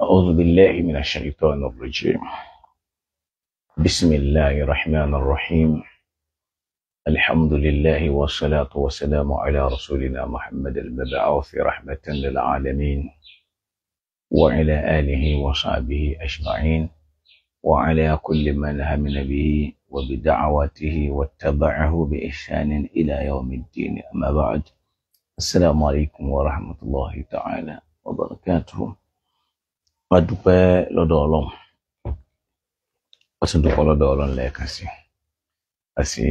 أعوذ بالله من الشيطان الرجيم. بسم الله الرحمن الرحيم. الحمد لله والصلاة والسلام على رسولنا محمد المبعوث رحمة للعالمين وعلى آله وصحبه أجمعين وعلى كل من هم به وبدعوته واتبعه بإحسان إلى يوم الدين. أما بعد، السلام عليكم ورحمة الله تعالى وبركاته. A dúpẹ́ lọ́dọ̀ Ọlọ́run, a tún dúpẹ́ lọ́dọ̀ Ọlọ́run lẹ́ẹ̀kan sí, a sì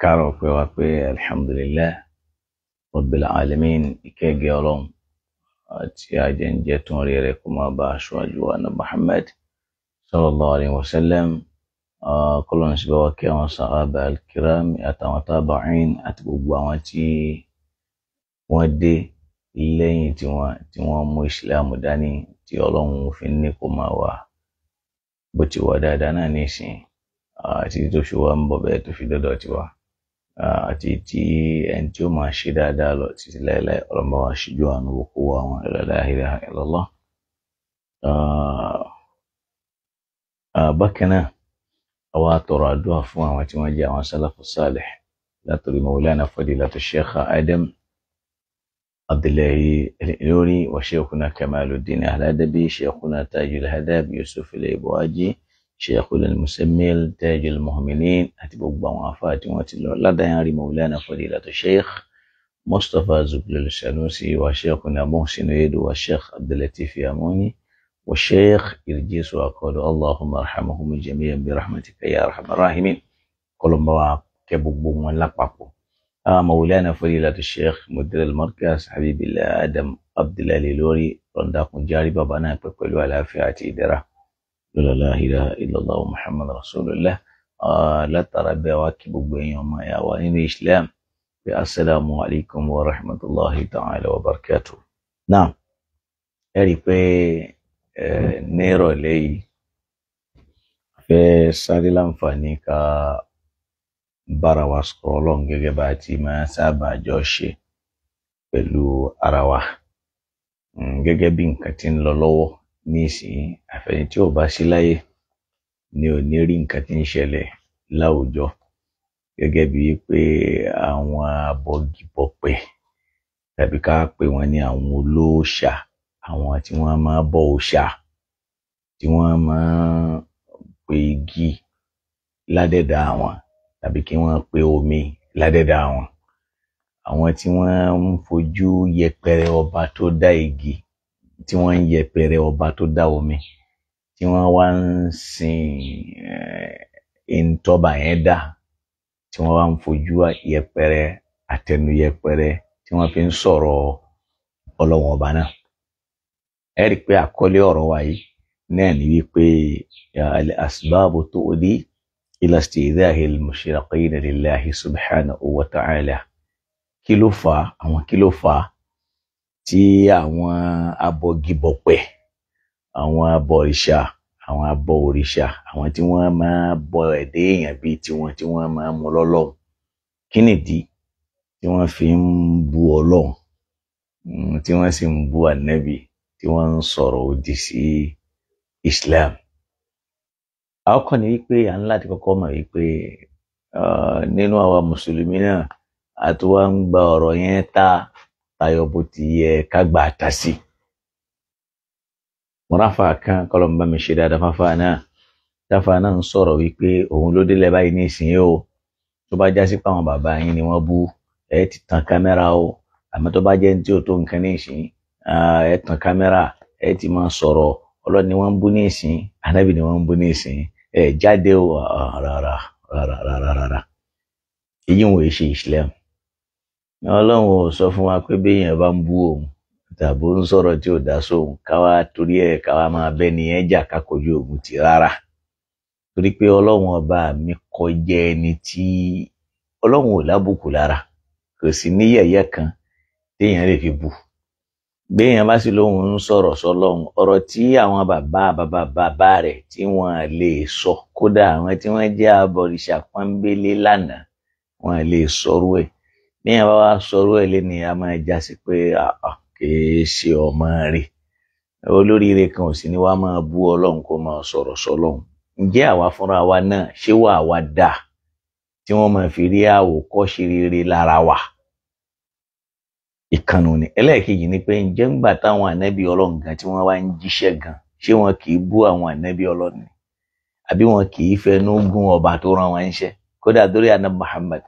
kárọ̀ pé wá pé alhamdulillah rabbil alamin. Ìkẹ́gẹ́ Ọlọ́run àti àjẹǹjẹ tó ń rí rẹ̀ kó máa bá aṣáájú wa ní Muhammad sallallahu alayhi wa sallam. Kọlọ́n sí bá wa kí àwọn sàhábà al-kiram àtàwọn tábàáín àti gbogbo àwọn tí wọ́n dé lẹ́yìn tí wọ́n mú ìsìlámù dání, tí Ọlọ́run fi ní kó máa wà bó ti wà dáadáa náà nísìn, àti tó fi wá ń bọ̀ bẹ́ẹ̀ tó fi dọ́dọ̀ tiwa, àti tí ẹni tí ó máa ṣe dáadáa lọ títí láéláé. Ọlọ́run bá wa ṣíjú àánú wò kó wá wọn. La ilaha illallah. Bákan náà, àwa tọrọ àdúrà fún àwọn tí wọ́n jẹ́ àwọn sálàfù sálih, látòrí Maulana Fadilatu Sheikh Adam Abdullahi Al-Ilori wa Sheikhuna Kamaluddin Al-Adabi, Sheikhuna Tajul Hadab Yusuf Al-Ibuaji, Sheikhuna Al-Musammil Tajul Mu'minin, àti gbogbo àwọn afáà tí wọ́n ti lọ ládàáyárí Maulana Fadilatu Sheikh Mustapha Zublul Sanusi wa Sheikhuna Muhsin Edu wa Sheikh Abdulatif Yamuni wa Sheikh Irjisu Akodo. Allahumma arhamhum jami'an bi rahmatika ya arhamar rahimin. Kọlọmọ wa kẹ́ gbogbo wọn lápapọ̀. Maulana Fadilatu Sheikh Mudir al-Markaz Habibillah Adam Abdullahi Al-Ilori, rọ̀ǹdàkùn járí bàbá náà pẹ́ pẹ̀lú àlàáfíà àti ìdẹ̀ra. La ilaha illallah Muhammad Rasulullah. Látara bẹ́ẹ̀, wá kí gbogbo èèyàn ọmọ ẹ̀yà wa nínú Islam pé assalamu alaikum wa rahmatulahi ta'ala wa barakatuh. Náà ẹ rí i pé ní ìrọ̀lẹ́ yìí, fẹ́ sáré láǹfààní ká bára wa sọ̀rọ̀ Ọlọ́run gẹ́gẹ́ bá a ti máa sábà jọ ṣe pẹ̀lú ara wa. Gẹ́gẹ́ bí nǹkan tí ń lọ lọ́wọ́ nísìnyí, àfẹni tí ò bá sí láyé ni ò ní rí nǹkan tí ń ṣẹlẹ̀ láwùjọ, gẹ́gẹ́ bíi pé àwọn abọgibọ̀pẹ̀, tàbí ká pè wọ́n ní àwọn olóòṣà, àwọn tí wọ́n máa bọ òòṣà, tí wọ́n máa pe igi ládẹ́dàá wọn, tàbí kí wọ́n pe omi ládẹ́dàá wọn, àwọn tí wọ́n ń fojú yẹpẹrẹ ọba tó dá igi, tí wọ́n ń yẹpẹrẹ ọba tó dá omi, tí wọ́n wá ń sin ìntọ́ba yẹn dá, tí wọ́n wá ń fojú yẹpẹrẹ àtẹnu yẹpẹrẹ tí wọ́n fi ń sọ̀rọ̀ Ọlọ́run ọba náà. Ẹ rí i pé àkọlé ọ̀rọ̀ wa yìí náà ní wípé al-asbabu tu'di ila istidhahi al-mushriqina lillahi subhanahu wa ta'ala. Kí ló fà á? Àwọn kí ló fà á tí àwọn abọgibọ̀pẹ̀, àwọn abọ̀rìṣà, àwọn abọ òrìṣà, àwọn tí wọ́n máa bọ ẹ̀dẹ́ èèyàn bíi tiwọn, tí wọ́n máa mú lọ́lọ́run, kí nìdí tí wọ́n fi ń bu Ọlọ́run, tí wọ́n sì ń bu ànábì, tí wọ́n ń sọ̀rọ̀ òdì sí Islam? Àkọ́kọ́ ni wípé à ń láti kọ́kọ́ mọ̀ wípé nínú àwa mùsùlùmí náà, àti wá ń gba ọ̀rọ̀ yẹn ta tayọ bó ti yẹ ká gbà ta sí. Mọ̀ráfà kan kọ́lọ̀ ń bá mi ṣe dáadáa fáfá náà, táfà náà ń sọ̀rọ̀ wípé òun ló délẹ̀ báyìí ní ìsìn o, tó bá já sí pé àwọn bàbá yín ni wọ́n bú, ẹ ti tan kámẹ́rà o, àmọ́ tó bá jẹ́ ní tí ò tó nǹkan ní ìsìn, ẹ tan kámẹ́rà, ẹ ti máa sọ̀rọ̀. Ọlọ́run ni wọ́n ń bú ní ìsìn, ànábì ni wọ́n ń bú ní ìsìn, ẹ jáde o. Rárá rárá rárá rárá, èyí ń wòye ṣe Islam. Ọlọ́run ò sọ fún wa pé béèyàn bá ń bú òun tàbí ó ń sọ̀rọ̀ tí ò dá sóhun, káwá torí ẹ̀ káwá máa bẹ́ ni ẹ̀ jà ká kojú ogun tì rárá, torí pé Ọlọ́run ọba mi kọjá ẹni tí Ọlọ́run ò lábùkù lára, kò sí ní yẹ̀yẹ́ kan téèyàn lè fi bù. Béèyàn bá sì lóhun ń sọ̀rọ̀ sọ́lọ́hun, ọ̀rọ̀ tí àwọn bàbá bàbá bàbá rẹ̀ tí wọ́n lè sọ, kódà àwọn tí wọ́n jẹ́ abọ̀rìṣà pọ́nbélé lánàá, wọ́n lè sọrú ẹ̀. Béèyàn bá wá sọrú ẹ̀ lé ní, a máa já sí pé kìí ṣe ọmọ rẹ̀. Olóríire kan ò sì ní wàá máa bú Ọlọ́run kó máa sọ̀rọ̀ sọ́lọ́run. Ǹjẹ́ àwa fúnra wa náà ṣé wà wá dà tí wọ́n máa fi rí àwòkọ́ṣe rere lára wa? Ìkànnì ni. Ẹlẹ́ẹ̀kejì ni pé ǹjẹ́ ńgbà táwọn ànábì Ọlọ́run gan tí wọ́n wá ń jíṣẹ́ gan, ṣé wọn kì í bú àwọn ànábì Ọlọ́run ni? Àbí wọn kì í fẹnu gún ọba tó rán wọn níṣẹ́? Kódà dórí àná Muhammad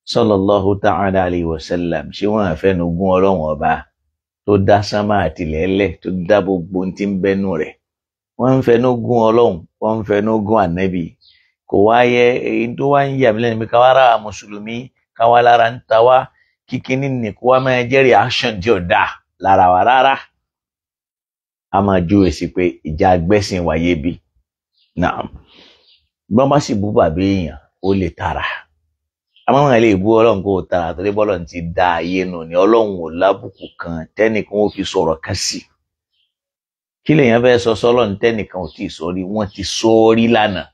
sallallahu ta'ala alayhi wa sallam, ṣé wọn àfẹnu gún Ọlọ́run ọba tó dá sánmà àtìlẹ́lẹ̀, tó dá gbogbo ohun tí ń bẹnu rẹ̀? Wọ́n ń fẹnu gún Ọlọ́run, wọ́n ń fẹnu gún ànábì. Kò wá yẹ. Èyí tó wá ń yà mí lẹ́nu pé káwá ra mùsùlùmí, káwá lára ń ta wá kíkíní ní kó wá máa jẹ́ reaction tí ò dáa lára wa rárá. A máa júwe sí pé ìjà agbẹ́sìn wáyé bí. Naam. Gbọ́n bá sì bú bàbá èèyàn, ó lè tara. Àmọ́ wọn lè bú Ọlọ́run kó tara, torí bọ́lọ́run ti dá ayé nù ni. Ọlọ́run ò lábùkù kan tẹ́nìkan ó fi sọ̀rọ̀ kan sí. Kí lèèyàn fẹ́ sọ sọ́lọ́run tẹ́nìkan ò tíì sọ rí? Wọ́n ti sọ rí lánàá.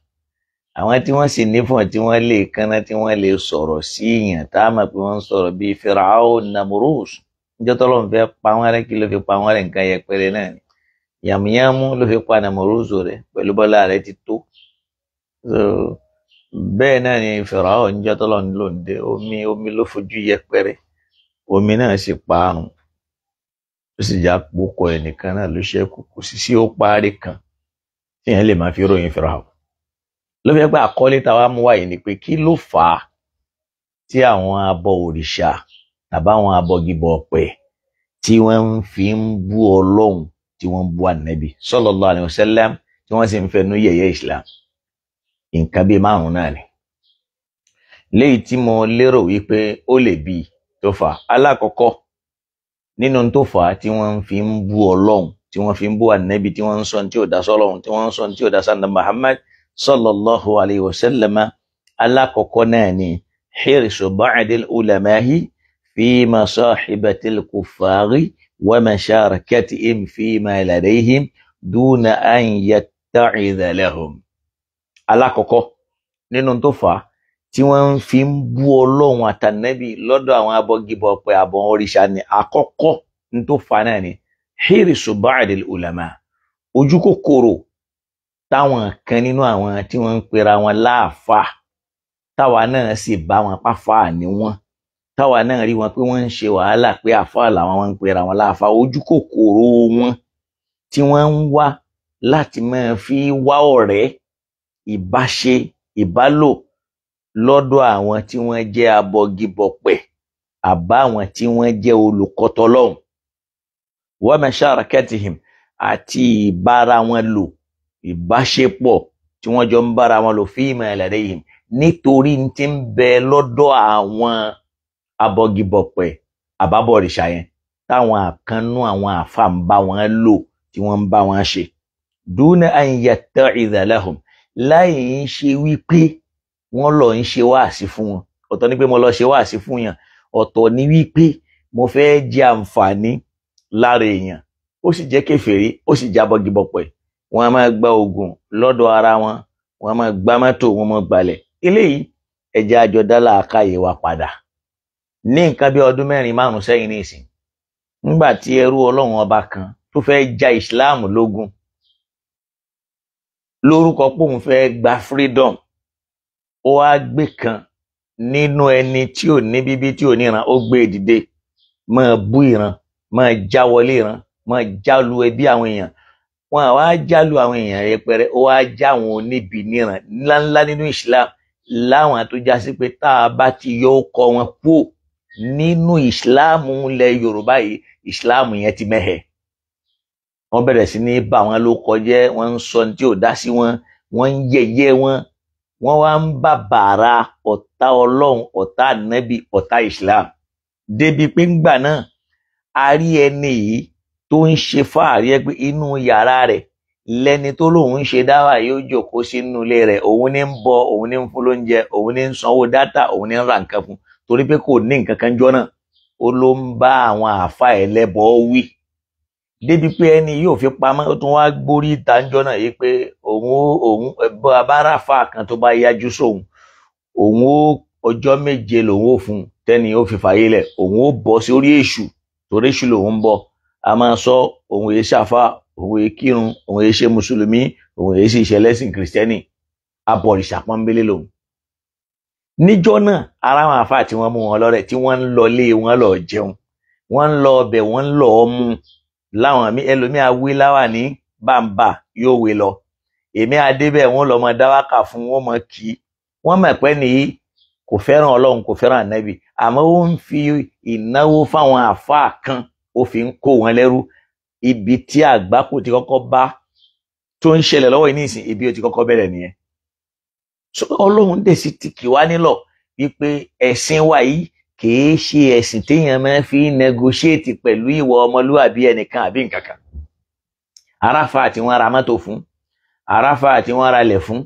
Àwọn tí wọ́n sì nífọ̀n tí wọ́n lè kánná tí wọ́n lè sọ̀rọ̀ sí èèyàn tá a mọ̀ pé wọ́n ń sọ̀rọ̀ bíi Firaun, Namurus. Níjọ́ tọ́lọ́run fẹ́ pa wọ́n rẹ́, kí ló fi pa wọ́n rẹ́? Nǹkan yẹpẹrẹ náà ni. Yàmùyàmú ló fi pa Namurus rẹ́ pẹ̀lú bọ́lá rẹ̀ ti tó. Bẹ́ẹ̀ náà ni Firaun, níjọ́ tọ́lọ́run ló ń dé omi ló fojú yẹpẹrẹ, omi náà sì parun. Ó sì já pokọ ẹnìkan náà ló ṣẹ́kù, kò sì sí ó parí kan tíyẹn lè máa fi ròyìn Firaun. Ló fi jẹ́ pé àkọlé táwa mú wáyé ni pé kí ló fà á tí àwọn abọ òrìṣà tàbáwọn abọgibọ ọ̀pẹ tí wọ́n fi ń bú Ọlọ́run, tí wọ́n ń bú ànábì sallallahu alaihi wasallam, tí wọ́n sì ń fẹnu yẹ̀yẹ́ Islam. Nǹkan bíi márùn-ún náà ni léyìí tí mo lérò wípé ó lè bí tó fà á. Alákọ̀ọ́kọ́ nínú tó fà á tí wọ́n fi ń bú Ọlọ́run, tí wọ́n fi ń bú ànábì, tí wọ́n ń sọ tí ò dá sọ́lọ́run, tí wọ́n ń sọ tí ò dá sànà Muhammad sallallahu alayhi wa sallam, alákọ̀ọ́kọ́ náà ni hirsu ba'dil ulamahi fi masahibatil kuffari wa masharakatihim fi ma ladayhim duna an yatta'idha lahum. Alákọ̀ọ́kọ́ nínú tó fà á tí wọ́n fi ń bú Ọlọ́run àtànẹ́bì lọ́dọ̀ àwọn abọ́gibọ̀ pé àbọ̀ òrìṣà ni, àkọ́kọ́ ní tó fà á náà ni hirsu ba'dil ulama, ojú kòkòrò táwọn kan nínú àwọn tí wọ́n ń pera wọn láàfáà, táwa náà sì bá wọn pàfáà ní wọn, táwa náà rí wọn pé wọ́n ń ṣe wàhálà pé àfáà làwọn, wọn ń pera wọn láàfáà, ojú kòkòrò wọn tí wọ́n ń wá láti máa fi wá ọ̀rẹ́, ìbáṣe, ìbálò lọ́dọ̀ àwọn tí wọ́n jẹ́ abọgibọ̀pẹ̀ àbáwọn tí wọ́n jẹ́ olùkọ́tọ́lọ́hùn, wa masharakatihim, àti ìbára wọn lò, ìbáṣepọ̀ tí wọ́n jọ ń bára wọn lò, fima ladayhim, nítorí tí ń bẹ lọ́dọ̀ àwọn abọgibọ̀pẹ̀ àbábọ̀rìṣà yẹn táwọn àkànnú àwọn àfa ń bá wọn lò, tí wọ́n ń bá wọn ṣe, duna an yatta'idha lahum, láì ń ṣe wípé wọ́n lọ ń ṣe wáàsí fún wọn. Ọ̀tọ̀ ni pé mo lọ ṣe wáàsí fún yàn, ọ̀tọ̀ ni wípé mo fẹ́ jẹ àǹfààní lára èèyàn, ó sì jẹ́ kèfèrí, ó sì jẹ́ abọgibọ̀pẹ̀. Wọ́n á máa gba oògùn lọ́dọ̀ ara wọn, wọ́n á máa gbá mọ́tò, wọ́n máa gbalẹ̀. Eléyìí ẹ̀jẹ̀ àjọ dá làákàyè wa padà. Ní nǹkan bí ọdún 4 5 sẹ́yìn nísìn, nígbà tí ẹrú Ọlọ́run ọba kan tó fẹ́ ja Islam lógun lórúkọ pé òun fẹ́ gba freedom, ó wá gbé kan nínú ẹni tí ò ní bíbí, tí ò níran, ó gbé dìde máa bú ìran, máa já wọlé ìran, máa jálu ẹbí àwọn èèyàn. Wọn àwa jálu àwọn èèyàn rẹpẹrẹ, ó wá já àwọn oníbi níran ńláńlá nínú Islam, láwọn tó já sí pé tá a bá ti yọ ọkọ wọn kúò nínú Islam ilẹ̀ Yorùbá yìí, Islam yẹn ti mẹ́hẹ̀. Wọ́n bẹ̀rẹ̀ sí ní bá wọn ló kọjẹ́, wọ́n ń sọ tí ò dá sí wọn, wọ́n ń yẹ̀yẹ́ wọn, wọ́n wá ń bá bàrà ọ̀tá Ọlọ́run, ọ̀tá ànábì, ọ̀tá Islam. Débi pé ńgbà náà a rí ẹni yìí tó ń ṣe fáàrí ẹ pé inú yàrá rẹ̀ lẹni tó lóun ń ṣe dáwà yóò jókòó sínú ilé rẹ̀, òun ní ń bọ, òun ní ń fún lóúnjẹ, òun ní ń sanwó dátà, òun ní ń ra nǹkan fún, torí pé kò ní nǹkan kan jọ náà, ó ló ń bá àwọn àáfà ẹlẹ́bọ wí. Débi pé ẹni yóò fi pamọ́, ó tún wá gbórí ìtànjọ́ náà yìí pé òun abáráfà kan tó bá yájú sóun, òun ó ọjọ́ 7 lòun ó fún tẹ́ni ó fi fàyè lẹ̀, òun ó bọ́ sórí èṣù, torí èṣù lòun ń bọ̀. A máa sọ òun èé ṣàfà, òun èé kírun, òun èé ṣe mùsùlùmí, òun èé sì ṣẹlẹ́sìn kìrìsìtẹ́nì, abọ̀rìṣà pọ́nbélé lòun. Níjọ́ náà ara àwọn àfáà tí wọ́n mú wọn lọ́rẹ̀, tí wọ́n ń lọ lé wọn lọ jẹun, wọ́n ń lọ ọbẹ̀, wọ́n ń lọ ọmú láwọn mi. Ẹlòmíà wí láwà ní bàǹbà yóò wé lọ, èmi adébẹ̀ wọ́n lọ mọ dáwàkà fún wọn mọ kí wọ́n mọ̀ pé nìyí kò fẹ́ràn Ọlọ́run, kò fẹ́ràn Ànábì, àmọ́ ó ń fi ìnáwó fáwọn àfáà kan, ó fi ń kó wọn lẹ́rú. Ibi tí àgbákò ti kọ́kọ́ bá tó ń ṣẹlẹ̀ lọ́wọ́ yìí nísìn, ibi ó ti kọ́kọ́ bẹ̀rẹ̀ nìyẹn. Ọlọ́run dẹ̀ sì ti kì wá nílọ̀ wípé ẹ̀sìn wa yìí kìí ṣe ẹ̀sìn téèyàn máa fi negotiate pẹ̀lú ìwà ọmọlúwàbí ẹnìkan àbí nǹkan kan. Aráfà tí wọ́n ra mọ́tò fún, aráfà tí wọ́n ra lẹ̀ fún,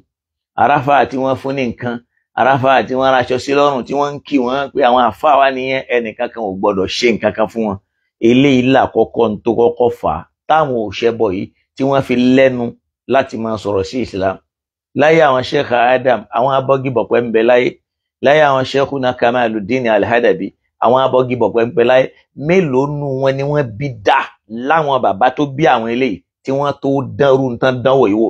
aráfà tí wọ́n fún ní nǹkan, aráfà tí wọ́n raṣọ sí lọ́rùn tí wọ́n ń kí wọ́n pé àwọn àfáà wa nìyẹn, ẹnìkan kan ò gbọ́dọ̀ ṣe nǹkan kan fún wọn. Eléyìí làkọ́kọ́ tó kọ́kọ́ fà á táwọn òṣèbọ yìí tí wọ́n fi lẹ́nu láti máa sọ̀rọ̀ sí Islam. Láyé àwọn Sheikh Adam, àwọn abọ́gibọ̀pẹ̀ ń bẹ láyé. Láyé àwọn Sheikhuna Kamaluddin Al-Hadabi, àwọn abọ́gibọ̀pẹ̀ ń bẹ láyé. Mélòó nu wọn ni wọ́n bí dá láwọn bàbá tó bí àwọn eléyìí tí wọ́n tó dánrú nǹkan dánwò yìí wò?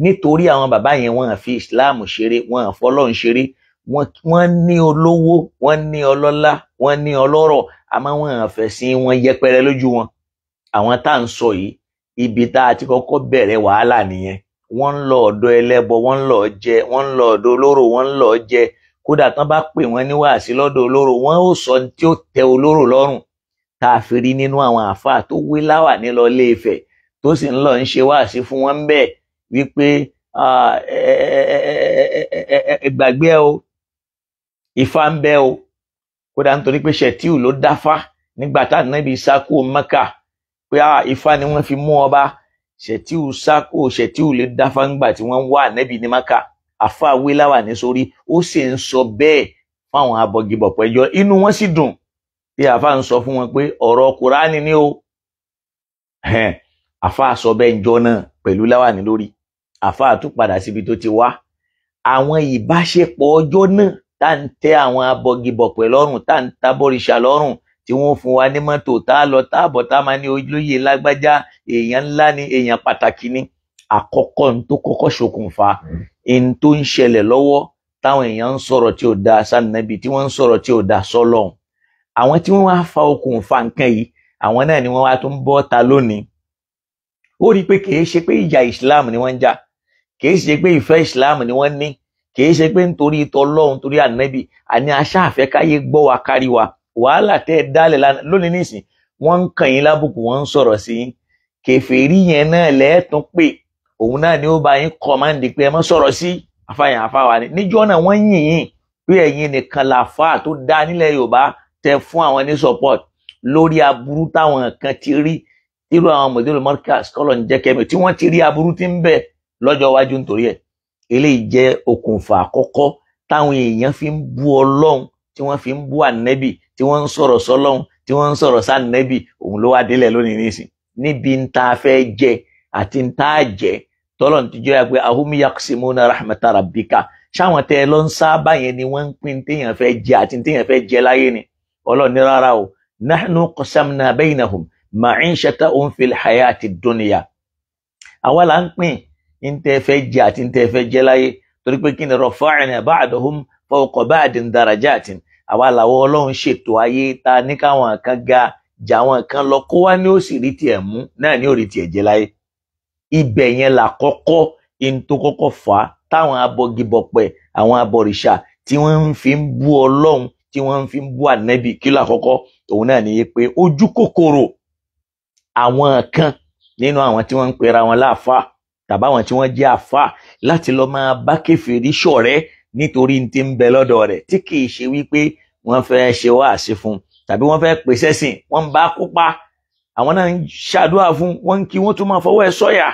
Nítorí àwọn bàbá yẹn wọ́n fi Islam ṣeré, wọ́n fọlọ́run ṣeré, wọ́n ní olówó, wọ́n ní ọlọ́lá, wọ́n ní ọlọ́rọ̀, àmọ́ wọ́n fẹ̀sìn wọn yẹpẹrẹ lójú wọn. Àwọn tá à ń sọ yìí, ibi tá a ti kọ́kọ́ bẹ̀rẹ̀ wàhálà nìyẹn. Wọ́n ń lọ ọ̀dọ̀ ẹlẹ́bọ, wọ́n ń lọ jẹ, wọ́n ń lọ ọ̀dọ̀ olóró, wọ́n ń lọ jẹ. Kódà tán bá pè wọ́n ní wàásí lọ́dọ̀ olóró, wọ́n ó sọ tí ó tẹ olóró lọ́rùn. Tá a fi rí nínú àwọn àáfàá tó wé láwà nílọ Ilé Ifẹ̀ tó sì ń lọ ń ṣe wàásí fún wọn bẹ́ẹ̀ wípé ẹ gbàgbé ẹ o, Ifá ń bẹ o. Kódà nítorí pé Ṣẹ̀tíù ló dáfá nígbà tá Ànábì sá kúrò Mẹ́kà pé Ifá ni wọ́n fi mú ọba. Ṣẹ̀tíù sá kúrò, Ṣẹ̀tíù lè dáfá ńgbà tí wọ́n ń wá Ànábì ní Mẹ́kà. Àfáà wé láwà ní sórí, ó sì ń sọ bẹ́ẹ̀ fáwọn abọgibọ̀pẹ̀ jọ, inú wọn sì dùn bí àfáà ń sọ fún wọn pé ọ̀rọ̀ Kùránì ni o. Àfáà sọ bẹ́ẹ̀ ń jọ náà pẹ̀lú láwà ní lórí. Àfáà tún padà síbi tó ti wá. Àwọn ìbáṣepọ̀ ọjọ́ náà tá ń tẹ àwọn abọgibọ̀pẹ̀ lọ́rùn, tá ń tábọ̀rìṣà lọ́rùn, tí wọ́n fún wa ní mọ́tò tá a lọ tá a bọ̀, tá a máa ní olóyè lágbájá, èèyàn ńlá ni, èèyàn pàtàkì ni. Àkọ́kọ́ n tó kọ́kọ́ ṣokùnfà n tó ń ṣẹlẹ̀ lọ́wọ́ táwọn èèyàn ń sọ̀rọ̀ tí ò da sànàbì, tí wọ́n ń sọ̀rọ̀ tí ò da sọ́lọ́hun. Àwọn tí wọ́n wá fa okùnfà nǹkan yìí, àwọn náà ni wọ́n wá tún bọ́ ta lónìí. Ó rí i pé kìí ṣe pé ìjà Islam ni wọ́n ń jà, kìí ṣe pé ìfẹ́ Islam ni wọ́n ní, kìí ṣe pé nítorí tọlọ́hun, torí ànábì, àní aṣáàfẹ́ káyé gbọ́ wa kárí wa. Wàhálà tẹ́ ẹ dálẹ̀ lónìí nísìn, wọ́n ń kàn yín lábùkù, wọ́n ń sọ̀rọ̀ sí yín. Kèfèrí yẹn náà lẹ́ẹ̀tún pé òun náà ni ó bá yín kọ́mándì pé ẹ má sọ̀rọ̀ sí àfàyàn àfàwà ni. Níjọ́ náà wọ́n yìn yín pé ẹ̀yin nìkan làfáà tó dá nílẹ̀ Yorùbá tẹ fún àwọn ní support lórí aburú táwọn kan ti rí, irú àwọn mọ̀dúró Markaz kọ́lọ̀ ń jẹ́ kẹ́mi tí wọ́n ti rí aburú tí ń bẹ lọ́jọ́ iwájú. Nítorí ẹ̀ eléyìí jẹ́ okùnfà àkọ́kọ́ táwọn èèyàn fi ń bú Ọlọ́run, tí wọ́n fi ń bú Ànẹ́bì, tí wọ́n ń sọ̀rọ̀ sọ́lọ́run, tí wọ́n ń sọ̀rọ̀ sànẹ́bì. Òun ló wá délẹ̀ lónìí nísìn níbi ń ta fẹ́ jẹ àti ń ta jẹ tọ́lọ̀ ti jẹ́ pé ahum yaqsimuna rahmata rabbika, ṣáwọn tẹ́ ẹ lọ ń sábà yẹn ni wọ́n ń pín téèyàn fẹ́ jẹ àti téèyàn fẹ́ jẹ láyé ni. Ọlọ́run ní rárá o, nahnu qasamna baynahum ma'ishatahum fil hayati dunya. Àwa là ń pín ń tẹ́ fẹ́ jẹ àti ń tẹ́ fẹ́ jẹ láyé, torí pé kí ni rafa'na ba'dahum fawqa ba'din darajatin. Àwa làwọn Ọlọ́run ṣètò ayé ta ní káwọn kan ga jà àwọn kan lọ, kó wá ní ó sì rí tiẹ̀ mú náà ní ó rí tiẹ̀ jẹ láyé. Ibẹ̀ yẹn là kọ́kọ́ in tó kọ́kọ́ fà á táwọn abọgibọ̀pẹ̀, àwọn abọ̀rìṣà tí wọ́n ń fi ń bú Ọlọ́run, tí wọ́n ń fi ń bú Ànábì. Kí ló àkọ́kọ́? Òun náà ní pé ojú kòkòrò àwọn kan nínú àwọn tí wọ́n ń pera wọn láàfáà tàbí àwọn tí wọ́n jẹ́ àfáà láti lọ máa bá kèfèrí ṣọ̀rẹ́ nítorí n ti ń bẹ lọ́dọ̀ rẹ̀, tí kì í ṣe wípé wọ́n fẹ́ ṣe wáàsí fún tàbí wọ́n fẹ́ pèsè sìn, wọ́n ń bá kópa, àwọn náà ń ṣàdúrà fún wọn, kí wọ́n tún máa fọwọ́ ẹ̀ sọ́yà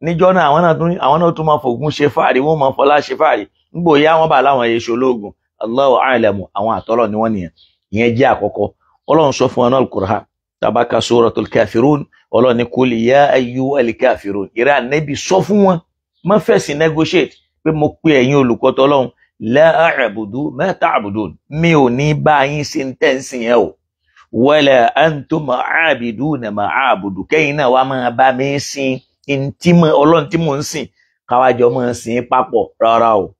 níjọ́ náà, àwọn náà tún máa fògùn ṣe fáàrí, wọ́n máa fọlá ṣe fáàrí. Ńgbò yá wọn bá láwọn èso ológun, Allahu a'lamu, àwọn àtọ́lọ̀ ni wọ́n nìyẹn. Ìyẹn jẹ́ àkọ́kọ́. Ọlọ́run sọ fún wa náà Al-Qur'an, tabaka suratul kafirun, Ọlọ́run ní kul ya ayyuhal kafirun, ìrẹ́ Ànábì sọ fún wọn, má fẹ̀sìn negotiate pé mo pe ẹ̀yin olùkọ́ tọ́lọ́run, la a'budu ma ta'budun, mi ò ní bá yín sí ń tẹ́ǹsìn yẹn o, Wala antum aabiduna ma a'budu, kẹ́yìn náà wàá máa bá mi sìn ntí mọ Ọlọ́run tí mò ń sìn, káwájọ máa sìn papọ̀. Rárá o,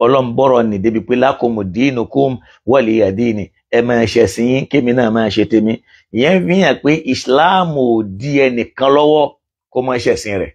Ọlọ́run bọ̀rọ̀ ní débi pé lakumu dinukum waliya dini, ẹ máa ṣẹ̀sìn yín kémi náà máa ṣe tèmi. Ìyẹn fi hàn pé Islam ò di ẹnìkan lọ́wọ́ kó máa ṣẹ̀sìn rẹ̀.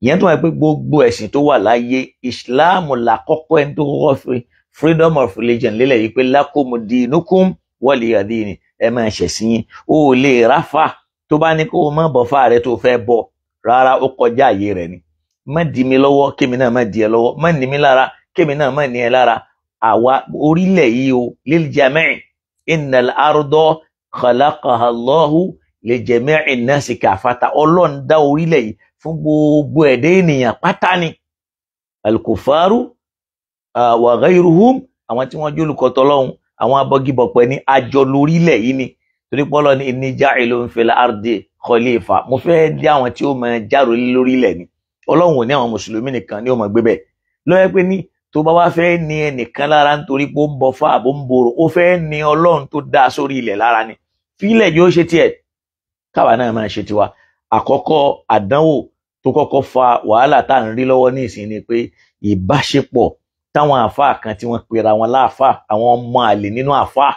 Ìyẹn tó wà pé gbogbo ẹ̀sìn tó wà láyé, Islam làkọ́kọ́ ẹni tó kọ́kọ́ fi freedom of religion lélẹ̀ yìí pé lakumu dinukum waliya dini, ẹ máa ṣẹ̀sìn yín. O ò lè ráfà tó bá ní kó o má bọ̀ fà rẹ tó fẹ́ bọ̀ rárá, ó kọjá àyè rẹ̀ ni. Má di mi lọ́wọ́ kémi náà má di ẹ lọ́wọ́, má ní mi lára kémi náà má ní ẹ lára. Àwa orílẹ̀ yìí o, lil jami' innal arda khalaqaha Allahu li jami'in nasi kafata. Ọlọ́run dá orílẹ̀ yìí fún gbogbo ẹ̀dẹ́ ènìyàn pátá ni. Al-kufaru wa ghayruhum, àwọn tí wọ́n jólùkọ́ tọ́lọ́hun, àwọn abọ́gibọ̀pẹ̀ ní àjọ lórílẹ̀ yìí ni. Torí pé Ọlọ́run ní inni ja'ilun fil ardi khalifa, mo fẹ́ dé àwọn tí ó máa járò lórílẹ̀ ni. Ọlọ́run ò ní àwọn mùsùlùmí nìkan ní ó máa gbé bẹ́ẹ̀. Lọ́yẹ́ pé ní tó bá wá fẹ́ ní ẹnìkan lára nítorí pé ó ń bọ fáàbò ń borò, ó fẹ́ ní Ọlọ́run tó dá sórí ilẹ̀ lára ni. Fílẹ̀ yóò ṣe tiẹ̀, káwa náà máa ṣe tiwa. Àkọ́kọ́ àdánwò tó kọ́kọ́ fa wàhálà tá à ń rí lọ́wọ́ ní ìsìn ni pé ìbáṣepọ̀ táwọn àáfàá kan tí wọ́n pera wọn láàfáà, àwọn ọmọ àlè nínú àáfàá.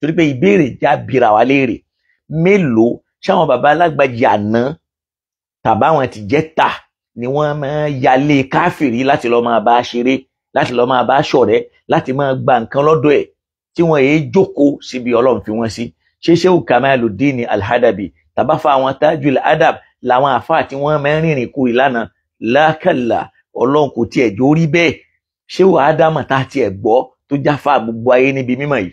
Torí pé ìbéèrè já bira wa léèrè, mélòó ṣáwọn baba alágbàjì àná tàbáwọn ti jẹ́ ta ni wọ́n máa yalé káfìrí láti lọ́ọ́ máa bá ṣeré, láti lọ́ọ́ máa bá ṣọ̀rẹ́, láti máa gba nǹkan lọ́dọ̀ ẹ̀, tí wọ́n èé jókòó síbi Ọlọ́run fi wọ́n sí. Ṣé Shehu Kamaluddin Al-Hadabi tàbáfà àwọn Tajul Adab làwọn àáfàá tí wọ́n máa ń rìnrìn kúrì lánàá? Lákàlà, Ọlọ́run kò tiẹ̀ jó rí bẹ́ẹ̀. Shehu Ádámù tá a tiẹ̀ gbọ́ tó jáfa gbogbo ayé níbi mímọ̀ yìí,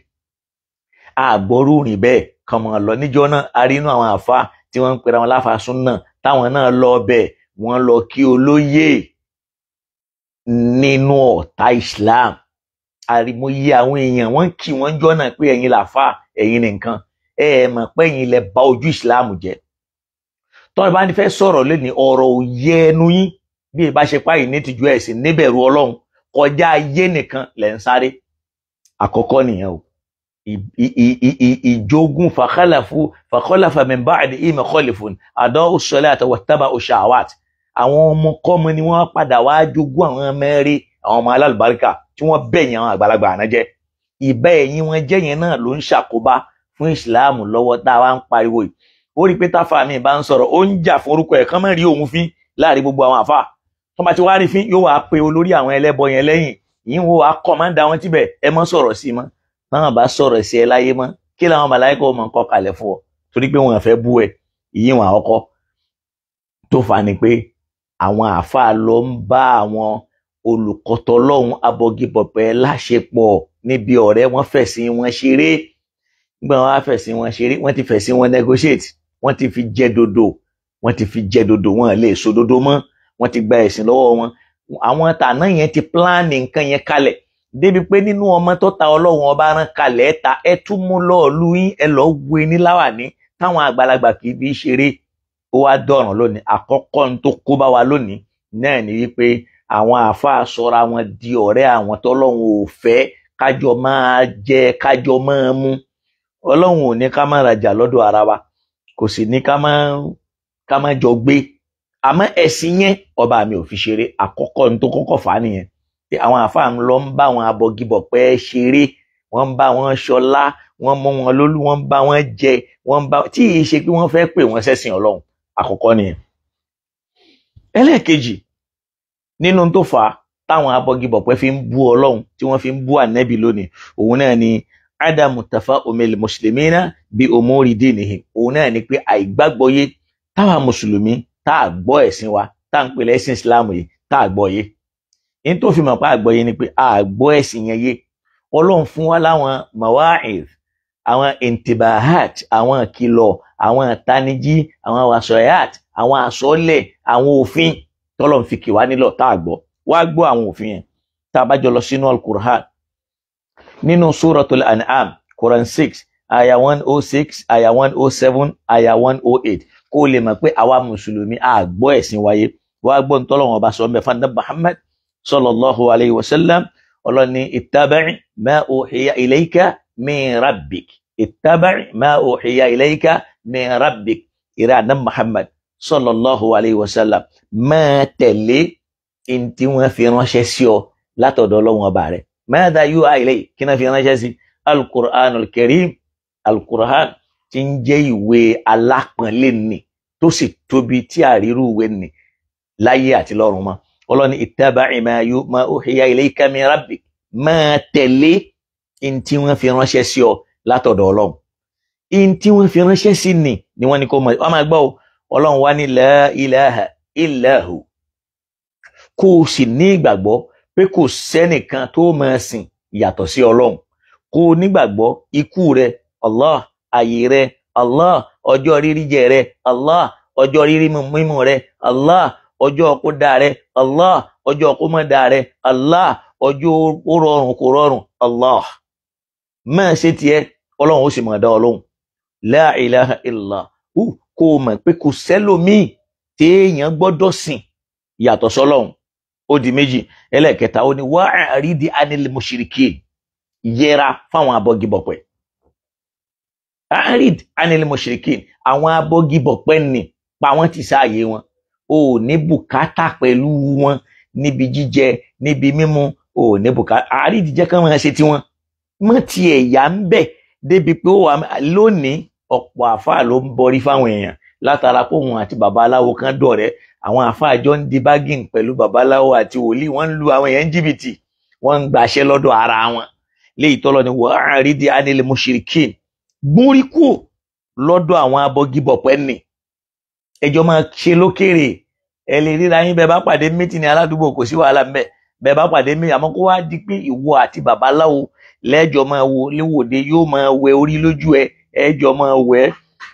àgbọ̀rú rìn bẹ́ẹ̀ kàn mọ̀ lọ níjọ́ náà. A rí inú àwọn àáfàá tí wọ́n ń pera wọn láfa súnà táwọn náà lọ bẹ́ẹ̀, wọ́n lọ kí olóyè nínú ọ̀tá Islam. Àrìmọye àwọn èèyàn wọ́n kí wọ́n jọ́ náà pé ẹ̀yin làfà, ẹ̀yin nìkan, ẹ ẹ̀ mọ̀ pé ẹ̀yin lẹ bà ojú Islam jẹ́. Tọ́lá bá ní fẹ́ sọ̀rọ̀ lónìí, ọ̀rọ̀ ò yẹ ẹnu yín bí ẹ bá ṣe páyì ní tìjú ẹ̀sìn níbẹ̀rù Ọlọ́run, kọjá ayé nìkan lẹ̀ ń sáré. Àkọ́kọ́ nìyẹn o. Ìjogún fakhalafa min ba'dihim khalifun ada'u ssalata wattaba'u shahawat. Àwọn ọmọ kọ́mọ ni wọ́n padà wá jogún àwọn mẹ́rin, àwọn ọmọ alálùbáríkà tí wọ́n bẹ̀yìn àwọn àgbàlagbà àná jẹ́. Ìbẹ́ ẹ̀yìn wọn jẹ́ yẹn náà ló ń ṣàkóbá fún ìsìláàmù lọ́wọ́ tá a wá ń pariwo yìí. Ó rí i pé táfà mi bá ń sọ̀rọ̀, ó ń jà fún orúkọ ẹ̀ kán mọ́ rí òun fín láàrin gbogbo àwọn àfà. Tó bá ti wá rí fín, yóò wá pe olórí àwọn ẹlẹ́bọ yẹn lẹ́yìn. Yìí wọ́n wá kọ́ máa ń da wọn tíbẹ̀, ẹ mọ́ sọ̀rọ̀ sí i mọ́. Táwọn bá sọ̀rọ̀ sí ẹ láyé mọ́, kí làwọn màláíkà ó mọ̀ ń kọ́ kalẹ̀ fún ọ? Torí pé wọn fẹ́ bú ẹ. Ìyí wọn àkọ́kọ́ tó fà ni pé àwọn àáfàá lọ ń bá àwọn olùkọ́tọ̀lọ́hún abọ́gibọ̀pẹ̀ láṣepọ̀ níbi ọ̀rẹ́, wọ́n fẹ̀sìn wọn ṣeré. Nígbà wọn á fẹ̀sìn wọn ṣeré, wọ́n ti fẹ̀sìn wọn negotiate, wọ́n ti fi jẹ dodo, wọ́n ti fi jẹ dodo, wọ́n lè so dodo mọ́, wọ́n ti gba ẹ̀sìn lọ́wọ́ wọn. Àwọn tàná yẹn ti pílánì nǹkan yẹn kalẹ̀ débi pé nínú ọmọ tó ta Ọlọ́run ọba rán kalẹ̀ ta, ẹ tún mú lọ́ọ̀lù yín, ẹ lọ́ọ́ wé ní láwàní táwọn àgbàlagbà kì í fi ṣeré. Ó wá dọ̀ràn lónìí. Àkọ́kọ́ ní tó kó bá wa lónìí náà ni wípé àwọn àáfàá sọra wọn di ọ̀rẹ́ àwọn tọ́lọ́run ò fẹ́ kájọ máa jẹ, kájọ máa mú. Ọlọ́run ò ní ká má rajà lọ́dọ̀ ara wa, kò sì ní ká má jọ gbé. Àmọ́ ẹ̀sìn yẹn ọba mi ò fi ṣeré. Àkọ́kọ́ ní tó kọ́kọ́ fà á nìyẹn pé àwọn àáfàá ń lọ ń bá àwọn abọ́gibọ̀pẹ̀ ṣeré, wọ́n ń bá wọn ṣọlá, wọ́n mú wọn lólú, wọ́n ń bá wọn jẹ, wọ́n ń bá tí ì ṣe pé wọ́n fẹ́ pè wọ́n sẹ́sìn Ọlọ́run. Àkọ́kọ́ nìyẹn. Ẹlẹ́ẹ̀kejì nínú tó fà á táwọn abọ́gibọ̀pẹ̀ fi ń bú Ọlọ́run tí wọ́n fi ń bú ànẹ́bì lónìí, òun náà ni ádámù tafa omel mùsùlùmí bí omori dinihim. Òun náà ni pé àìgbàgbọ́yé táwa mùsùlùmí tá a gbọ́ ẹ̀sìn wa, tá à ń pè lẹ́sìn ìsìláàmù yìí, tá a gbọ́ yé. Ní tó fi mọ̀ pé àgbọ́yé ni pé a gbọ́ ẹ̀sìn yẹn yé. Ọlọ́run fún wa láwọn mawa'id, àwọn intibahat, àwọn ìkìlọ̀, àwọn ìtanijí, àwọn wasayat, àwọn àsọlẹ̀, àwọn òfin tọ́lọ́run fi kì wá nílọ̀ tá a gbọ́. Wá gbọ́ àwọn òfin yẹn tá a bá jọ lọ sínú Al-Qur'an nínú Suratul An'am, Quran 6 aya 106, aya 107, aya 108, kó lè mọ̀ pé àwa mùsùlùmí a gbọ́ ẹ̀sìn wáyé. Wá gbọ́ ntọ́lọ́run ọba sọ mẹ́fà ní Muhammad sallallahu alayhi wa sallam. Ọlọ́ni ittabi' ma uhiya ilayka min rabbik. Ittabi' ma uhiya ilayka min rabbik. Ìrẹ́ àná Muhammad sallallahu alayhi wa sallam, máa tẹ̀lé ntí wọ́n fi ránṣẹ́ sí ọ látọ̀dọ̀ Ọlọ́run ọba rẹ̀. Madha yuha ilayhi, kí náà fi ránṣẹ́ sí? Al-Qur'anul Karim, Al-Qur'an tí ń jẹ́ ìwé alápọ̀nlé ni tó sì tóbi tí àrírú ìwé ni láyé àti lọ́run mọ́. Ọlọ́ni ittabi' ma uhiya ilayka min rabbik, máa tẹ̀lé ntí wọ́n fi ránṣẹ́ sí ọ látọ̀dọ̀ Ọlọ́run. Ntí wọ́n fi ránṣẹ́ sí ni ni wọ́n ní kó mọ̀. Wọ́n máa gbọ́ o. Ọlọ́run wá ní la ilaha illa hu, kó o sì ní ìgbàgbọ́ pé kò sẹ́nìkan tó máa sìn yàtọ̀ sí Ọlọ́run. Kó o nígbàgbọ́ ikú rẹ Allah, ààyè rẹ Allah, ọjọ́ rírí jẹ rẹ Allah, ọjọ́ rírí mímu rẹ Allah, ọjọ́ kó dá rẹ Allah, ọjọ́ kó má dá rẹ Allah, ọjọ́ ó rọrùn kò rọrùn Allah. Máa ṣe tiẹ̀, Ọlọ́run ó sì máa dá Ọlọ́run. La ilaha illa hu, kó o mọ̀ pé kò sẹ́lòmíì téèyàn gbọ́dọ̀ sìn yàtọ̀ sọ́lọ́run. Ó di méjì. Ẹlẹ́ẹ̀kẹta, ó ní wa'rid anil mushrikin, yẹra fáwọn abọ́gibọ̀pẹ̀. A'rid anil mushrikin, àwọn abọ́gibọ̀pẹ̀ ni pa wọ́n ti sáàyè wọn. O ò ní bùkátà pẹ̀lú wọn níbi jíjẹ, níbi mímu, o ò ní bùkátà. A'rid jẹ́ kán máa ṣe tiwọn, mọ́ tiẹ̀ yà ń bẹ̀ débi pé ó wà lónìí. Ọ̀pọ̀ àfáà ló ń bọrí fáwọn èèyàn látara pé òun àti babaláwo kan dọ̀rẹ́. Àwọn àfáà jọ ń di bágìn pẹ̀lú babaláwo àti wòlíì, wọ́n ń lu àwọn èèyàn jìbìtì, wọ́n ń gbaṣẹ́ lọ́dọ̀ ara wọn. Léyìí tọ́lọ́ ni wa'rid anil mushrikin, gúnrí kúò lọ́dọ̀ àwọn abọ́gibọ̀pẹ́ nì. Ẹjọ́ máa ṣe lókèrè, ẹ lè ríra yín bẹ́ẹ̀ bá pàdé mítìnì aládùúgbò, kò sí wàhálà ńbẹ̀. Bẹ́ẹ̀ bá pàdé mí, àmọ́ kó wá di pé ìwọ àti babaláwo lẹ́jọ́ máa wo léwòde, yóò máa wẹ orí lójú ẹ, ẹjọ́ máa wẹ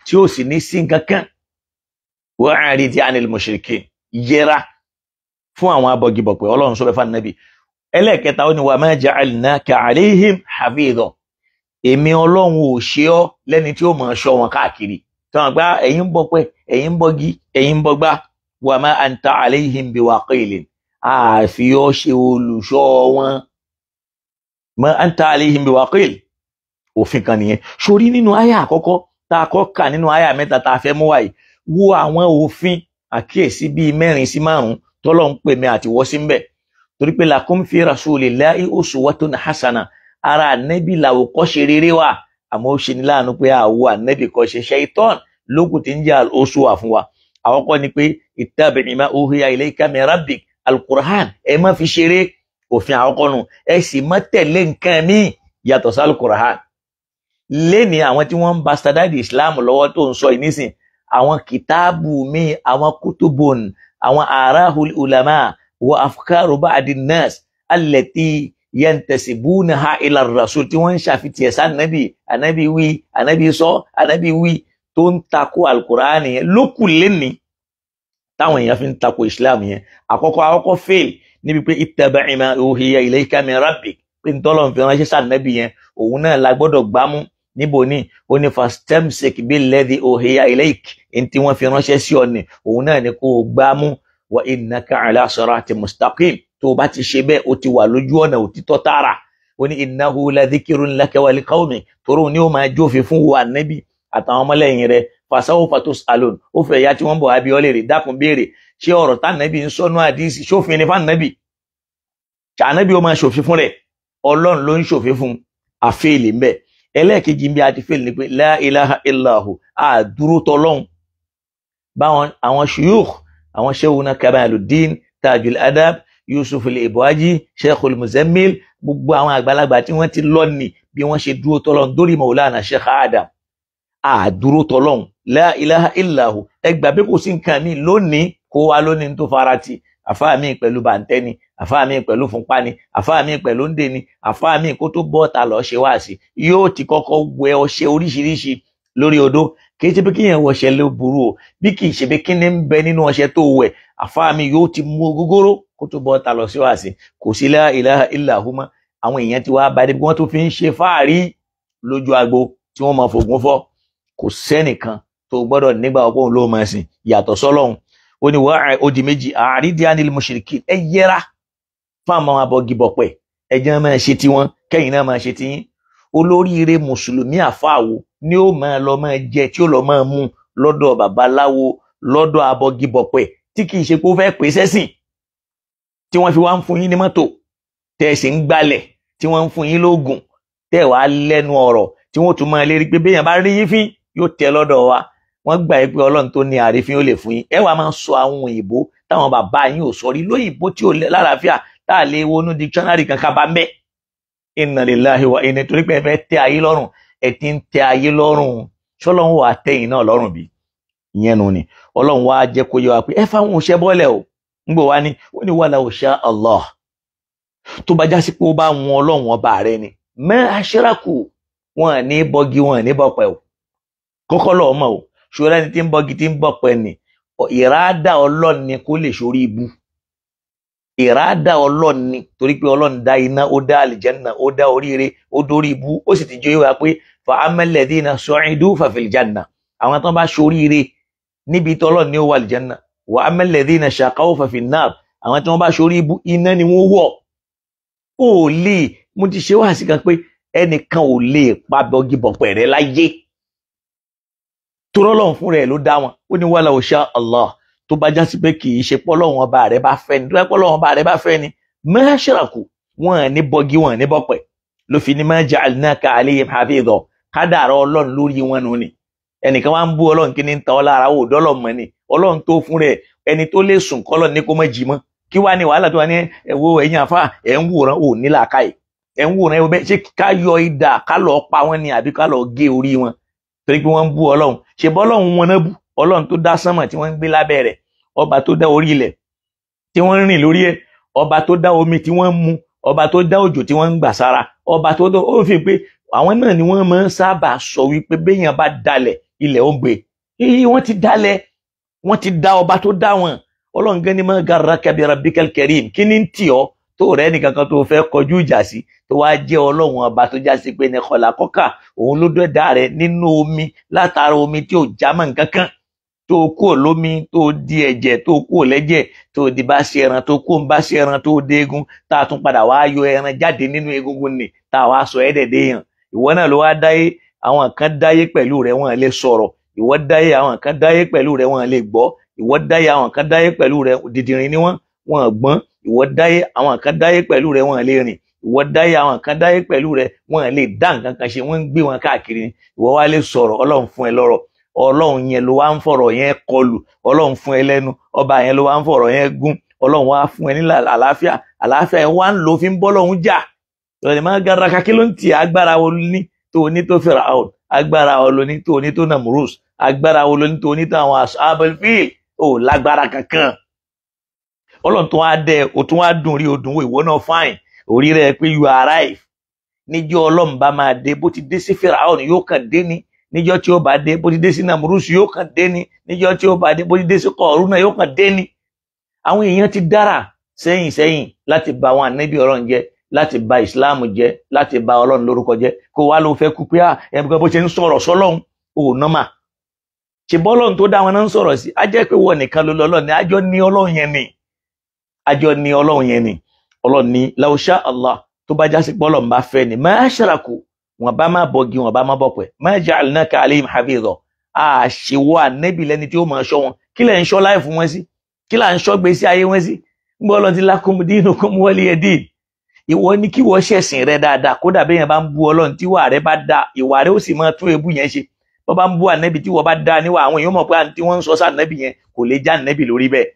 tí ó sì ní sí nǹkan kan. Wa'rid anil mushrikin, yẹra fún àwọn abọ́gibọ̀pẹ̀. Ọlọ́run sọ bẹ́ẹ̀ fún Ànábì. Ẹlẹ́ẹ̀kẹta, ó ní wa ma ja'alnaka alayhim hafidha, èmi Ọlọ́run ò ṣe ọ́ lẹ́ni tí ó máa ṣọ́ wọn káàkiri. Tí wọ́n gbá ẹ̀yin ń bọ̀pẹ̀, ẹ̀yin ń bọ́gi, ẹ̀yin ń bọ́gbá. Wa ma anta alayhim biwaqilin, àfi ọ́ ṣe olùṣọ́ wọn. Ma anta alayhim biwaqil, òfin kan nìyẹn. Sórí nínú àyà àkọ́kọ́ tá a kọ́ kà nínú àyà mẹ́ta tá a fẹ́ mú wáyé, wo àwọn òfin àkíyèsí bíi 4 sí 5 tọ́lọ́ ń pè mí àti wọ́ sí ń bẹ̀. Torí pé lakum fi rasulillahi uswatun hasana, ara ànẹ́bí làwòkọ́ṣe rere wà. Àmọ́ ó ṣe ní láàánú pé àwọ̀ ànẹ́bí kọ́ ṣe ṣaitan lókùn tí ń jẹ́ oṣù wà fún wa. Àkọ́kọ́ ni pé ittabi' ma uhiya ilayka min rabbik, alukur'an ẹ má fi ṣeré, òfin àkọ́kọ́ nù. Ẹ sì má tẹ̀lé nǹkan míì yàtọ̀ sí alukur'an. Léni àwọn tí wọ́n ń bastardize Islam lọ́wọ́ tó ń sọ yìí nísìn, àwọn kìtáàbù míì, àwọn kutubun, àwọn arahul ulama wa afkaru ba'di nas allati yantasibunaha ila rasul, tí wọ́n ń ṣàfihàn ẹ̀sán ànábì, ànábì wí, ànábì sọ, ànábì wí, tó ń takò alukur'an yẹn lókù léni táwọn èèyàn fi ń takò Islam yẹn. Àkọ́kọ́ fail níbi pé ittabi' ma uhiya ilayka min rabbik, pé ntọ́lọ̀ ń fi ránṣẹ́ sànábì yẹn, òun náà la gbọ́dọ̀ gbámú. Níbo ni ó ní fastamsik billadhi uhiya ilayk, ntí wọ́n fi ránṣẹ́ sí ọ ni, òun náà ni kó o gbámú. Wa innaka ala siratin mustaqim, tó o bá ti ṣe bẹ́ẹ̀, o ti wà lójú ọ̀nà òtítọ́ tààrà. Ó ní innahu la dhikrun laka wa liqawmik, toró ni ó máa jófin fún wa ànábì àtàwọn ọmọlẹ́yìn rẹ̀. Fasawfa tus'alun, ó fẹ́ ya tí wọ́n bọ̀ abiyọ́ lè rí dákun béèrè, ṣé ọ̀rọ̀ tánàbí ń sọnú àdísì ṣófin ni fánàbí? Ànábì ó máa ṣòfin fún rẹ̀, Ọlọ́run ló ń ṣòfin fún. Àfẹ́ẹ̀lì ń bẹ. Ẹlẹ́ẹ̀kejì ń bí a ti fẹ́ẹ̀lì ni pé la ilaha illahu, àdúró tọlọ́hun. Báwọn àwọn shuyukh, àwọn shehuna Kamaluddin, Tajul Adab, Yusuf al-Ibuaji, Sheikhul Muzammil, gbogbo àwọn àgbàlagbà tí wọ́n ti lọ ní bí wọ́n ṣe dúró tọlọ́hun dórí Maulana Sheikh Adam, àdúró tọlọ́hun la ilaha illahu. Ẹgbà bí kò sí nǹkan mi lónìí, kó wá lónìí tó farati. Àfáà mi pẹ̀lú bàǹtẹ́ ni, àfáà mi pẹ̀lú fúnpá ni, àfáà mi pẹ̀lú ńdè ni, àfáà mi kó tó bọ́ ta lọ ṣe wáàsí, yóò ti kọ́kọ́ wẹ ọṣẹ oríṣiríṣi lórí odó. Kì í ṣe pé kíyàn wọṣẹ ló burú o, bí kì í ṣe pé kíni ń bẹ nínú ọṣẹ tó wẹ̀, àfáà mi yóò ti mú gógóró kó tó bọ́ ta lọ sí wáàsí. Kò sí la ilaha illahu mọ́. Àwọn èèyàn ti wá bá débi wọ́n tó fi ń ṣe fáàrí lójú agbo tí wọ́n máa fògùn fọ́. Kò sẹ́nìkan tó gbọ́dọ̀ nígbà ọ̀pọ̀ òun ló máa sìn yàtọ̀ sọ́lọ́hun. Ó ní wàá ó di méjì, àrídìí anil mushrikin, ẹ yẹra fún àwọn abọ́gibọ̀pẹ̀, ẹ jẹ́ máa ṣe tiwọn, kẹ́yìn náà máa ṣe tiyín. Olóríire mùsùlùmí àfáàwò ni ó máa lọ máa jẹ tí ó lọ máa mú lọ́dọ̀ babaláwo, lọ́dọ̀ abọgibọ̀pẹ̀, tí kì í ṣe pé ó fẹ́ pè sẹ́sìn, tí wọ́n fi wá ń fún yín ní mọ́tò, tẹ́ ẹ sì ń gbalẹ̀, tí wọ́n ń fún yín lóògùn, tẹ́ ẹ wàá lẹ́nu ọ̀rọ̀, tí wọ́n tún máa lérí pé béèyàn bá rí yín fín yóò tẹ́ lọ́dọ̀ wa. Wọ́n gbà pé Ọlọ́run tó ní àrífín ó lè fún yín. Ẹ wàá máa sọ àwọn òyìnbó táwọn bàbá yín ò sọ rí lóyìnbó tí ò lálàáfíà, tá a lè wọnú dictionary kankan bá ń bẹ. Inna lillahi wa inna, torí pé ẹ fẹ́ tẹ́ ayé lọ́rùn, ẹ ti ń tẹ́ ayé lọ́rùn, ṣọlọ́run wà tẹ́yìn náà lọ́rùn bí? Ìyẹn nu ni Ọlọ́run wá jẹ́ kó yé wa pé ẹ fáwọn òṣẹ́ bọ́lẹ̀ o. Ń gbọ́ wá ní ó ní wala sha Allah, tó bá já sí pé ó bá wọn Ọlọ́run ọba rẹ ni, ma ashraku, wọn ní bọ́gi wọn ní bọ́pẹ́ o. Kọ́kọ́ lọ́ọ́ mọ̀ o, ṣòro ẹni tí ń bọ́gi tí ń bọ́pẹ́ ni ìrádà Ọlọ́run ni kó lè ṣorí ibu. Ìrádà Ọlọ́run ni, torí pé Ọlọ́run dá iná, ó dá àlìjẹ́nà, ó dá oríire, ó dórí ibu, ó sì ti jẹ́ wá pé fa ammal ladhina su'idu fa fil janna, àwọn tó ń bá ṣoríire níbi tí Ọlọ́run ní ó wà àlìjẹ́nà. Wa ammal ladhina shaqaw fa fin nar, àwọn tí wọ́n bá ṣorí ibu iná ni wọ́n wọ̀. Ó lè, mo ti ṣe wá sí kan pé ẹnìkan ò lè pa bọ́gibọ̀pẹ̀ rẹ láyé, torọ́lọ́run fún rẹ̀ ló dá wọn. Ó ní wala sha Allah, tó bá jásí pé kì í ṣe pọ́lọ́run ọba rẹ̀ bá fẹ́ ni, tó bá pọ́lọ́run ọba rẹ̀ bá fẹ́ ni, ma ashraku, wọn ní bọ́gí wọn ní bọ́pẹ̀. Ló fi ní ma ja'alnaka alayhim hafidha, kádàrá Ọlọ́run lórí wọn nù ni. Ẹnìkan wá ń bú Ọlọ́run, kí ni ń ta ọ lára, ò dọ́lọ̀ mọ́ ni. Ọlọ́run tó fún rẹ̀ ẹni tó lè sùn kọ́lọ̀ ní kó má jí mọ́. Kí wá ní wàhálà tó wà ní ẹ̀wọ̀ ẹ̀yìn àfa ẹ̀ ń wòran, ò ní làákàyè, ẹ̀ ń wòran ẹ̀ bẹ́ẹ̀. Ṣé ká yọ idà ká lọ pa wọ́n ni àbí ká lọ gé orí wọn? Torí pé wọ́n ń bú Ọlọ́run. Ṣe bọ́lọ́run wọn náà bú? Ọlọ́run tó dá sánmọ̀ tí wọ́n ń gbé lábẹ́ rẹ̀, ọba tó dá orí ilẹ̀ tí wọ́n ń rìn lórí ẹ̀, ọba tó dá omi tí wọ́n ń mu, ọba tó dá òjò tí wọ́n ń gbà sára, ọba tó dá, ó fi pé àwọn náà ni wọ́n máa ń sábà sọ wípé béèyàn bá dalẹ̀ ilẹ̀ ó ń gbé. Iye wọ́n ti dalẹ̀, wọ́n ti dá ọba tó dá wọn. Ọlọ́run gan ni ma garraka bi rabbikal karim, kí ni ń tì ọ́ tó rẹ́ nìkankan tó fẹ́ kọjú ìjà sí, tó wá jẹ́ Ọlọ́run ọba tó já sí pé ní khalaqaka, òun ló dẹ́dá rẹ̀ nínú omi, látara omi tí ò já mọ́ nǹkan kan, tó kúrò lómi, tó di ẹ̀jẹ̀, tó kúrò lẹ́jẹ̀, tó di bá ṣe ẹran, tó kúrò bá ṣe ẹran, tó dé egun, tá a tún padà wá yọ ẹran jáde nínú egungun ni, tá a wá sọ ẹ́ dẹ̀dẹ̀ yàn. Ìwọ náà ló wá dáyé, àwọn kan dáyé pẹ̀lú rẹ̀ wọ́n lè sọ̀rọ̀. Ìwọ dáyé, àwọn kan dáyé pẹ̀lú rẹ̀ wọ́n lè gbọ́. Ìwọ dáyé, àwọn kan dáyé pẹ̀lú rẹ̀ dìdìrín ni wọ́n, wọ́n gbọ́n. Ìwọ dáyé, àwọn kan dáyé pẹ̀lú rẹ̀ wọ́n lè rìn. Ìwọ dáyé, àwọn kan dáyé pẹ̀lú rẹ̀ wọ́n lè dá nǹkan kan ṣe, wọ́n ń gbé wọn káàkiri. Ìwọ wá lè sọ̀rọ̀, Ọlọ́run fún ẹ lọ́rọ̀. Ọlọ́run yẹn ló wá ń fọ̀rọ̀ yẹn kọlù, Ọlọ́run fún ẹ lẹ́nu, ọba yẹn ló wá ń fọ̀rọ̀ yẹn gún, Ọlọ́run wá fún ẹ ní àlàáfíà, àlàáfíà yẹn wá ń lò fi ń bọ́ lọ́hún jà. Ìrọ̀lẹ́ máa gara kí ló ń tì agbára wo ní tó ní tó Firaun, agbára wo ló ní tó ní tó Namrus, agbára wo ló ní tó ní tó àwọn Ashabul Fil, ò lágbára kankan. Ọlọ́run tó wá dẹ, o tún wá dùn rí, o dùn wò, ìwọ náà fine, orí rẹ pé you arrive. Níjọ́ Ọlọ́run bá máa dé, bó ti dé sí Firaun yóò kàn dé ní. Níjọ́ tí ó bá dé, bó ti dé sí Namrus yóò kàn dé ní. Níjọ́ tí ó bá dé, bó ti dé sí Kọ̀ọ̀rúnà yóò kàn dé ní. Àwọn èèyàn ti dára sẹ́yìn sẹ́yìn láti bà àwọn ànábì Ọlọ́run jẹ́, láti bà ìsìláàmù jẹ́, láti bà Ọlọ́run lórúkọ jẹ́. Kó wá ló fẹ́ kú pé ẹnìkan bó ṣe ń sọ̀rọ̀ sọ́lọ́run ò nọ́mà. Ṣe bọ́lọ́run tó dá wọn náà ń sọ̀rọ̀ sí? Á jẹ́ pé wọ́n nìkan ló lọ́lọ́ ni, àjọ ní Ọlọ́run yẹn ni. Àjọ ní Ọlọ́run yẹn ni. Ọlọ́run ní law sha Allah, tó bá jásí pọ́lọ̀ ń bá fẹ́ ni, ma ashraku, wọn bá má bọ́gi wọn bá má bọ̀pẹ̀, ma ja'alnaka alayhim hafiza, àṣewọ́ ànẹ́bì lẹ́ni tí ó máa ṣọ́ wọn. Kí lẹ̀ ń ṣọ́ láì fún wọn sí? Kí là ń ṣọ́ gbé sí ayé wọn sí? Ń gbọ́ Ọlọ́run ti lakum dinukum waliya din. Ìwọ ní kí wọ́n ṣẹ̀sìn rẹ dáadáa, kódà bí yẹn bá ń bú Ọlọ́run tí ìwà rẹ bá da, ìwà rẹ ó sì máa tún ebú yẹn ṣe. Bọ́ bá ń bú ànẹ́bì tí wọ́n bá da níwà, àwọn èèyàn mọ̀ pé àǹtí wọ́n ń sọ sànẹ́bì yẹn kò lè já ànẹ́bì lórí bẹ́ẹ̀.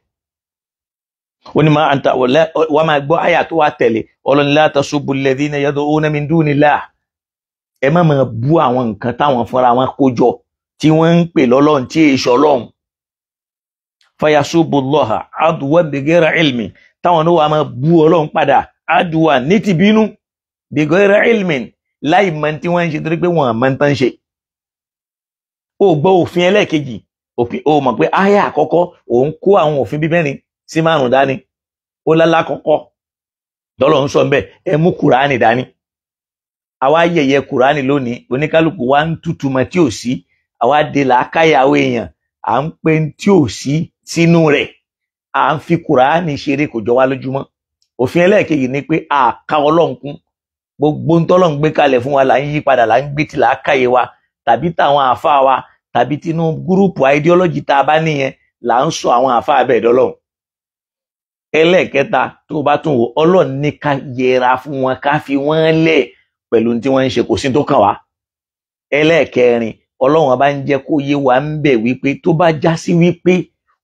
Ó ní máa ń ta wọ́n máa gbọ́ àyà tó wà tẹ̀lé. Ọlọ́run la tasubbu alladhina yad'una min dunillah, ẹ má máa bú àwọn nǹkan táwọn fúnra wọn kó jọ tí wọ́n ń pè lọ́lọ́run tí èso Ọlọ́run. Fayasubbullaha adwan bighayri ilmi, táwọn náà wà máa bú Ọlọ́run padà adwan ní ti bínú, bighayri ilmin, láì mọ̀ tí wọ́n ń ṣe, torí pé wọ́n mọ̀ tán ṣe. Ó gbọ́ òfin ẹlẹ́ẹ̀kejì, òfin ó mọ̀ pé àyà àkọ́kọ́ òun kó àwọn òfin bíi 4 sí 5 dání. Ó lálá kọ́kọ́ lọ́lọ́ ń sọ mbẹ́, ẹ mú Kùránì dání. Àwa yẹ̀yẹ́ Kùránì lónìí, oníkálukú wa ń tutù mọ́ tí ò sí, àwa de làákàyàwó èèyàn, à ń pè tí ò sí sínú rẹ̀, à ń fi Kùránì ṣeré, kò jọ wá lójúmọ́. Òfin ẹlẹ́ẹ̀kejì ni pé àka Ọlọ́run kún. Gbogbo ń tọ́lọ̀ ń gbé kalẹ̀ fún wa là ń yí padà, là ń gbé tí làákàyè wa tàbí táwọn àáfàá wa tàbí tinú gúrúùpù ideology tá a bá nìyẹn là ń sọ àwọn àáfàá bẹ́ẹ̀ dọ́lọ́hùn. Ẹlẹ́ẹ̀kẹta tó bá tún wò, Ọlọ́run ní ká yẹra fún wọn, ká fi wọ́n lẹ̀ pẹ̀lú tí wọ́n ń ṣe, kò sí tó kàn wá. Ẹlẹ́ẹ̀kẹrin, Ọlọ́run bá ń jẹ́ kó yé wa ń bẹ̀ wípé tó bá já sí wípé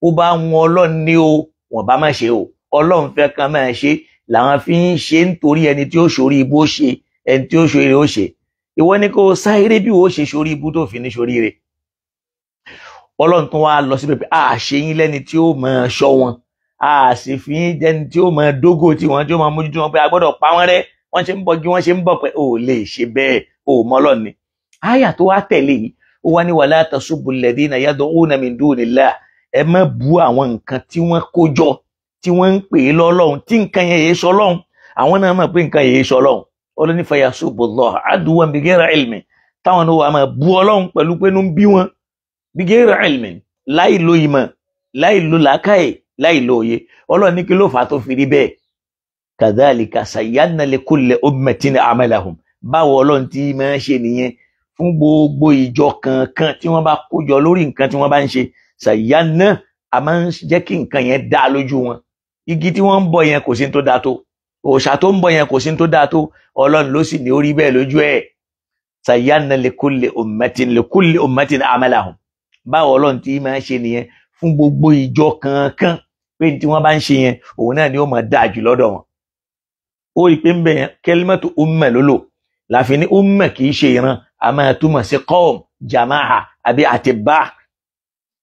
ó bá wọn Ọlọ́run ní o, wọ́n bá má ṣe o, Ọlọ́run fẹ́ kan máa ṣe làwọn fi ń ṣe, nítorí ẹni tí ó ṣorí ibú ó ṣe, ẹni tí ó ṣorí ó ṣe. Ìwọ ni kó sáré bí ó ṣe ṣorí ibú tó fi ní ṣorí rẹ̀. Ọlọ́run tún wá lọ síbẹ̀ pé a ṣe yín lẹ́ni tí ó máa ṣọ́ wọn, a sì fi yín jẹ́ni tí ó máa dógò tí wọ́n, tí ó máa mójútó wọn, pé a gbọ́dọ̀ pa wọ́n rẹ́, wọ́n ṣe ń bọ́gi, wọ́n ṣe ń bọ̀ pé ò lè ṣe bẹ́ẹ̀, ò mọ́ Ọlọ́run ni. Àyà tó wá tẹ̀lé yìí, ó wá ní wala tasubbu alladhina yad'una min dunillah. Ẹ má bú àwọn nǹkan tí wọ́n kó jọ tí wọ́n ń pè é lọ́lọ́run, tí nǹkan yẹn yéé sọ Ọlọ́run, àwọn náà mọ̀ pé nǹkan yéé sọ Ọlọ́run. Ọlọ́run ní fayasubbullaha aduwwan bighayri ilmin, táwọn náà wà máa bú Ọlọ́run pẹ̀lú pé inú ń bí wọn, bighayri ilmin, láì lo ìmọ̀, láì lo làákàyè, láì lo òye. Ọlọ́run ní kí ló fà á tó fi rí bẹ́ẹ̀? Kadhalika zayyana likulli ummatin amalahum. Báwo Ọlọ́run ti máa ń ṣe nìyẹn fún gbogbo ìjọ kankan tí wọ́n bá kó jọ lórí nǹkan tí wọ́n bá ń ṣe. Zayyana, a máa ń jẹ́ kí nǹkan yẹn dá lójú wọn. Igi tí wọ́n ń bọ yẹn kò sí tó dáa tó, òòṣà tó ń bọ yẹn kò sí tó dáa tó, Ọlọ́run ló sì ní orí bẹ́ẹ̀ lójú ẹ̀. Zayyana likulli ummatin likulli ummatin amalahum. Báwo Ọlọ́run ti máa ń ṣe nìyẹn fún gbogbo ìjọ kankan pé tí wọ́n bá ń ṣe yẹn, òun náà ni ó máa dáa jù lọ́dọ̀ wọn. Ó rí i pé ń bẹ yẹn kalimatu umma ló lò, láfi ní umma kì í ṣe ìran, a máa túmọ̀ sí qawm, jama'a àbí àtibá.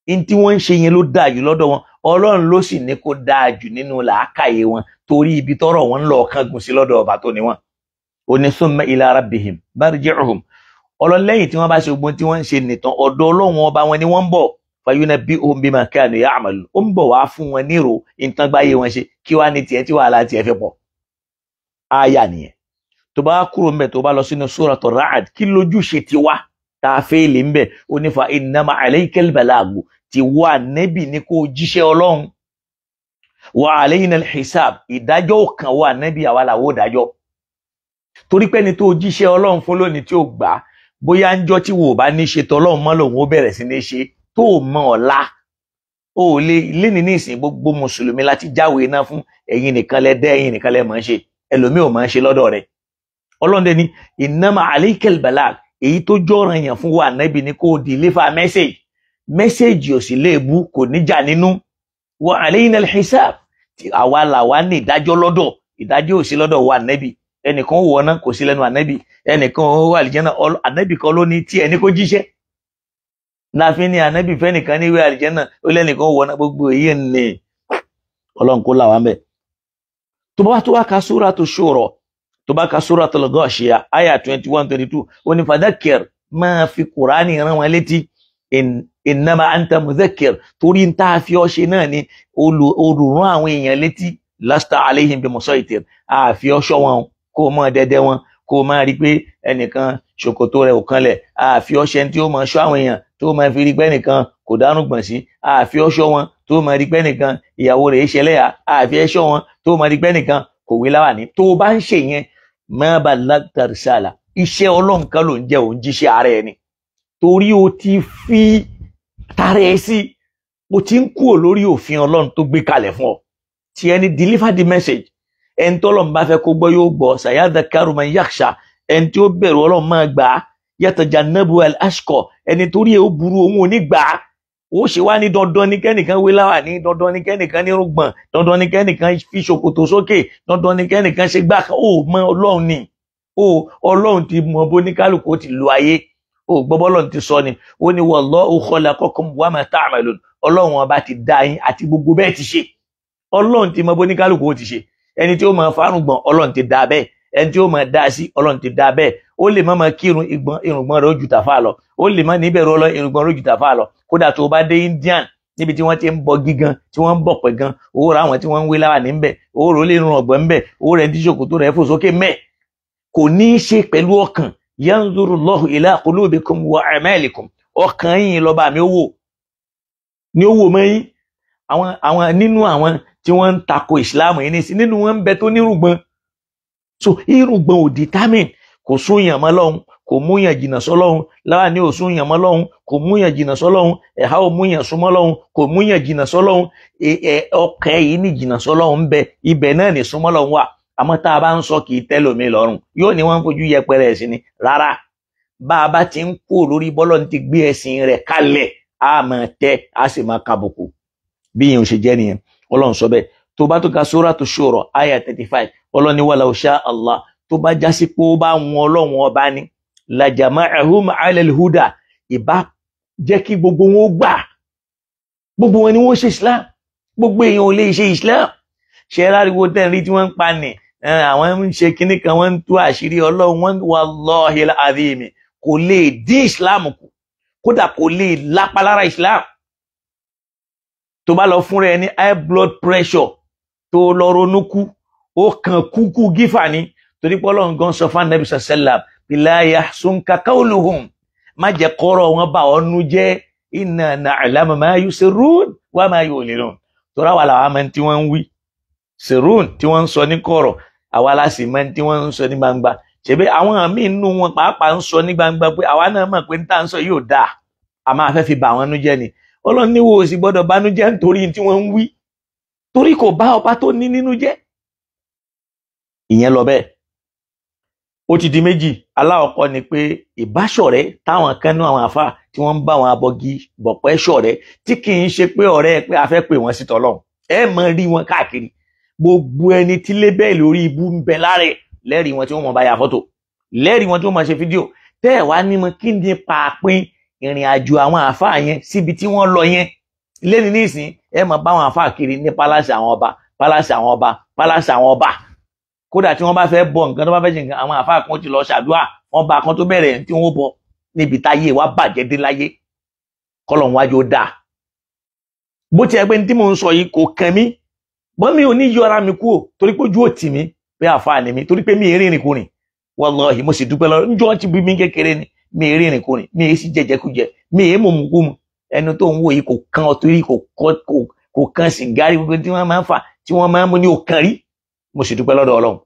In tí wọ́n ń ṣe yẹn ló dáa jù lọ́dọ̀ wọn, Ọlọ́run ló sì ní kó dáa jù nínú làákàyè wọn, torí ibi tọ́rọ̀ wọn ń lọ kángun sí lọ́dọ̀ ọba tó ní wọn. Ó ní summa ila rabbihim marji'uhum. Ọlọ́run lẹ́yìn tí wọ́n bá ṣe ogun tí wọ́n ń ṣe nìtàn, ọ̀dọ̀ Ọlọ́run ọba wọn ni wọ́n ń bọ̀. Fayunabbi'uhum bima kanu ya'malun. Ó ń bọ̀ wá fún wọn nírò ìtàngbáyé wọn ṣe, kí wá ní tiẹ̀ tí wàhálà tiẹ̀ fi pọ̀. Aya nìyẹn. Tó bá kúrò ńbẹ̀, tó bá lọ sínú Suratu Ra'd, kí lójúṣe ti wá tá a fẹ́ lè ńbẹ̀? Ó ní fa innama alaykal balagu, ti wá nẹ́bì ní kó jíṣẹ́ Ọlọ́run. Wa alayna al-hisab, ìdájọ́ kan wà nẹ́bì, àwa làwọ̀ dájọ́. Torí pé ẹni tó jíṣẹ́ Ọlọ́run fún lónìí tí ó gbà, bóyá ń jọ́ tí wò bá ní ṣe tọ́lọ́run mọ́ lòun ó bẹ̀rẹ̀ sí ní ṣe, tó mọ ọ̀la. Ó lè léni ní ìsìn gbogbo mùsùlùmí láti jáwèé náà fún, ẹ̀yin nìkan lẹ dẹ́, ẹ̀yin nìkan lẹ mọ̀ ń ṣe, ẹlòmíì ò mọ̀ ń ṣe lọ́dọ̀ rẹ̀. Ọlọ́run dẹ̀ ní innama alaykal balag, èyí tó jọ̀ràn yàn fún wa nẹ́bì ni kó deliver message. Message ò sì léèbú, kò níjà nínú. Wa alayna al-hisab, àwa làwa ní ìdájọ́ lọ́dọ̀, ìdájọ́ ò sí lọ́dọ̀ wa nẹ́bì. Ẹnìkan ó wọná kò sí lẹ́nu ànẹ́bì, ẹnìkan ó wà àlìjẹ́nà, ànẹ́bì kan ló ní tí ẹni kó jíṣẹ́. Láàfin ní ànẹ́bì fẹ́nìkan ní ìwé àlìjẹ́nà, ó lẹ́nìkan ó wọná, gbogbo èyí ni Ọlọ́run kó là wá ńbẹ̀. Tó bá tó wá ka Suratu Shura, tó bá ka Suratul Ghashiya aya 21 22, ó ní fadhakkir, máa fi Kùránì rán wọn létí, innama anta mudhakkir, torí ń tá a fi ọ́ ṣe náà ni olùrán àwọn èèyàn létí, lasta alayhim bi musaytir, àfi ọ́ ṣọ́ wọn, kó mọ dẹdẹ wọn, kó máa rí pé ẹnìkan ṣòkòtò rẹ̀ ò kanlẹ̀, àfi ọ́ ṣe tí ó máa ṣọ́ àwọn èèyàn tó máa fi rí pé ẹnìkan kò dánú gbọ̀n sí, àfi ọ́ ṣọ́ wọn tó máa rí pé ẹnìkan ìyàwó rẹ̀ ṣẹlẹ́yà, àfi ẹ́ ṣọ́ wọn tó máa rí pé ẹnìkan kò wí láwàní. Tó o bá ń ṣe yẹn, ma ballagta risala, iṣẹ́ Ọlọ́run kan ló ń jẹ́, òun jíṣẹ́ ara ẹni, torí o ti fi tara ẹ sí, o ti ń kúrò lórí òfin Ọlọ́run tó gbé kalẹ̀ fún ọ. Tí ẹni deliver the message, ẹni tó Ọlọ́run bá fẹ́ kó gbọ́ yóò gbọ́. Sayadhakkaru man yakhsha, ẹni tí ó bẹ̀rù Ọlọ́run máa gbà á. Yatajannabu al-ashqa, ẹni torí ẹ ó burú òun ò ní gbà á. Ó ṣe wá ní dandan ní kẹ́nìkan wé láwà ní, dandan ní kẹ́nìkan nírùngbọ̀n, dandan ní kẹ́nìkan fi ṣòkòtò sókè, dandan ní kẹ́nìkan ṣe gbà kan. Ó mọ Ọlọ́run ni, ó Ọlọ́run ti mọ bó ní kálukú ó ti lo ayé. Ó gbọ́ bọ́lọ́run ti sọ ni, ó ní wallahu khalaqakum wa ma ta'malun, Ọlọ́run ọba ti dá yín àti gbogbo bẹ́ẹ̀ ti ṣe. Ọlọ́run ti mọ bó ní kálukú ó ti ṣe. Ẹni tí ó máa fárùngbọ̀n, Ọlọ́run ti dá bẹ́ẹ̀. Ẹni tí ó máa dá sí, Ọlọ́run ti dá bẹ́ẹ̀. Ó lè má máa kírun, irùngbọ̀n rẹ̀ ó ju tàfà lọ. Ó lè má níbẹ̀rù Ọlọ́run, irùngbọ̀n rẹ̀ ó ju tàfà lọ. Kódà tó bá dé Indian, níbi tí wọ́n ti ń bọ gígan, tí wọ́n ń bọ̀ pẹ̀ gan, owó ra àwọn tí wọ́n ń wé láwà ní ńbẹ̀, owó rẹ̀ ó lè rún ọ̀gbọ̀n ńbẹ̀, owó rẹ̀ ń dín ṣòkòtò rẹ̀ fò sókè mẹ́. Kò ní í ṣe pẹ̀lú ọkàn. Yanzurullahu ila qulubikum wa a'malikum, ọkàn yín lọ́ba mi ó wò ni ó wò mọ́ yín. Àwọn nínú àwọn tí wọ́n ń tako ìsìláàmù yìí nísìn, nínú wọn ń bẹ tó nírùngbọ̀n, So irùngbọ̀n ò determine, kò súnyàn mọ́ lọ́hùn, kò múyàn jìnnà sọ́lọ́hùn. Láwàní ò súnyàn mọ́ lọ́hùn, kò múyàn jìnnà sọ́lọ́hùn. Ẹ̀há ò múyàn súnmọ́ lọ́hùn, kò múyàn jìnnà sọ́lọ́hùn. Ọkàn yìí ní jìnnà sọ́lọ́hùn ń bẹ, ibẹ̀ náà ní súnmọ́ lọ́hùn wà. Àmọ́ tá a bá ń sọ kì í tẹ́lòmí lọ́rùn, yóò ní wọ́n ń fojú yẹpẹrẹ ẹ̀sìn ni. Rárá, bá a bá ti ń kú lórí bọ́lọ́ ti gbé ẹ̀sìn rẹ̀ kalẹ̀, a máa tẹ́, a sì máa kàbùkù. Bí ìyẹn ò ṣe jẹ́ nìyẹn, Ọlọ́run sọ bẹ́ẹ̀. Tó bá tó ka Suratu Shura aya 35, Ọlọ́run ní walau sha Allah, tó bá jásí pé ó bá wọn Ọlọ́run ọba ni, la jama'ahum 'ala al-huda, ìbá jẹ́ kí gbogbo wọn ó gbà, gbogbo wọn ni wọ́n ṣe Islam, gbogbo èèyàn ò lè ṣe Islam. Ṣe láriwo tẹ́lẹ̀ tí wọ́n ń pa ni, àwọn ń ṣe kinní kan, wọ́n ń tú àṣírí Ọlọ́run, wọ́n wallahi al-azim, kò lè dín Islam kù, kódà kò lè lápá lára Islam. Tó bá lọ fúnra ẹ ní high blood pressure, tó lọ ronú kú, ó kàn kúkú gífà ni. Torí pé Ọlọ́run gan sọ fún Ànábì sallam, la yahsunka qawluhum, má jẹ́ kọ́rọ̀ wọn bá ọ nú jẹ́, inna na'lamu ma yusirrun wa ma yu'linun. Torí àwa làwa máa ń tí wọ́n ń wí, sirrun tí wọ́n ń sọ ní kọ̀rọ̀, àwa la sì máa ń tí wọ́n ń sọ ní gbangba. Ṣebí àwọn míì nínú wọn pàápàá ń sọ ní gbangba pé àwa náà mọ̀ pé níta ń sọ yóò dáa, a máa fẹ́ fi bà wọ́n nú jẹ́ ni. Ọlọ́run ní wo sì gbọ́dọ̀ bánújẹ́ nítorí tí wọ́n ń wí, torí kò bá ọba tó ní nínú jẹ́. Ìyẹn lọ bẹ́ẹ̀. Ó ti di méjì. Aláwọ̀kọ́ ni pé ìbáṣọ̀rẹ́ táwọn kan nú àwọn àfáà tí wọ́n ń bá àwọn abọ́gi bọ̀pẹ́ ṣọ̀rẹ́, tí kì í ṣe pé ọ̀rẹ́ pé a fẹ́ pè wọ́n sí tọ́lọ́run. Ẹ mọ̀ rí wọn káàkiri, gbogbo ẹni tí lébẹ́ẹ̀lì orí ibú ń bẹ lára ẹ̀, lẹ́rìí wọn tí wọ́n mọ̀ bá ya fọ́tò, lẹ́rìí wọn tí wọ́n mọ̀ ṣe fídíò. Tẹ́ ẹ̀ wá ní mọ̀ kí ni pàápín ìrìn àjò àwọn àfáà yẹn síbi tí wọ́n lọ yẹn. Lẹ́ni nísìn ẹ mọ̀ bá àwọn àfáà kiri ní pálásì àwọn ọba, pálásì àwọn ọba, pálásì àwọn ọba. Kódà tí wọ́n bá fẹ́ bọ nǹkan, tó bá fẹ́ ṣe nǹkan, àwọn àfáà kan ti lọ ṣàdúrà, wọ́n bá kan tó bẹ̀rẹ̀ tí wọ́n bọ níbi táyé wa bàjẹ́ dé láyé. Kọ́lọ̀ wájú ó dáa. Bó tiẹ̀ pé tí mò ń sọ yìí kò kàn mí, bọ́n mi ò ní yọra mi kúrò torí pé ojú ò tì mí pé àfáà ni mí, torí pé mi ì rìnrìn kùnrin. Wallahi mo sì dúpẹ́ lọ, njọ́ ti bí mi kékeré ni mi ì rìnrìn kùnrin, mi ì sì jẹjẹkújẹ, mi ì mọ̀mùkúmu. Ẹnu tó ń wò yìí kò kan ọtí rí, kò kan sìgárì, gbogbo tí wọ́n máa ń fà tí wọ́n máa ń mú ní òkan rí. Mo sì dúpẹ́ lọ́dọ̀ Ọlọ́run.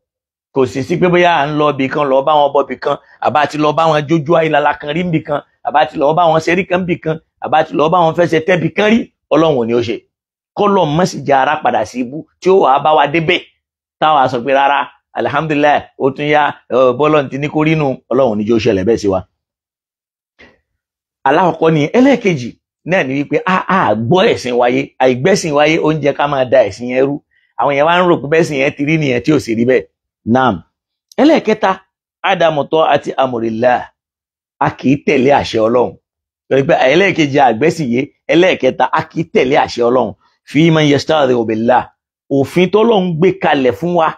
Kò sì sí pé bóyá à ń lọ ibì kan lọ bá wọn bọ ibì kan, àbá ti lọ bá wọn jójú ayélujára kan rí ibì kan, àbá ti lọ bá wọn ṣerí kan ibì kan, àbá ti lọ bá wọn fẹsẹ̀ tẹ́ ibì kan rí. Ọlọ́run ò ní ó ṣe. Kọ́lọ̀ mọ́ sì jẹ́ ara padà sí ibú tí ó wàá bá wa débẹ̀ táwa sọ pé rárá, alihamudulilayi, ó tún yá bọ́lọ̀ ti ní kó rínú. Ọlọ́run ò ní jẹ́ ó ṣẹlẹ̀ bẹ́ẹ̀ sí wa. Alákọ̀ọ́kọ́ ni. Ẹlẹ́ẹ̀kejì náà ni wípé a gbọ́ ẹ̀sìn wáyé, àìgbẹ́sìn wáyé ó ń jẹ́ ká máa da ẹ̀sìn yẹn rú. Àwọn yẹn wá ń rò pé bẹ́sìn yẹn ti rí nìyẹn tí ò sì rí bẹ́ẹ̀. Naam. Ẹlẹ́ẹ̀kẹta, ádámọ̀tọ́ àti amòrìlá, a kì í tẹ̀lé àṣẹ Ọlọ́run. Torí pé ẹlẹ́ẹ̀kejì àgbẹ́sìn yé, ẹlẹ́ẹ̀kẹta a kì í tẹ̀lé àṣẹ Ọlọ́run. Fi man yastahzi'u billah, òfin tọ́lọ́run gbé kalẹ̀ fún wa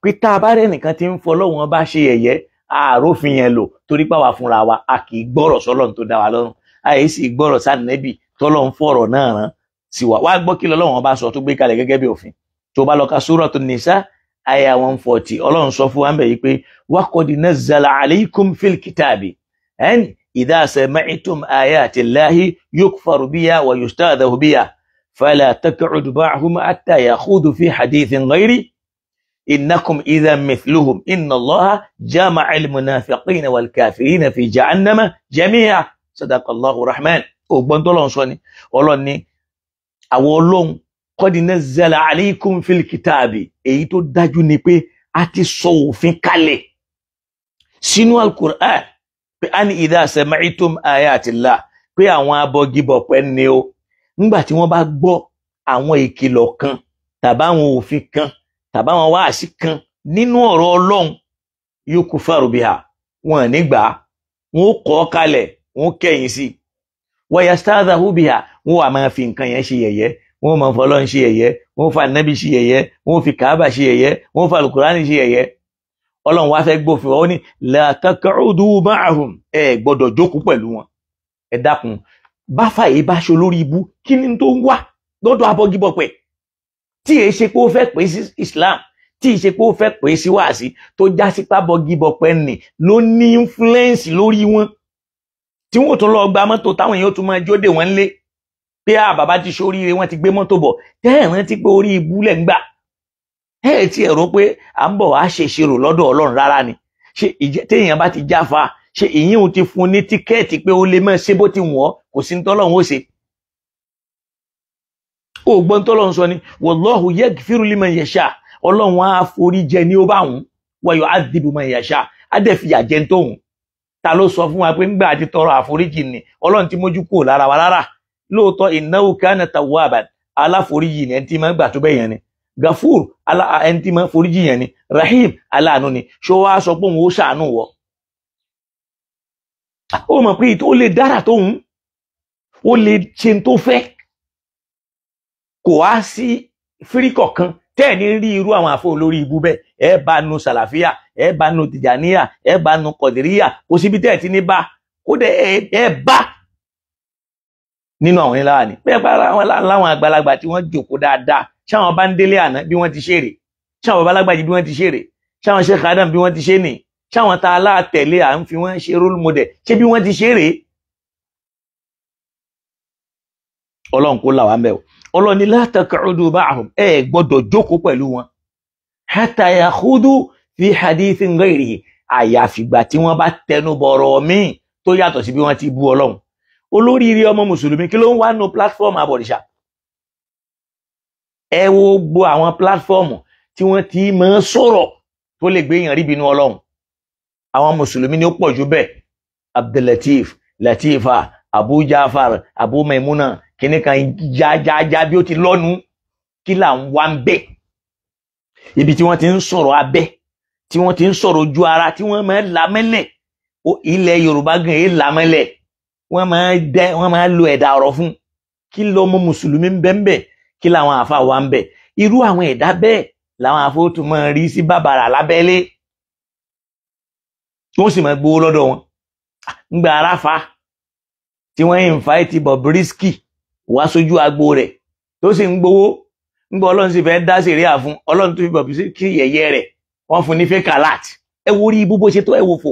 pé tá a bá rẹ̀ nìkan tí ń fọlọ́run bá ṣe yẹ̀yẹ́, àròfin yẹn lò, torí pé àwa fúnra wa a kì í gbọ́rọ̀ sọ́lọ́run tó dá wa lọ́rùn, àyè sì gbọ́rọ̀ sànẹ́bì tọ́lọ́run fọ̀rọ̀ náà rán sí wa. Wá gbọ́ kí lọ́lọ́run bá sọ tó gbé kalẹ̀ gẹ́gẹ́ bí òfin. Tó bá lọ ka Suratu Nisa aya 140, Ọlọ́run sọ fún wa ń bẹ̀ yìí pé wa qad nazzala alaykum fil kitabi an idha sami'tum ayati llahi yukfaru biha wa yustahza'u biha fala taq'udu ma'ahum hatta yakhudu fi hadithin ghayri innakum idhan mithluhum inna Allaha jama'a al-munafiqina wal kafirina fi jahannama jami'a. Sadaqallahu rahman. Ògbọ́n tọ́lọ́run sọ ni, Ọlọ́run ni àwọn Ọlọ́run qad nazzala alaykum fil kitabi, èyí tó dájú ni pé a ti sọ òfin kalẹ̀ sínú al-Qur'an pé a ní idha sami'tum ayatillah, pé àwọn abọ́gibọ̀pẹ̀ ni o, nígbà tí wọ́n bá gbọ́ àwọn ìkìlọ̀ kan tàbá àwọn òfin kan tàbá àwọn wáàsí kan nínú ọ̀rọ̀ Ọlọ́run, yukfaru biha, wọn nígbà wọn ó kọ́ kalẹ̀, wọn kẹ̀yìn sí, wa yastahza'u biha, wọn wà máa fi nǹkan yẹn ṣe yẹ̀yẹ́, wọn máa fọlọ́n ṣe yẹ̀yẹ́, wọn fa nẹ́bí ṣe yẹ̀yẹ́, wọn fi kàábà ṣe yẹ̀yẹ́, wọn fa alukurani ṣe yẹ̀yẹ́. Ọlọ́run wá fẹ́ gbófin wọn, ó ní la taq'udu ma'ahum, ẹ gbọ́dọ̀ jókòó pẹ̀lú wọn. Ẹ dákun, báfà yìí bá ṣe olórí ibú, kí ni tó ń wá lọ́dọ̀ abọ́gibọ̀pẹ̀ tí èyí ṣe pé ó fẹ́ pè sí Islam, tí èyí ṣe pé ó fẹ́ pè sí wáàsí, tó já sí pábọ́gibọ̀pẹ̀ nì ló ní influence lórí wọn, tí wọ́n tún lọ gba mọ́tò táwọn èèyàn tún máa jóde wọn lé pé a bàbá ti ṣoríire, wọ́n ti gbé mọ́tò bọ̀. Tẹ́ ẹ̀ rántí pé orí ibú lẹ̀ ń gbà. Ẹ ti ẹ̀ rò pé à ń bọ̀ wá ṣe ìṣirò lọ́dọ̀ Ọlọ́run rárá ni. Ṣé téèyàn bá ti jáfa, ṣé ìyín ò ti fún ní tíkẹ́ẹ̀tì pé ó lè máa ṣe bó ti wọ̀n, kò sí ní tọ́lọ́run ó ṣe. Ó gbọ́n tọ́lọ́run sọ ni, wallahu yaghfiru liman yasha, Ọlọ́run á forí jẹ ní ó bá wùn, wa yu'adhibu man yasha, á dẹ̀ fìyà jẹ tóhùn. Ta ló sọ fún wa pé ńgbà àti tọrọ àforíjì ni Ọlọ́run ti mójú kúrò lára wa rárá? Lóòótọ́ innahu kana tawwaban, aláforíjì ni, ẹni tí máa ń gbà tó bẹ́ẹ̀ yẹn ni. Gafur, ẹni tí máa ń foríjì yẹn ni. Rahim, aláàánú ni. Ṣó wá sọ pé òun ó ṣàánú wọ? Ó mọ̀ pé ó lè dára tóhun, ó lè ṣe tó fẹ́. Kò wá sí fíríkọ̀ kan tẹ́ẹ̀ ní rí irú àwọn àfọ olórí ibú bẹ́ẹ̀. Ẹ bá nu sàlàfíà, ẹ bá nu tìjàníyà, ẹ bá nu kọ̀dìríyà, kò síbi tẹ́ẹ̀ ti ní bá, kódà ẹ bá nínú àwọn oníláwà ni. Bẹ́ẹ̀ bá láwọn àgbàlagbà tí wọ́n jòkó dáadáa, ṣáwọn bá ń délé àná bí wọ́n ti ṣeré, ṣáwọn babalágbàjì bí wọ́n ti ṣeré, ṣáwọn Sheikh Adam bí wọ́n ti ṣe nì, ṣáwọn tá a láàtẹ̀lé à ń fi wọ́n ṣe role model, ṣé bí wọ́n ti ṣeré? Ọlọ́run kó là wá ń bẹ̀ o. Ọlọ́run ní la taq'udu ma'ahum, ẹ gbọ́dọ̀ jókòó pẹ̀lú wọn, hatta yakhudu fi hadithin ghayrihi, àyàfìgbà tí wọ́n bá tẹnu bọ̀rọ̀ míì tó yàtọ̀ sí bí wọ́n ti bú Ọlọ́run. Olóríire ọmọ mùsùlùmí kí ló ń wá nu platform àbọ̀rìṣà? Ẹ wo gbogbo àwọn platform tí wọ́n ti máa ń sọ̀rọ̀ tó lè gbé èèyàn rí bínú Ọlọ́run. Àwọn mùsùlùmí ni ó pọ̀ jù bẹ́ẹ̀. Abdulateef, Latifa, Abu Jafar, Abu Maimuna, kíní kan jájájá bí ó ti lọ́nu, kí là ń wá ń bẹ̀? Ibi tí wọ́n ti ń sọ̀rọ̀ abẹ́, tí wọ́n ti ń sọ̀rọ̀ ojú ara, tí wọ́n máa ń lamẹ́lẹ̀. Ilẹ̀ Yorùbá gan èé lamẹ́lẹ̀, wọ́n máa dẹ́, wọ́n máa lo ẹ̀dà ọ̀rọ̀ fún. Kí lọ́mọ mùsùlùmí ń bẹ ń bẹ̀? Kí làwọn àfa wa ń bẹ̀? Irú àwọn ẹ̀dá bẹ́ẹ̀ làwọn àfa ó tún máa rí sí bàbàrà lábẹ́lé, wọ́n sì máa gbowó lọ́dọ̀ wọn. Ńgbà aráfa tí wọ́n invite Bobrisky wá sójú agbo rẹ̀ tó sì ń gbowó, ńgbà Ọlọ́run sì fẹ́ dá sẹ̀ríà fún Ọlọ́run tó fi Bobrisky yẹ̀yẹ́ rẹ̀, wọ́n fún ní fake alert. Ẹ wo orí ibú bó ṣe tó, ẹ wo fò.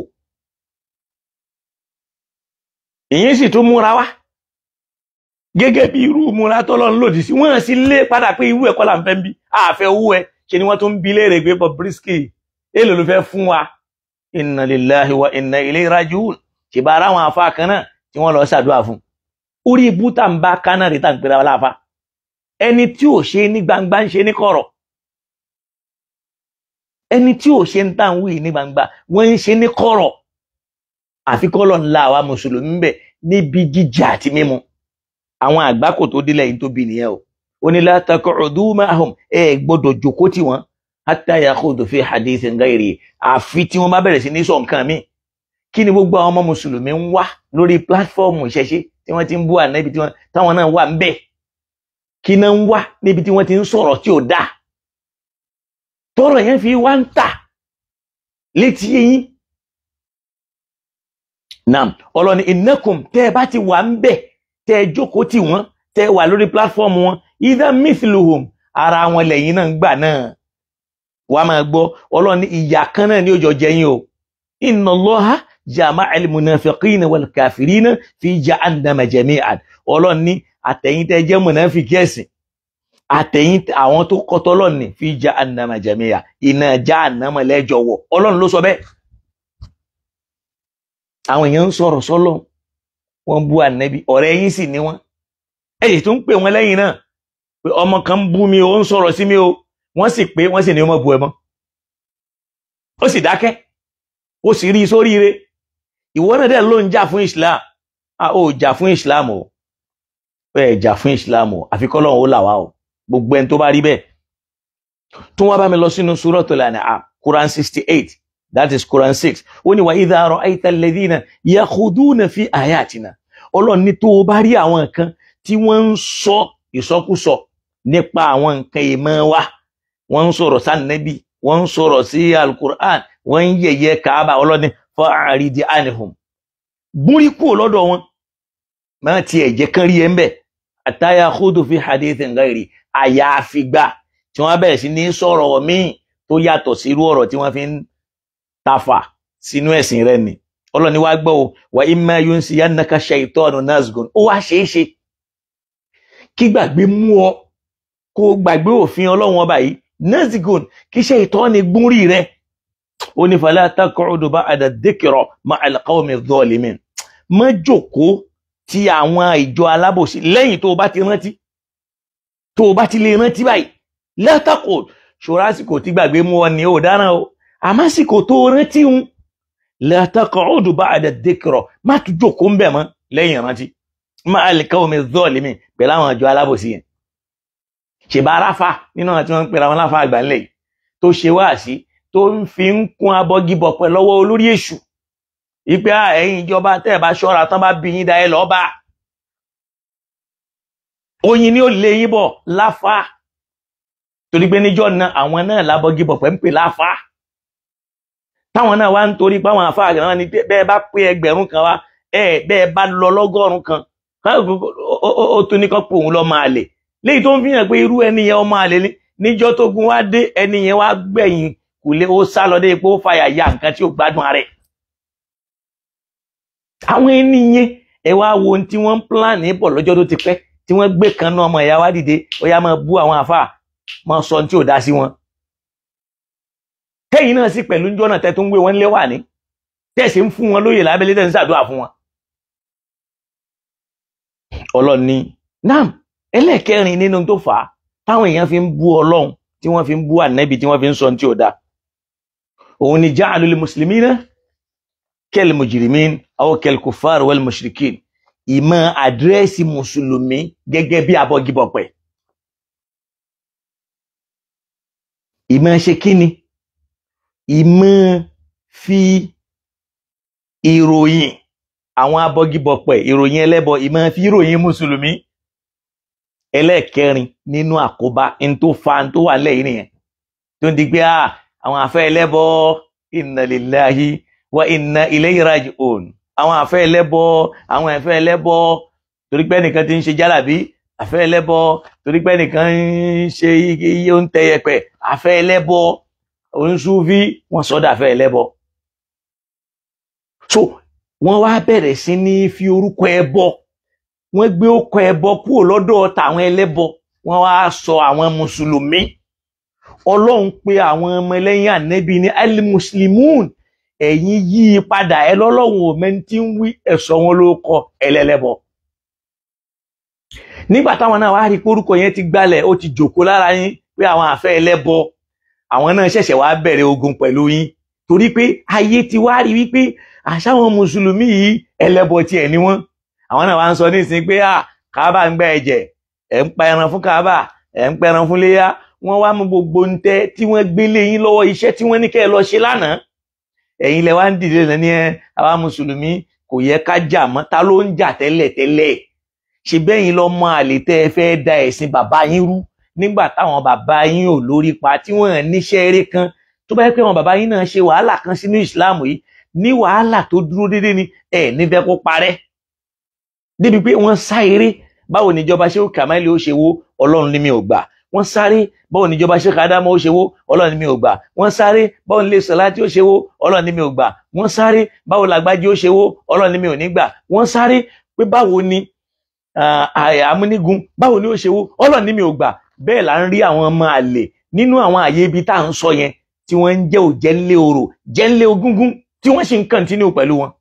Ìyẹn sì tún múra wá gẹ́gẹ́ bí irú múra tọ́lọ́run lòdì sí. Wọ́n sì lé padà pé irú ẹ̀kọ́ là ń fẹ́ ń bí, àfẹ́ owó ẹ. Ṣe ni wọ́n tún ń bi léèrè pé Bobrisky èlò ló fẹ́ fún wa? Inna lillahi wa inna ilayhi raji'un. Ṣèbá ara àwọn afá kan náà tí wọ́n lọ ṣàdúrà fún. Orí ibú tá ń bá kánà rí tá ń pera láfa. Ẹni tí ò ṣe ní gbangba ń ṣe ní kọ̀rọ̀. Ẹni tí ò ṣe ń tà ń wí ní gbangba wọ́n ń ṣe ní kọ̀rọ̀. Àfikọ́lọ̀ ńlá àwa mùsùlùmí bẹ̀ níbi jíjẹ àti mímu. Àwọn àgbákò tó délẹ̀ yìí tó bí nìyẹn o. Ó ní la taq'udu ma'ahum, ẹ gbọ́dọ̀ jókòó tì wọ́n, hatta yakhudu fi hadithin ghayri, àfi tí wọ́n bá bẹ̀rẹ̀ sí ní sọ nǹkan míì. Kí ni gbogbo àwọn ọmọ mùsùlùmí ń wá lórí pílátífọ́ọ̀mù ìṣẹ̀ṣe tí wọ́n ti ń bú ànábì, tí wọ́n táwọn náà wà ń bẹ̀? Kí náà ń wá níbi tí wọ́n ti ń sọ̀rọ̀ tí ò dáa, tọ́rọ̀ yẹn fi wá ń tà létí yín? Naam, Ọlọ́ni innakum, tẹ́ ẹ bá ti wà ń bẹ̀, tẹ́ ẹ jókòó tì wọ́n, tẹ́ ẹ wà lórí pílátífọ́ọ̀mù wọn, idha mithluhum, ara wọn lẹ́yìn náà ń gbà náà. Wàá máa gbọ́, Ọlọ́ni ìyà kan náà ní ó jọ jẹ yín o. Inna Allaha jama'al munafiqina wal kafirina fi jahannama jami'an. Ọlọ́run ní àtẹ̀yìn tẹ́ jẹ́ mùnáfíkí ẹ̀sìn, àtẹ̀yìn àwọn tó kọ́tọ́ Ọlọ́run ní fi jahannama jami'a, iná jahannama lẹ́jọ́ wọ̀. Ọlọ́run ló sọ bẹ́ẹ̀. Àwọn èèyàn ń sọ̀rọ̀ sọ́lọ́, wọ́n bú ànábì, ọ̀rẹ́ yín sì ni wọ́n. Ẹ̀yìn tó ń pè wọ́n lẹ́yìn náà pé ọmọ kan ń bú mi o, ó ń sọ̀rọ̀ sí mi o. Wọ́n sì pé wọ́n sì ní ọmọ bu ẹ mọ́. Ó sì dákẹ́, ó sì rí sóríire. Ìwọ náà dẹ̀ ló ń jà fún Islam. A ò jà fún Islam o, ẹ jà fún Islam o, àfi k'Ọlọ́run ó là wá o. Gbogbo ẹni tó bá rí bẹ́ẹ̀ tún wá bá mi lọ sínú Suratul An'am, Quran 68, that is Quran 6. Ó ní wa idha ra'ayta alladhina yakhuduna fi ayatina. Ọlọ́run ní tó o bá rí àwọn nǹkan tí wọ́n ń sọ ìsọkúsọ nípa àwọn nǹkan ìmọ̀ wa, wọ́n ń sọ̀rọ̀ sànẹ́bí, wọ́n ń sọ̀rọ̀ sí alukur'an, wọ́n ń yẹ̀yẹ́ Kaaba, Ọlọ́run ní fa'aridi anhum, gúnrí kúrò lọ́dọ̀ wọn, máa ti ẹ̀jẹ̀ kan rí ẹ ń bẹ̀, hatta yakhudu fi hadithin ghairi, àyàfi gbà tí wọ́n bẹ̀rẹ̀ sí ní sọ̀rọ̀ míì tó yàtọ̀ sí irú ọ̀rọ̀ tí wọ́n fi ń tafà sínú ẹ̀sìn rẹ̀ ni. Ọlọ́run ní wá gbọ́ o, wa imma yunsiyannaka shaytanu nazgun. Ó wá ṣeé ṣe kí gbàgbé mú ọ, kó gbàgbé òfin Ọlọ́run ọba yìí, Nazigun kí ṣaitani gúnrí rẹ. Ó ní fala taq'udu ba'da dhikra ma'al qawmi dhalimin. Má jókòó ti àwọn ìjọ alábòsí lẹ́yìn tó o bá ti rántí, tó o bá ti lè rántí báyìí. La taq'ud, ṣòro àsìkò tí gbàgbé mú ọ ní ò dáná o, àmọ́ àsìkò tó o rántí ń, la taq'udu ba'da dhikra, má tún jókòó ń bẹ̀ mọ́ lẹ́yìn rántí, ma'al qawmi dhalimin, pẹ̀lú àwọn ìjọ alábòsí yẹn. Ṣèbá aráfà nínú àwọn tí wọ́n ń pera wọn láfa àgbà ńlẹ̀ yìí tó ṣe wáàsí tó ń fi ń kún abọ́gibọ̀pẹ̀ lọ́wọ́ olórí èṣù ìpè ẹ̀yin ìjọba tẹ́ ẹ̀ bá ṣọ́ra tán bá bí yín da ẹ lọ́ọ́ bá oyin ni ó lé yín bọ̀ láfa, torí pé níjọ́ náà àwọn náà lábọ́gibọ̀pẹ̀ ń pè láfa, táwọn náà wá ń torí pé àwọn àfa náà ni bẹ́ẹ̀ bá pé 1000 kan wá, ẹ bẹ́ẹ̀ bá lọ 100 kan, ó tún ní kán pé òun lọ́ máa lè léyìí tó ń fi hàn pé irú ẹni yẹn ọmọ àlè ni. Níjọ́ tó gun wá dé, ẹni yẹn wá gbẹ̀yìn kùlé, ó sá lọ dé pé ó fàyà ya nǹkan tí ó gbádùn ara ẹ̀. Àwọn ẹni yẹn ẹ wá wo ohun tí wọ́n ń pílánì bọ̀ lọ́jọ́ tó ti pẹ́, tí wọ́n gbé kan náà ọmọ ìyá wa dìde, ó yá máa bú àwọn àfáà, máa sọ ohun tí ò dá sí wọn. Tẹ́yìn náà sì pẹ̀lú níjọ́ náà tẹ́ tó ń gbé wọn lé wà ní, tẹ́sí ń fún wọn lóyè lábẹ́lé, tẹ́ ń ṣàdúrà fún wọn. Ọlọ́run ní nam. Ẹlẹ́ẹ̀kẹrin nínú tó fà á táwọn èèyàn fi ń bú Ọlọ́run, tí wọ́n fi ń bú ànẹ́bí, tí wọ́n fi ń sọ tí ò dáa, òun ni ja'alul muslimina kal mujrimin aw kal kuffar wal mushrikin. Ìmọ̀ àdírẹ́sì mùsùlùmí gẹ́gẹ́ bí abọ́gibọ̀pẹ̀. Ìmọ̀ ṣe kíni? Ìmọ̀ fi ìròyìn àwọn abọ́gibọ̀pẹ̀, ìròyìn ẹlẹ́bọ, ìmọ̀ fi ìròyìn mùsùlùmí. Ẹlẹ́ẹ̀kẹrin nínú àkóbá n tó fa n tó wà lẹ́yìn nìyẹn, tó ń di pé àwọn àfẹ́ ẹlẹ́bọ, inna lillahi wa inna ilayhi raji'un, àwọn àfẹ́ ẹlẹ́bọ, àwọn ẹ̀fẹ́ ẹlẹ́bọ, torí pé ẹnìkan ti ń ṣe jálàbí, àfẹ́ ẹlẹ́bọ, torí pé ẹnìkan ń ṣe iye ń tẹ yẹpẹ̀, àfẹ́ ẹlẹ́bọ, oníṣúfí, wọ́n sọ́dọ̀ àfẹ́ ẹlẹ́bọ. So wọ́n wá bẹ̀rẹ̀ sí ní fi orúkọ ẹbọ, wọ́n gbé ọkọ̀ ẹbọ kúrò lọ́dọ̀ tàwọn ẹlẹ́bọ, wọ́n wá sọ àwọn mùsùlùmí. Ọlọ́run pé àwọn ọmọlẹ́yìn ànẹ́bí ní alimuslimun, ẹ̀yin yí i padà, ẹ lọ́lọ́run ò mẹ́ni tí ń wí, ẹ̀sọ́ wọn ló kọ ẹlẹ́lẹ́bọ. Nígbà táwọn náà wá rí pé orúkọ yẹn ti gbalẹ̀, ó ti jòkó lára yín pé àwọn àfẹ́ ẹlẹ́bọ, àwọn náà ṣẹ̀ṣẹ̀ wá bẹ̀rẹ̀ ogun pẹ̀lú yín, torí pé ayé ti wá rí wípé àṣà àwọn mùsùlùmí yìí ẹlẹ́bọ tiẹ̀ ni wọ́n. Àwọn náà wá ń sọ nísìnyí pé Káàbà ń gba ẹ̀jẹ̀, ẹ̀ ń pa ẹran fún Káàbà, ẹ̀ ń pa ẹran fún léyà. Wọ́n wá mú gbogbo ń tẹ́ tí wọ́n gbélé yín lọ́wọ́, iṣẹ́ tí wọ́n ní kẹ́ ẹ lọ ṣe lánàá, ẹ̀yin lẹ wá ń dìde lẹ́ni ẹ àwa mùsùlùmí kò yẹ ká jà mọ́. Ta ló ń jà tẹ́lẹ̀ tẹ́lẹ̀? Ṣe bẹ́yìn lọ mọ àlè tẹ́ ẹ fẹ́ da ẹ̀sìn bàbá yín rú nígbà táwọn bàbá yín ò lórí pa, tí wọ́n níṣẹ́ eré kan. Tó bá yẹ pé àwọn bàbá yín náà ṣe wàhálà kan sínú ìsìláàmù yìí, ní wàhálà tó dúró déédéé ni, ẹ̀ nífẹ̀ẹ́ kó parẹ́ débi pé wọ́n sá eré. Báwo níjọba ṣé Kàmáìlì ó ṣe wó? Ọlọ́run ní mi ò gbà. Wọ́n sáré, báwo níjọba ṣé Kàdámọ́ ó ṣe wó? Ọlọ́run ní mi ò gbà. Wọ́n sáré, báwo nílé Sọláàtì ó ṣe wó? Ọlọ́run ní mi ò gbà. Wọ́n sáré, báwo làgbájí ó ṣe wó? Ọlọ́run ní mi ò ní gbà. Wọ́n sáré pé báwo ni Amúnígun, báwo ni ó ṣe wó? Ọlọ́run ní mi ò gbà. Bẹ́ẹ̀ là ń rí àwọn ọmọ àlè nínú àwọn àyè ibi tá à ń sọ yẹn, tí wọ́n ń jẹ́ òjẹ́ńlé orò, jẹ́ńlé ogúngún, tí wọ́n sì ń kàntínú pẹ̀lú wọn.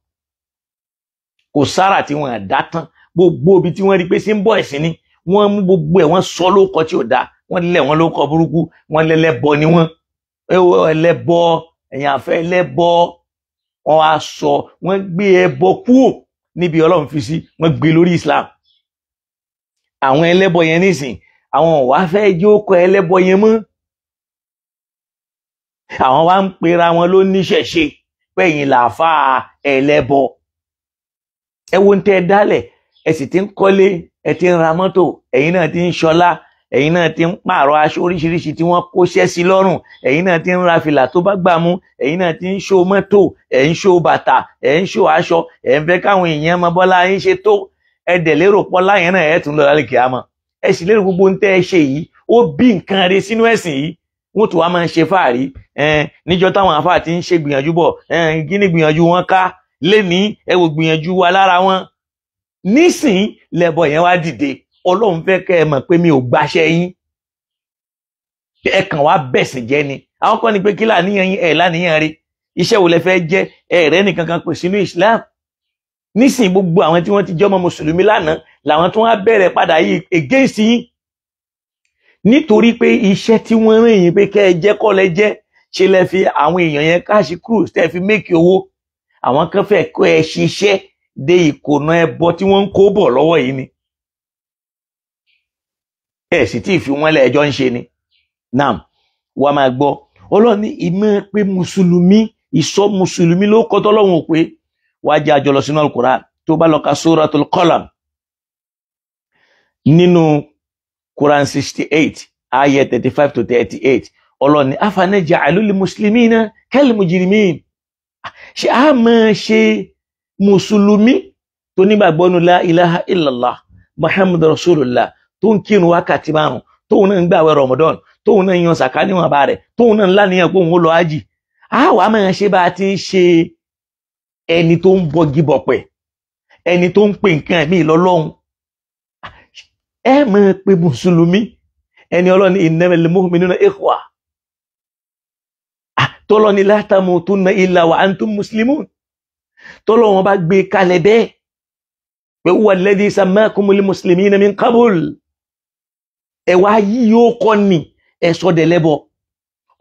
Kò sára tí wọ́n dá tán, gbogbo ibi tí wọ́n rí pé sí ń bọ̀ ẹ̀sìn ni wọ́n mú gbogbo ẹ̀, wọ́n sọ lóko tí ò dáa, wọ́n lẹ̀ wọ́n lóko burúkú, wọ́n lẹ́lẹ́bọ ni wọ́n, ẹlẹ́bọ, ẹ̀yìn àfẹ́ ẹlẹ́bọ. Wọ́n wá sọ, wọ́n gbé ẹbọ kúò níbi Ọlọ́run fi sí, wọ́n gbé lórí Islam. Àwọn ẹlẹ́bọ yẹn nísìn, àwọn ò wá fẹ́ jókòó ẹlẹ́bọ yẹn mọ́, àwọn wá ń pera wọn ló níṣẹ̀ṣe pẹ̀yìn làáfàá ẹlẹ́bọ. Ẹ wo ń tẹ́ ẹ dálẹ̀, ẹ sì ti ń kọ́lé, ẹ ti ń ra mọ́tò, ẹ̀yin náà ti ń ṣọlá, ẹ̀yin náà ti ń pààrọ̀ aṣọ oríṣiríṣi tí wọ́n kóṣẹ́ sí lọ́rùn, ẹ̀yin náà ti ń ra fìlà tó bá gbà mú, ẹ̀yin náà ti ń ṣó mọ́tò, ẹ̀ ń ṣó bàtà, ẹ̀ ń ṣó aṣọ, ẹ̀ ń fẹ́ káwọn èèyàn mọ bọ́lá yín ṣe tó. Ẹ dẹ̀ lérò pọ́lá yẹn náà ẹ̀ tún lọ lálẹ́ kìámọ̀. Ẹ sì lérò gbogbo ń tẹ́ ẹ ṣe yìí ó bí nǹkan re sínú ẹ̀sìn yìí, wọ́n tún wá máa ń ṣe fáàrí níjọ́ táwọn àfáà ti ń ṣe gbìyànjú bọ̀. Kí ni gbìyànjú wọn ká lénìí? Ẹ wò gbìyànjú wa lára wọn nísìn, lẹ́bọ yẹn wá dìde. Ọlọ́run fẹ́ kẹ́ ẹ mọ̀ pé mi ò gbaṣẹ́ yín. Ẹ kàn wá bẹ̀sìn jẹ́ ni. Àwọn kan ní pé kí láníyàn yín, ẹ̀ láníyàn rí. Iṣẹ́ wo lẹ fẹ́ jẹ́? Ẹ rẹ́ nìkan kan pè sínú Islam. Nísìnyí gbogbo àwọn tí wọ́n ti jọ́mọ mùsùlùmí lánàá làwọn tó wá bẹ̀rẹ̀ padà yìí against yín. Nítorí pé iṣẹ́ tí wọ́n rìn yín pé kẹ́ ẹ jẹ́ kọ́ lẹ jẹ́, ṣe lẹ fi àwọn èèyàn yẹn káàṣì cruise tẹ́ fi make owó. Àwọn kan fẹ́ kọ́ ẹ ṣiṣẹ́ dé ìkònà ẹbọ tí wọ́n ń kó bọ̀ lọ́wọ́ yìí ni. Ẹ sì tí ì fi wọ́n lẹ̀, ẹjọ́ ń ṣe ni. Naam, wàá máa gbọ́. Ọlọ́run ní ìmọ̀ pé mùsùlùmí, ìsọ mùsùlùmí ló kọ́ tọ́lọ́run ò pé. Wàá jẹ́ àjọ lọ sínú Al-Qur'an. Tó bá lọ ka Suratul Qalam nínú Quran 68 ayah 35 to 38, Ọlọ́run ní afanaj'alul muslimina kal mujrimin. Ṣé a máa ṣe mùsùlùmí tó nígbàgbọ́ nu la ilaha illallah Muhammad rasulullah, tó ń kírun wákàtí márùn, tóun náà ń gbàwẹ̀ Ramadan, tóun náà ń yan sàká níwọ̀n bá rẹ̀, tóun náà ń láníyàn pé òun ó lọ ájì, a wàá máa ṣe bá a ti ń ṣe ẹni tó ń bọgi bọ̀pẹ̀, ẹni tó ń pè nǹkan ẹ̀mí lọ́lọ́hun? Ẹ máa pe mùsùlùmí ẹni Ọlọ́run ní innamal mu'minuna ikhwa, tọ́lọ́ ní la tamutunna illa wa antum muslimun, tọ́lọ́ wọn bá gbé kalẹ̀ bẹ́ẹ̀ pé huwa alladhi sammakumul muslimina min qabl. Ẹ wá yí yóò kọ́ ni ẹ sọ dẹ̀lẹ́bọ.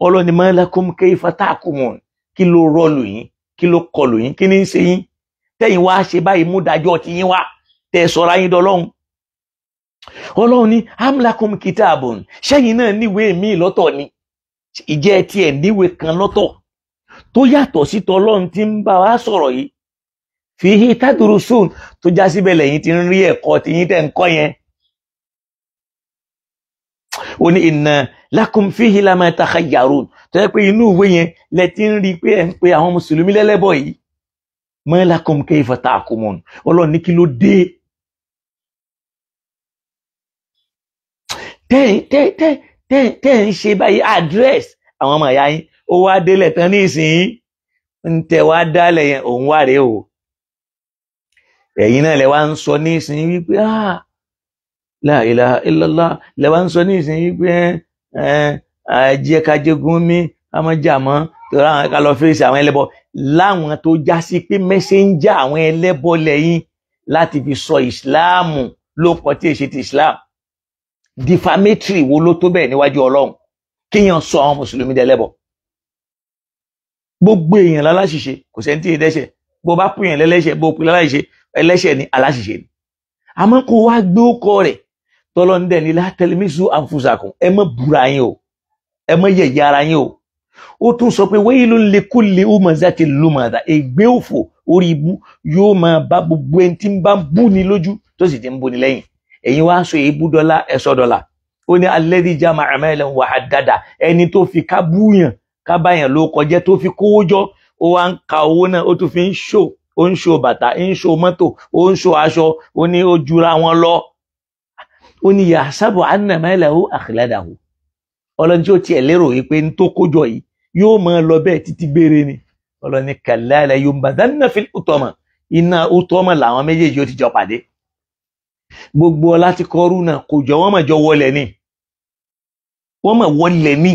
Ọlọ́run ní ma lakum kayfa tahkumun, kí ló rọlù yín, kí ló kọlù yín, kí ní í ṣe yín tẹ́yìn wá ṣe báyìí, mú dájọ́ ti yín wá tẹ́ sọ̀rọ̀ ayín dọ́lọ́hun. Ọlọ́run ní am lakum kitabun, ṣẹ́yìn náà níwèé míì lọ́tọ̀ ni? Ìjẹ́ tiẹ̀ níwèé kan lọ́tọ̀ tó yàtọ̀ sí tọlọ́run tí ń bá wa sọ̀rọ̀ yìí? Fihi tadrusun, tó já síbẹ̀ lẹ́yìn tí ń rí ẹ̀kọ́ tí yín tẹ́ ń kọ́ yẹn. Ó ní inna lakum fihi lama takhayyarun, tó yẹ pé inú ìwé yẹn lẹ ti ń rí pé ẹ̀ ń pe àwọn mùsùlùmí lẹ́lẹ́bọ̀ yìí. Ma lakum kayfa tahkumun, Ọlọ́run ní kí ló dé tẹ́ ń ṣe báyìí address àwọn ọmọ ìyá yín. Ó wá délẹ̀ tán ní ìsìn, ń tẹ̀ wá dálẹ̀ yẹn, òun wá rèé o. Ẹ̀yin náà lẹ wá ń sọ ní ìsìn wípé la ilaha illallah, lẹ wá ń sọ ní ìsìn wípé ẹ̀jẹ̀ kájégún mi àmọ́jàmọ́ torí àwọn ká lọ fèsì àwọn ẹlẹ́bọ, láwọn tó já sí pé mẹ́sẹ̀njà àwọn ẹlẹ́bọ lẹ́yìn láti fi sọ ìsìláàmù ló pọ̀ tí èṣe ti ìsìláàmù. Defamatory wo ló tó bẹ́ẹ̀ níwájú Ọlọ́run kéèyàn sọ àwọn mùsùlùmí dẹlẹ́bọ? Gbogbo èèyàn láláṣìṣe, kò sẹ́ni tí ì dẹ́ṣẹ̀. Bó bá pè yàn lẹ́lẹ́ṣẹ̀, bó pè láláṣìṣe, ẹlẹ́ṣẹ̀ ni, aláṣìṣe ni. Àmọ́ kó wá gbé ókọ rẹ̀ tọ́lọ́ ń dẹ̀ ní la talmizu anfusakum, ẹ má búra yín o, ẹ má yẹ̀yẹ́ ara yín o. Ó tún sọ pé wailun likulli humazatin lumaza, ègbé òfò orí ibú yóò máa bá gbogbo ẹni tí ń bá ń bú ni lójú tó sì ti ń bú ni lẹ́yìn. Ẹ̀yin wá sọ èébú dọ́là, ẹ̀sọ́ dọ́là. Ó ní alladhi jama'a malan wa addada, ẹni tó fi ká búyàn ká báyàn ló kọjá, tó fi kówó jọ, ó wá ń ka owó náà, ó tún fi ń ṣò, ó ń ṣò bàtà, ń ṣò mọ́tò, ó ń ṣò aṣọ, ó ní ó jura wọn lọ. Ó ní yahsabu anna malahu akhladahu, Ọlọ́run tí ó tiẹ̀ lérò yìí pé ń tó kójọ yìí yóò máa lọ bẹ́ẹ̀ títí gbére ni. Ọlọ́run ní kalla la yunbadanna fil utama, iná utama làwọn méjèèjì ó ti jọ pàdé. Gbogbo ọlá tí kọrú náà kò jọ, wọ́n mọ̀ jọ wọlé ni, wọ́n mọ̀ wọlé ni.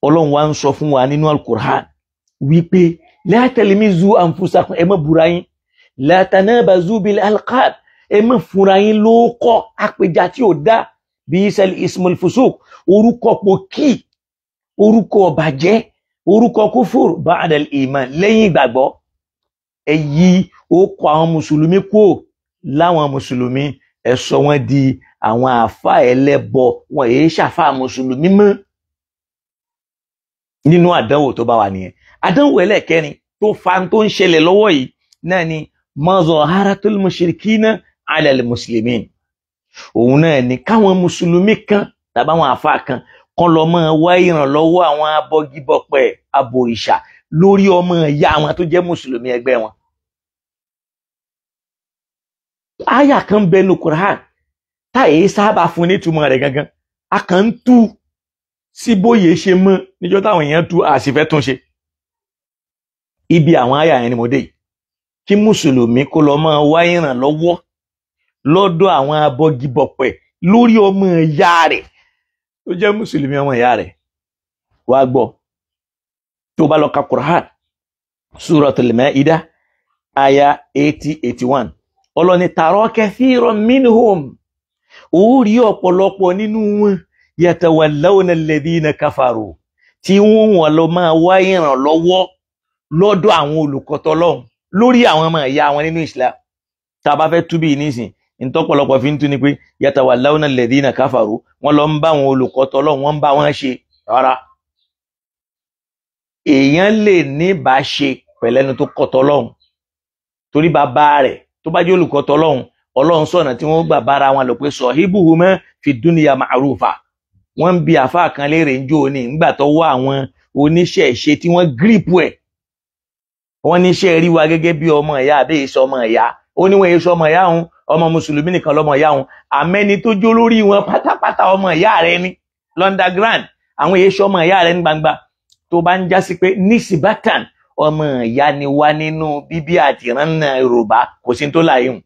Ọlọ́run wa ń sọ fún wa nínú Al-Qur'an wípé la talmizu anfusakum, ẹ má búra yín, la tanabazu bil alqab, ẹ má fúnra yín lóókọ́ àpèjà tí ò dá, bisal ismul fusuq, orúkọ pòkì, orúkọ ọ̀bàjẹ́, orúkọ kúfùr ba'dal iman, lẹ́yìn ìgbàgbọ́. Ẹ yí ó kọ àwọn mùsùlùmí kúò láwọn mùsùlùmí, ẹ sọ wọ́n di àwọn àfa ẹlẹ́bọ, wọn èyí ṣàfà mùsùlùmí mọ́. Nínú àdánwò tó bá wà nìyẹn. Àdánwò ẹlẹ́ẹ̀kẹrin tó fa tó ń ṣẹlẹ̀ lọ́wọ́ yìí náà ni mazaharatul mushrikina ala al muslimin. Òun náà ni káwọn mùsùlùmí kan tàbí àwọn àfa kan kan lọ máa wá ìrànlọ́wọ́ àwọn abọgibọ̀pẹ̀ abòrìṣà lórí ọmọ ìyá àwọn tó jẹ́ mùsùlùmí ẹgbẹ́ wọn. Àyà kan bẹnu Qur'an táyé sábà fún nítumọ̀ rẹ̀ gangan, a kàn ń tú sí bóyè ṣe mọ́ níjọ́ táwọn èèyàn tú àṣìfẹ́ tún ṣe. Ibi àwọn àyà yẹn ni mo dé yìí. Kí mùsùlùmí kó lọ máa wá ìrànlọ́wọ́ lọ́dọ̀ àwọn abọgibọ̀pẹ̀ lórí ọmọ ìyá rẹ̀ tó jẹ́ mùsùlùmí ọmọ ìyá rẹ̀. Wá gbọ́, tó bá lọ ka Qur'an Suratul Ma'idah aya 80-81, ọlọ́ni tara kathiran minhum, ó rí ọ̀pọ̀lọpọ̀ nínú wọn, yatawallawna alladhina kafaru, tí wọ́n wọ́n lọ máa wá ìrànlọ́wọ́ lọ́dọ̀ àwọn olùkọ́tọ́ lọ́hùn lórí àwọn ọmọ ìyá wọn nínú Islam. Tá a bá fẹ́ túbí nísìn, ntọ́pọ̀lọpọ̀ fi ń tú ni pé yatawallawna alladhina kafaru, wọ́n lọ ń bá àwọn olùkọ́tọ́ lọ́hùn, wọ́n ń bá wọn ṣe. Rárá, èèyàn lè ní bá ṣe pẹ̀lẹ́nu tó kọ́tọ́ lọ́hùn, torí bàbá rẹ̀ tó bá jẹ́ olùkọ́tọ́ lọ́hùn, Ọlọ́run sọ̀nà tí wọ́n gbà bára wọn lò pé sahibuhuma fi dunya ma'rufa. Wọ́n ń bi àfáà kan léèrè ń jó ní ìgbà tó wá àwọn oníṣẹ̀ṣe tí wọ́n gírípù ẹ̀, wọ́n níṣẹ́ rí wa gẹ́gẹ́ bí ọmọ ìyá àbí èso ọmọ ìyá. Ó ní wọ́n èso ọmọ ìyá òun, ọmọ mùsùlùmí nìkan lọ́mọ ìyá òun, àmẹ́ni tó jó lórí wọn pátápátá ọmọ ìyá rẹ ní London, àwọn èso ọmọ ìyá rẹ ní gbangba. Tó bá ń já sí pé nísìbátàn ọmọ ìyá ni wá nínú bíbí àti ìrànà Yorùbá, kò sí tó láàyè hùn,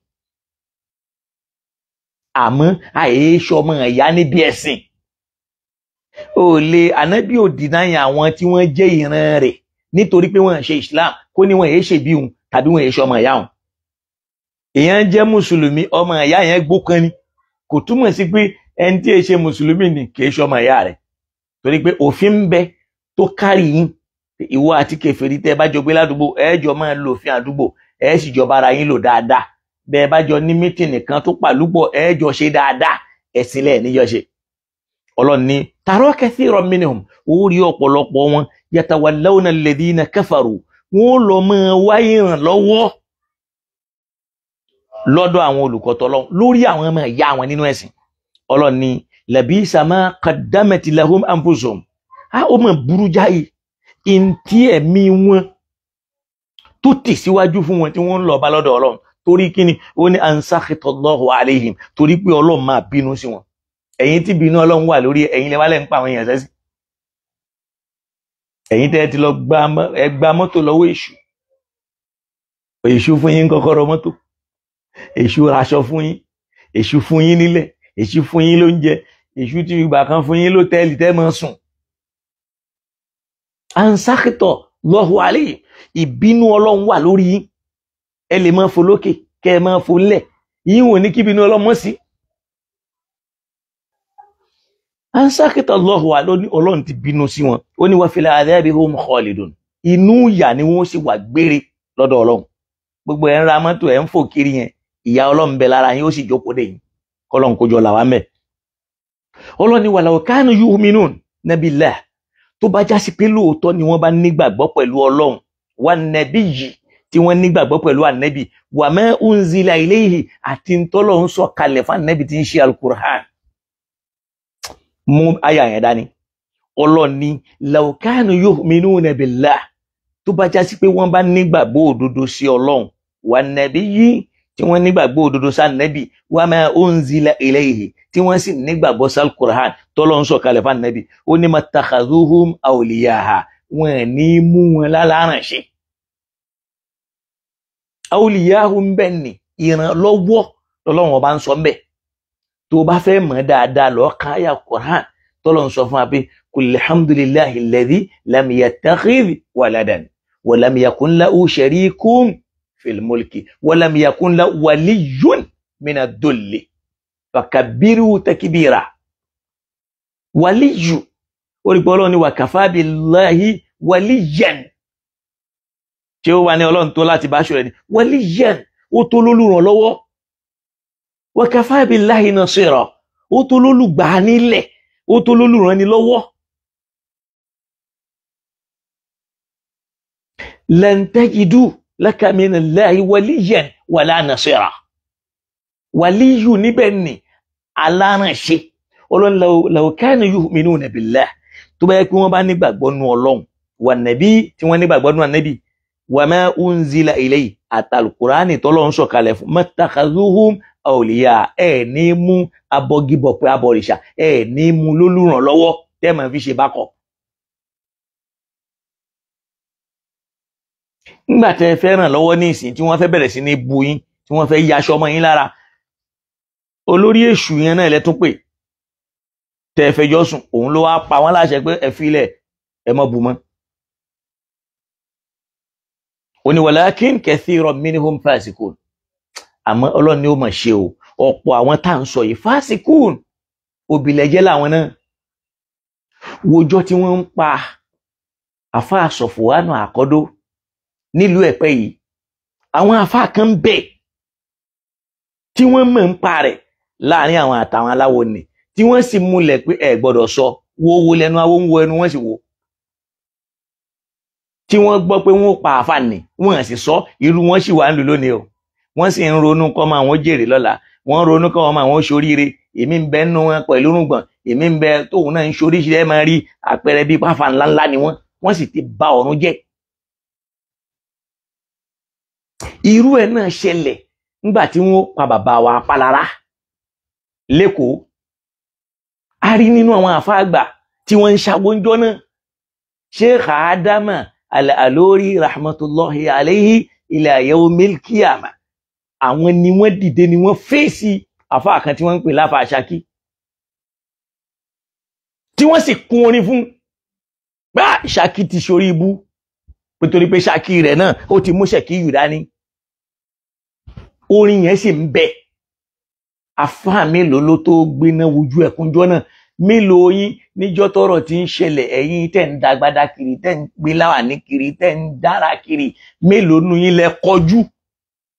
àmọ́ àìsọ ọmọ ìyá níbi ẹ̀sìn. Ó lè ànábì ò dìnáyà àwọn tí wọ́n jẹ́ ìran rẹ̀ nítorí pé wọ́n ṣe Islam, kó ní wọ́n èé ṣe bí òun tàbí wọ́n èé ṣe ọmọ ìyá òun. Èèyàn jẹ́ mùsùlùmí, ọmọ ìyá yẹn gbókan ni, kò túmọ̀ sí pé ẹni tí èé ṣe mùsùlùmí ni kì í ṣe ọmọ ìyá rẹ̀, torí pé òfin ń bẹ tó kárí yín. Ìwọ àti kèfèrí tẹ́ bá jọ gbé ládùúgbò, ẹ jọ máa lo òfin àdúgbò, ẹ sì jọ bára yín lò dáadáa. Bẹ́ẹ̀ bá jọ ní mítìnì kan tó pàlúpọ̀, ẹ jọ ṣe dáadáa, ẹ̀sìn lẹ̀ níjọ ṣe. Ọlọ́run ní tara kathiran minhum, ó rí ọ̀pọ̀lọpọ̀ wọn, yatawallawna alladhina kafaru, wọ́n lọ máa wá ìrànlọ́wọ́ lọ́dọ̀ àwọn olùkọ́tọ̀ lọ lórí àwọn ọmọ ìyá wọn nínú ẹ̀sìn. Ọlọ́run ní labisa ma qaddamat lahum anfusuhum, á ó mọ̀ burú jáì ntí ẹ̀mí wọn tó tì síwájú fún wọn tí wọ́n ń lọ bá lọ́dọ̀ Ọlọ́run. Torí kíni? Ó ní ansakhitallahu alayhim, torí pé Ọlọ́run máa bínú sí wọn. Ẹ̀yin tí bínú Ọlọ́run wà lórí ẹ̀yin lẹ́wà lẹ́ ń pa àwọn èèyàn sẹ́sì. Ẹ̀yin tẹ́ ti lọ gba mọ́tò lọ́wọ́ èṣù, èṣù fún yín kọ́kọ́rọ́ mọ́tò, èṣù raṣọ fún yín, èṣù fún yín nílẹ̀, èṣù fún yín lóúnjẹ, èṣù tí ìgbà kan fún yín lótẹ́ẹ̀lì tẹ́ mọ́ sùn. Ansakhitallahu alayhim, ìbínú Ọlọ́run wà lórí yín. Ẹ lè máa fò lókè, kẹ́ ẹ máa fò ńlẹ̀, yín wò ní kíbínú Ọlọ́run mọ́ sí. Ansakhitallahu alayhim, Ọlọ́run ti bínú sí wọn. Ó ní wa fil adhabi hum khalidun, inú ìyà ni wọ́n sì wà gbére lọ́dọ̀ Ọlọ́run. Gbogbo ẹ̀ ń ra mọ́tò, ẹ̀ ń fò kiri yẹn, ìyà Ọlọ́run bẹ lára yín, ó sì jókòó dé yín. Kọ́lọ́n kó jọ làwa mẹ́. Ọlọ́run ní walaw kanu yu'minun billah, tó bá jásí pé lóòótọ́ ni wọ́n bá nígbàgbọ́ pẹ̀lú Ọlọ́run, wa nabiyyi, tí wọ́n nígbàgbọ́ pẹ̀lú ànẹ́bì, wa ma unzila ilayhi, àti ntọ́lọ́run sọ kalẹ̀ fún ànẹ́bì tí ń ṣe alukur'an. Mú àyà yẹn dání. Ọlọ́run ní law kanu yu'minuna billah, tó bá jásí pé wọ́n bá nígbàgbọ́ òdodo sí Ọlọ́run, wa nabiyyi, tí wọ́n nígbàgbọ́ òdodo sí ànẹ́bì, wa ma unzila ilayhi, tí wọ́n sì nígbàgbọ́ sí alukur'an tọ́lọ́run sọ kalẹ̀ fún ànẹ́bì, ó ní mattakhadhuhum awliyaha, wọn ní mú wọn lálárànṣe. Awliyahu ń bẹ ní ìrànlọ́wọ́ lọ́lọ́run ọba ń sọ ń bẹ. Tó bá fẹ́ mọ̀ dáadáa, lọ ka àyà Qur'an tọ́lọ́run sọ fún wa pé kul alhamdulillahi alladhi lam yattakhidh waladan wa lam yakun lahu sharikun fil mulki wa lam yakun lahu waliyyun mina dulli fakabbiruhu takbira. Waliyu, ó rí pé Ọlọ́run ní wa kafa billahi waliyyan, ṣé ó wà ní Ọlọ́run tó láti bá ṣọ̀rẹ́ ni, waliyyan, ó tó lólùrànlọ́wọ́, wa kafa billahi nasira, ó tó lólùgbà nílẹ̀, ó tó lólùrànilọ́wọ́. Lan tajidu laka minallahi waliyyan wala nasira. Waliyu níbẹ̀ ni alárànṣe. Ọlọ́run law kanu yu'minuna billah, tó bá yẹ kí wọ́n bá nígbàgbọ́ nú Ọlọ́run, wà nàbí, tí wọ́n nígbàgbọ́ nú ànábì, wa ma unzila ilayhi, àtàlùkùránì tọ́lọ́run sọ̀kalẹ̀ fún, mattakhadhuhum awliya, ẹ̀ ní mú abọ́gibọ̀pẹ̀ abọ̀rìṣà, ẹ̀ ní mú lólùrànlọ́wọ́ tẹ́ máa fi ṣe bákọ̀. Nígbà tẹ́ fẹ́ ràn lọ́wọ́ ní ìsìn tí wọ́n fẹ́ bẹ̀rẹ̀ sí ní bu yín, tí wọ́n fẹ́ yaṣọ ọmọ yín lára, Olórí èṣù yẹn náà lẹ tún pè tẹ ẹ fẹjọ́ sùn, òun ló wá pa wọ́n láṣẹ pé ẹ filẹ̀, ẹ má bú mọ́. Ó ní walakin kathiran minhum fasikun. Àmọ́ Ọlọ́run ni ó mọ̀ ṣe o, ọ̀pọ̀ àwọn tá à ń sọ yìí fasikun, òbílẹ̀jẹ́ làwọn náà. Wojọ́ tí wọ́n ń pa àfáà Sọ̀fùwánù Àkọ́dó nílùú Ẹ̀pẹ́ yìí, àwọn àfáà kan ń bẹ tí wọ́n mọ̀ ń pa rẹ̀ láàrin àwọn àtàwọn aláwo ni, tí wọ́n sì múlẹ̀ pé ẹ gbọ́dọ̀ sọ, wo wo lẹ́nu awo ń wo ẹnu wọ́n sì wo. Tí wọ́n gbọ́ pé wọ́n pa àfáà ni, wọ́n sì sọ, irú wọn sì wà ń lù lónìí o. Wọ́n sì ń ronú kọ́ máa wọ́n jèrè lọ́la, wọ́n ronú kọ́ máa wọ́n ṣoríire. Èmi ń bẹ nínú wọn pẹ̀lú rúgbọ̀n, èmi ń bẹ tóun náà ń ṣoríṣi, ẹ máa rí àpẹẹrẹ bíi pàfà ńláńlá ni wọ́n, wọ́n sì ti ba ọ̀run jẹ́. Irú ẹ̀ náà ṣẹlẹ̀ nígbà tí wọ́n pa bàbá wa Apálára lẹ́kọ̀ọ́. A rí nínú àwọn àfáàgbà tí wọ́n ń ṣàgbọ́njọ́ náà, Sheikh Adama Al-Alori rahmatullahi alayhi ila yawmil qiyamah, àwọn ni wọ́n dìde ni wọ́n fèsì àfáà kan tí wọ́n ń pè láfà Ṣakí, tí wọ́n sì kún orin fún bá Ṣakí ti ṣorí ibú, nítorí pé Ṣakí rẹ̀ náà ó ti mú Ṣẹ̀kí yù dání. Orin yẹn sì ń bẹ. Àfáà mélòó ló tó gbéná wojú ẹkúnjọ́ náà? Mélòó yín níjọ́ tọ́rọ̀ ti ń ṣẹlẹ̀, ẹ̀yin tẹ́ ń dagbada kiri, tẹ́ ń gbé láwàní kiri, tẹ́ ń dára kiri, mélòó nu yín lẹ kọjú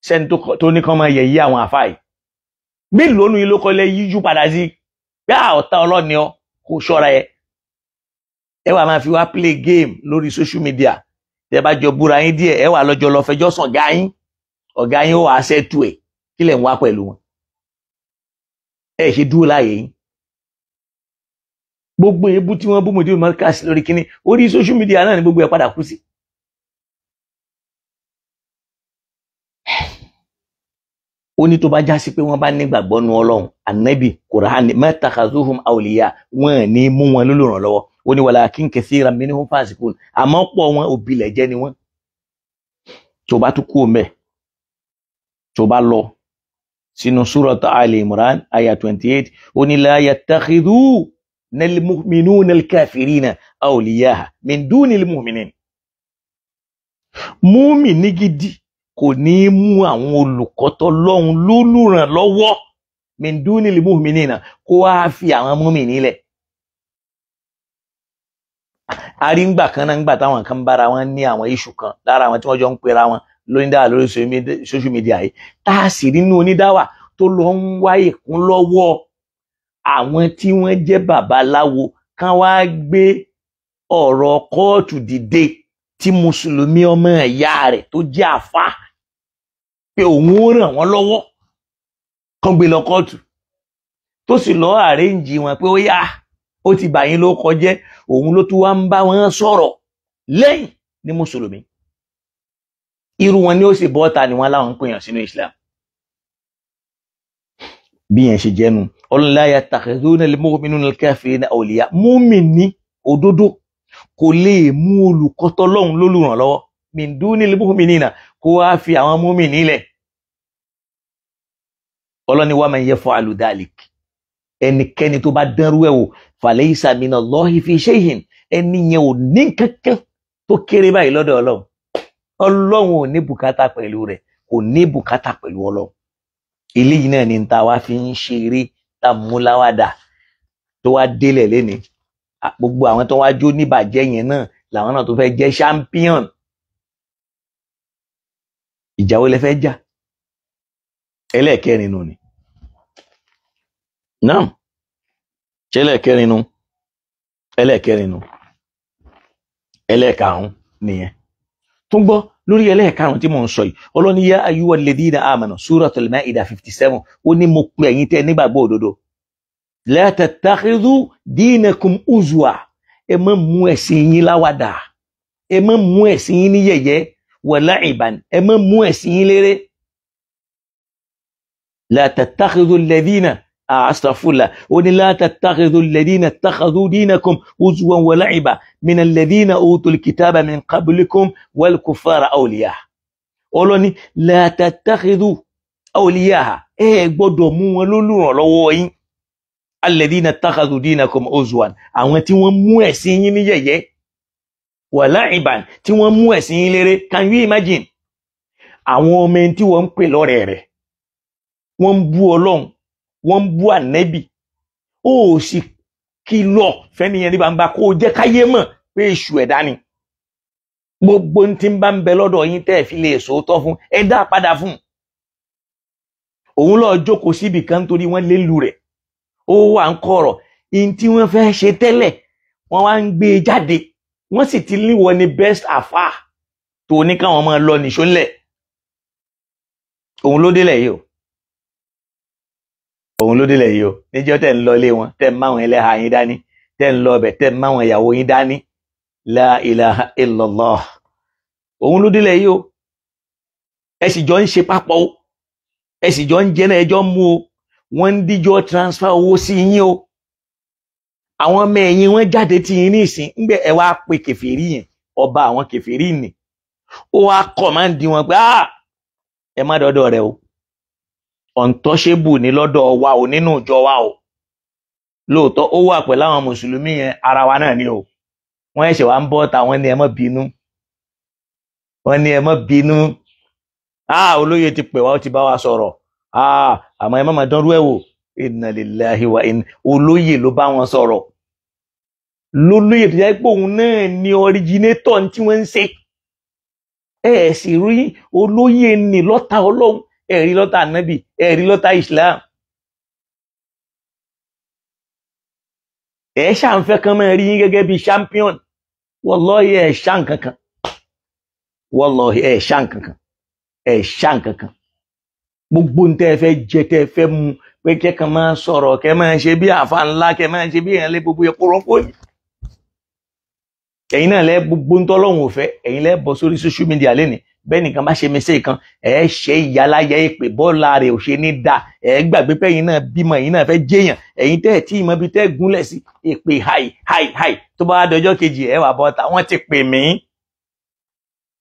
sẹ́ni tó ní kán máa yẹ̀yí àwọn àfáà yìí? Mélòó nu yín ló kọ́ lẹ yíjú padà sí bí ọ̀tá ọlọ́ni ọ kò ṣọ́ra ẹ? Ẹ wà máa fi wá play game lórí social media. Tẹ́ bá jọ búra yín díẹ̀, ẹ wà lọ́jọ́ lọ fẹjọ́ sùn ọ̀gá yín, ọ̀gá yín ó wàá ṣẹ́tù ẹ̀. Kí lẹ̀ ń wá pẹ̀lú wọn? Ẹ ṣe dúró láàyè yín. Gbogbo ebú tí wọ́n bú Mudiru Markaz lórí kínní orí social media náà ni gbogbo ẹ̀ padà kú sí. Ó ní tó bá já sí pé wọ́n bá nígbàgbọ́ nu Ọlọ́run, Ànábì, Kùránì, matakhazuhum awliya, wọ́n ní mú wọn lólùrànlọ́wọ́. Ó ní walakin kathiran minhum fasikun, àmọ́ pọ̀ wọn òbílẹ̀ jẹ́ ni wọ́n. Tó bá tún kú mẹ́, tó bá lọ sínú Surat Ali Imran aya 28, ó ní la yattakhidhu al-mu'minuna al-kafirina awliya'a min dunil mu'minin. Mùmínì gidi kò ní mú àwọn olùkọ́tọ́ lọ́hùn lólùrànlọ́wọ́ min dunil mu'minina, kó wá fi àwọn mùmínì lẹ̀. A rí ngbà kan náà, ngbà táwọn kan bára wọn ní àwọn iṣu kan lára àwọn tí wọ́n jọ ń pera wọn lónídàá lórí social media yìí, tá a sì rí nínú onídàáwà tó lọ ń wá ìkún lọ́wọ́ àwọn tí wọ́n jẹ́ babaláwo kan wá gbé ọ̀rọ̀ kóòtù dìde tí mùsùlùmí ọmọ ìyá rẹ̀ tó jẹ́ àfa pé òun ó ràn wọ́n lọ́wọ́ kan gbé lọ kóòtù, tó sì lọ àrẹ́ǹjì wọn pé ó yá, ó ti bà yín ló kọjẹ́, òun ló tún wá ń bá wọn sọ̀rọ̀ lẹ́yìn ní mùsùlùmí. Irú wọn ni ó sì bọ́ta ni wọ́n láwọn ń pèèyàn sínú Islam. Bí yẹn ṣe jẹ́nu, Ọlọ́run la yattakhidhuna al-mu'minuna al-kafirina awliya. Mùmínì òdodo kò lè mú olùkọ́tọ́ lọ́hùn lólùrànlọ́wọ́ min dunil mu'minina, kó wá fi àwọn mùmínì lẹ̀. Ọlọ́ni wa man yaf'alu dhalik, ẹnikẹ́ni tó bá dánrú ẹ̀ wò, falaysa minallahi fi shay'in, ẹni yẹn ò ní kankan tó kéré báyìí lọ́dọ̀ Ọlọ́run. Ọlọ́run ò ní bùkátà pẹ̀lú rẹ̀, kò ní bùkátà pẹ̀lú Ọlọ́run. Eléyìí náà ni ta wá fi ń ṣeré tá múláwádà tó wá délẹ̀ léni. Gbogbo àwọn tó wá jó níbàjẹ́ yẹn náà làwọn náà tó fẹ́ jẹ́ champion. Ìjà wo lẹ fẹ́ jà? Ẹlẹ́ẹ̀kẹrin nù ni. Náà ṣe ẹlẹ́ẹ̀kẹrin nù, ẹlẹ́ẹ̀kẹrin nù, ẹlẹ́ẹ̀karùn-ún nìyẹn. Tó ń gbọ́ lórí ẹlẹ́ẹ̀karùn-ún tí mò ń sọ yìí, Ọlọ́ni yá ayyuhal ladhina amanu, Suratul Ma'idah 57, ó ní mo pe ẹ̀yin tẹ́ nígbàgbọ́ òdodo, la tattakhidhu dinakum uzwa, ẹ má mú ẹ̀sìn yín láwàdà, ẹ má mú ẹ̀sìn yín ní yẹ̀yẹ́, wa la'iban, ẹ má mú ẹ̀sìn yín léré. La tattakhidhu alladhina astaghfirullah, ó ní la tattakhidhu alladhina ittakhadhu dinakum uzwan wa la'iban min alladhina utul kitaba min qablikum wal kuffara awliya. Ọlọ́ni la tattakhidhu, Awliyaha, ẹ gbọ́dọ̀ mú wọn lólùrànlọ́wọ́ yín. Alladhina takhadhu dinakum uzwan, àwọn tí wọ́n mú ẹ̀sìn yín ní yẹ̀yẹ́, wa la'iban, tí wọ́n mú ẹ̀sìn yín léré. Can you imagine? Àwọn ọmọ ẹni tí wọ́n ń pè lọ́rẹ̀ rẹ̀, wọ́n ń bú Ọlọ́run, wọ́n ń bú Ànẹ́bì, ó sì kìlọ̀ fẹ́niyẹn ní gbangba kó o jẹ́ káyé mọ̀ pé èṣù ẹ̀dá ni. Gbogbo tí ń bá ń bẹ lọ́dọ̀ yín tẹ́ ẹ̀ fi lè sòótọ́ fún, ẹ dá padà fún. Òun lọ jókòó síbì kan torí wọ́n lé lu rẹ̀, ó wà ń kọ̀rọ̀ in tí wọ́n fẹ́ ṣe tẹ́lẹ̀, wọ́n wá ń gbé e jáde, wọ́n sì ti líwọ ní best afa tó ní káwọn máa lọ nìṣó ńlẹ̀. Òun ló délẹ̀ yìí o, òun ló délẹ̀ yìí o. Níjọ́ tẹ̀ ń lọ ilé wọn, tẹ̀ ń máwọn ẹlẹ́hà yín dání, tẹ̀ ń lọ ọbẹ̀, tẹ̀ ń máwọn ìyàwó yín dání. La ilaha illallah. Òun ló délẹ̀ yìí o. Ẹ sì jọ ń ṣe papọ̀ o, ẹ sì jọ ń jẹ náà, ẹjọ́ ń mú o, wọ́n ń díjọ́ transfer owó sí yín o. Àwọn ọmọ ẹ̀yìn wọn jáde tí yín ní ìsìn ńgbẹ ẹ wá pe kèfèrí yẹn, ọba àwọn kèfèrí nì, ó wá kọ̀ máa ń di wọn pé ẹ má dọ́dọ̀ rẹ o, untouchable ní lọ́dọ̀ wa o, nínú ìjọ wa o. Lóòótọ́ ó wà pẹ̀lú àwọn mùsùlùmí yẹn, ara wa náà ni o. Wọ́n ẹ̀ṣẹ̀ wá ń bọ́ ta, wọ́n ní ẹ má bínú, wọ́n ní ẹ má bínú, olóyè ti pè wá, ó ti bá wa sọ̀rọ̀, àmọ́ ẹ má má dánrú ẹ̀ wò. Inna lillahi wa inna. Olóyè ló bá wọn sọ̀rọ̀, lólóyè tó jẹ́ pé òun náà ni originator tí wọ́n ń ṣe. Ẹ sì rí olóyè ní lọ́tà Ọlọ́run, ẹ rí lọ́tà Ànábì, ẹ rí lọ́tà Islam. Ẹ ṣàǹfẹ́ kan máa rí yín gẹ́gẹ́ bí champion. Wallahi ẹ ṣá nǹkankan, wallahi ẹ ṣá nǹkankan, ẹ ṣá nǹkankan. Gbogbo ń tẹ́ ẹ fẹ́ jẹ, tẹ́ ẹ fẹ́ mu, pé kẹ́kàn máa sọ̀rọ̀, kẹ́ máa ṣe bí àfa ńlá, kẹ́ máa ṣe bí èèyàn lé gbogbo yẹn kúrọ́pọ̀ ni. Ẹ̀yin náà lẹ́ gbogbo ń tọ́lọ́hún ò fẹ́, ẹ̀yin lẹ́ bọ́ sórí social media lẹ́nìí. Bẹ́ẹ̀ nìkan bá ṣe mistake kan, ẹ̀ ṣe ìyáláyà èpè bọ́ọ̀lá rẹ̀ ò ṣe ní da. Ẹ̀ gbàgbé pé ẹ̀yin náà bímọ, ẹ̀yin náà fẹ́ jẹ́yàn, ẹ̀yin tẹ́ ẹ̀ tí ìmọ̀ bíi tẹ́ gúnlẹ̀ sí èpè háì háì háì. Tó bá dọjọ́ kejì ẹ̀ wà bọ́ta, wọ́n ti pè mí,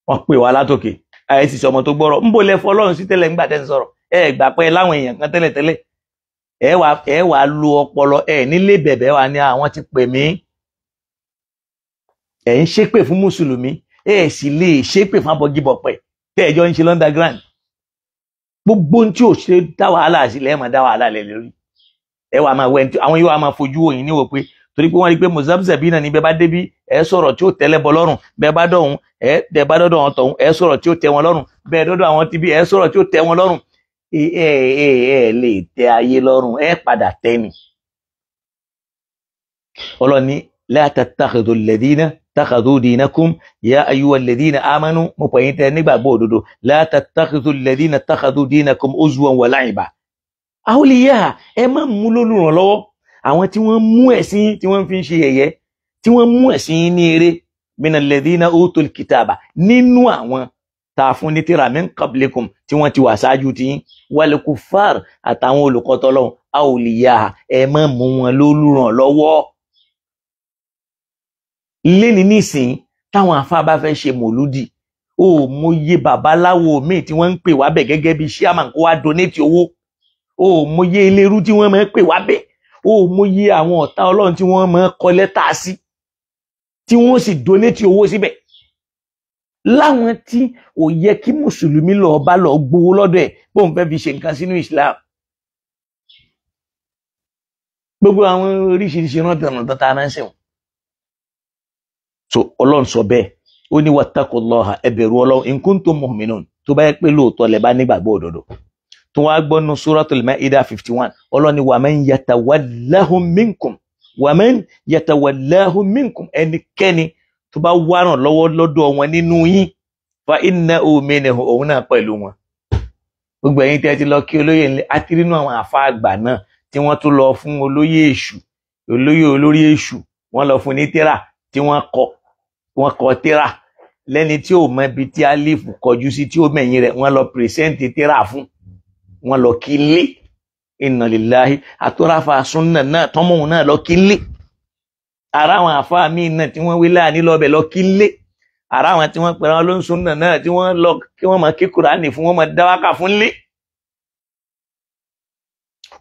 wọ́n pè wá látòkè. Ẹ̀ sì sọmọ tó gbọ́rọ̀ ń bò lẹ fọlọ́run sí tẹ́lẹ̀ ńgbà tẹ́ ń sọ̀rọ̀. Ẹ̀ gbà pé láwọn èèyàn kan tẹ́lẹ̀ tẹ́lẹ̀, ẹ wà lu ọpọlọ ẹ nílé bẹ̀bẹ̀ wa ni àwọn ti pè mí. Ẹ ń ṣépè fún mùsùlùmí, ẹ sì lè ṣépè fún abọgibọ̀pẹ̀ tẹ́ ẹjọ́ ń ṣe l'underground. Gbogbo ohun tí ò ṣe dá wàhálà sílẹ̀, ẹ máa dá wàhálà lẹ̀ lórí. Ẹ wà máa wẹ àwọn yóò wá máa fojú òyìn níwò pé torí pé wọ́n rí pé mùsàbùsàbí náà ní bẹ́ẹ̀ bá débí ẹ sọ̀rọ̀ tí ó tẹ́lẹ̀ bọ lọ́rùn, bẹ́ẹ̀ bá dọ̀hún ẹ bẹ́ẹ̀ bá dọ́dọ̀ àwọn tọ̀hún ẹ sọ̀rọ̀ tí ó tẹ́ wọn lọ́rùn, bẹ́ẹ̀ dọ́dọ̀ àwọn tibí ẹ sọ̀rọ̀ tí ó tẹ́ wọn lọ́rùn. Ẹ ẹ ẹ lè tẹ ayé lọ́rùn, ẹ padà tẹ́ ni. Ọlọ́ni la tattakhidhu alladhina takhadhu dinakum ya ayyuha alladhina amanu, mo pè yín tẹ nígbàgbọ́ òdodo, la tattakhidhu alladhina takhadhu dinakum uzwan wa la'iba. Awliya, ẹ má mú lólùrànlọ́wọ́ àwọn tí wọ́n mú ẹ̀sìn tí wọ́n fi ń ṣe yẹ̀yẹ́, tí wọ́n mú ẹ̀sìn ní eré, minal ladhina utul kitaba, nínú àwọn tá a fún ní tírà min qablikum tí wọ́n ti wà ṣáájú tí yín, wal kuffar, àtàwọn olùkọ́tọ́lọ́hún, awliya, ẹ má mú wọn lólùrànlọ́wọ́. Léni nísìnyí táwọn afá bá fẹ́ ṣe mòlúdì, ó mọyé babaláwo míì tí wọ́n ń pè wá bẹ̀ gẹ́gẹ́ bí chairman kó wá donate owó, ó mọyé eléru tí wọ́n máa ń pè wá bẹ̀, ó mọyé àwọn ọ̀tá Ọlọ́run tí wọ́n máa ń kọ lẹ́tà sí, tí wọ́n sì donate owó síbẹ̀. Láwọn tí ò yẹ kí mùsùlùmí lọ bá lọ gbowó lọ́dọ̀ ẹ̀ bóun fẹ́ fi ṣe nǹkan sínú Islam. Gbogbo àwọn oríṣiríṣi rántí tá a máa ń sẹ̀wọ̀n. So Ọlọ́run sọ bẹ́ẹ̀, ó ní wattaqullaha, ẹ bẹ̀rù Ọlọ́run, in kuntum mu'minun, tó bá yẹ pé lóòótọ́ lẹ bá nígbàgbọ́ òdodo. Tó wá gbọ́ nu Suratul Maida 51, Ọlọ́run ní wa man yatawallahum minkum, wa man yatawallahum minkum, ẹnikẹ́ni tó bá wá ràn lọ́wọ́ lọ́dọ̀ wọn nínú yín, fa innahu minhum, òun náà pẹ̀lú wọn. Gbogbo ẹ̀yin tẹ́ ti lọ kí olóyè ńlẹ̀, àti nínú àwọn àfa àgbà náà tí wọ́n tún lọ fún olóyè èṣù, olóyè olórí èṣù, wọ́n lọ fún ní tírà tí wọ́n kọ, wọ́n kọ tírà lẹ́ni tí ò mọ ibi tí alifu kọjú sí, tí ó mẹ̀yìn rẹ̀, wọ́n lọ pìrìsẹ́ǹtì tírà fún, wọ́n lọ kí lé. Inna lillahi, àtúráfà súnà náà tọ́mọ̀hún náà lọ kí lé. Ara àwọn àfáà míì náà tí wọ́n wí láàní lọ́bẹ̀ lọ kí lé. Ara àwọn tí wọ́n pẹ̀lú àwọn ló ń súnà náà tí wọ́n lọ kí wọ́n máa kí Kùránì fún, wọ́n máa dáwákà fún lé.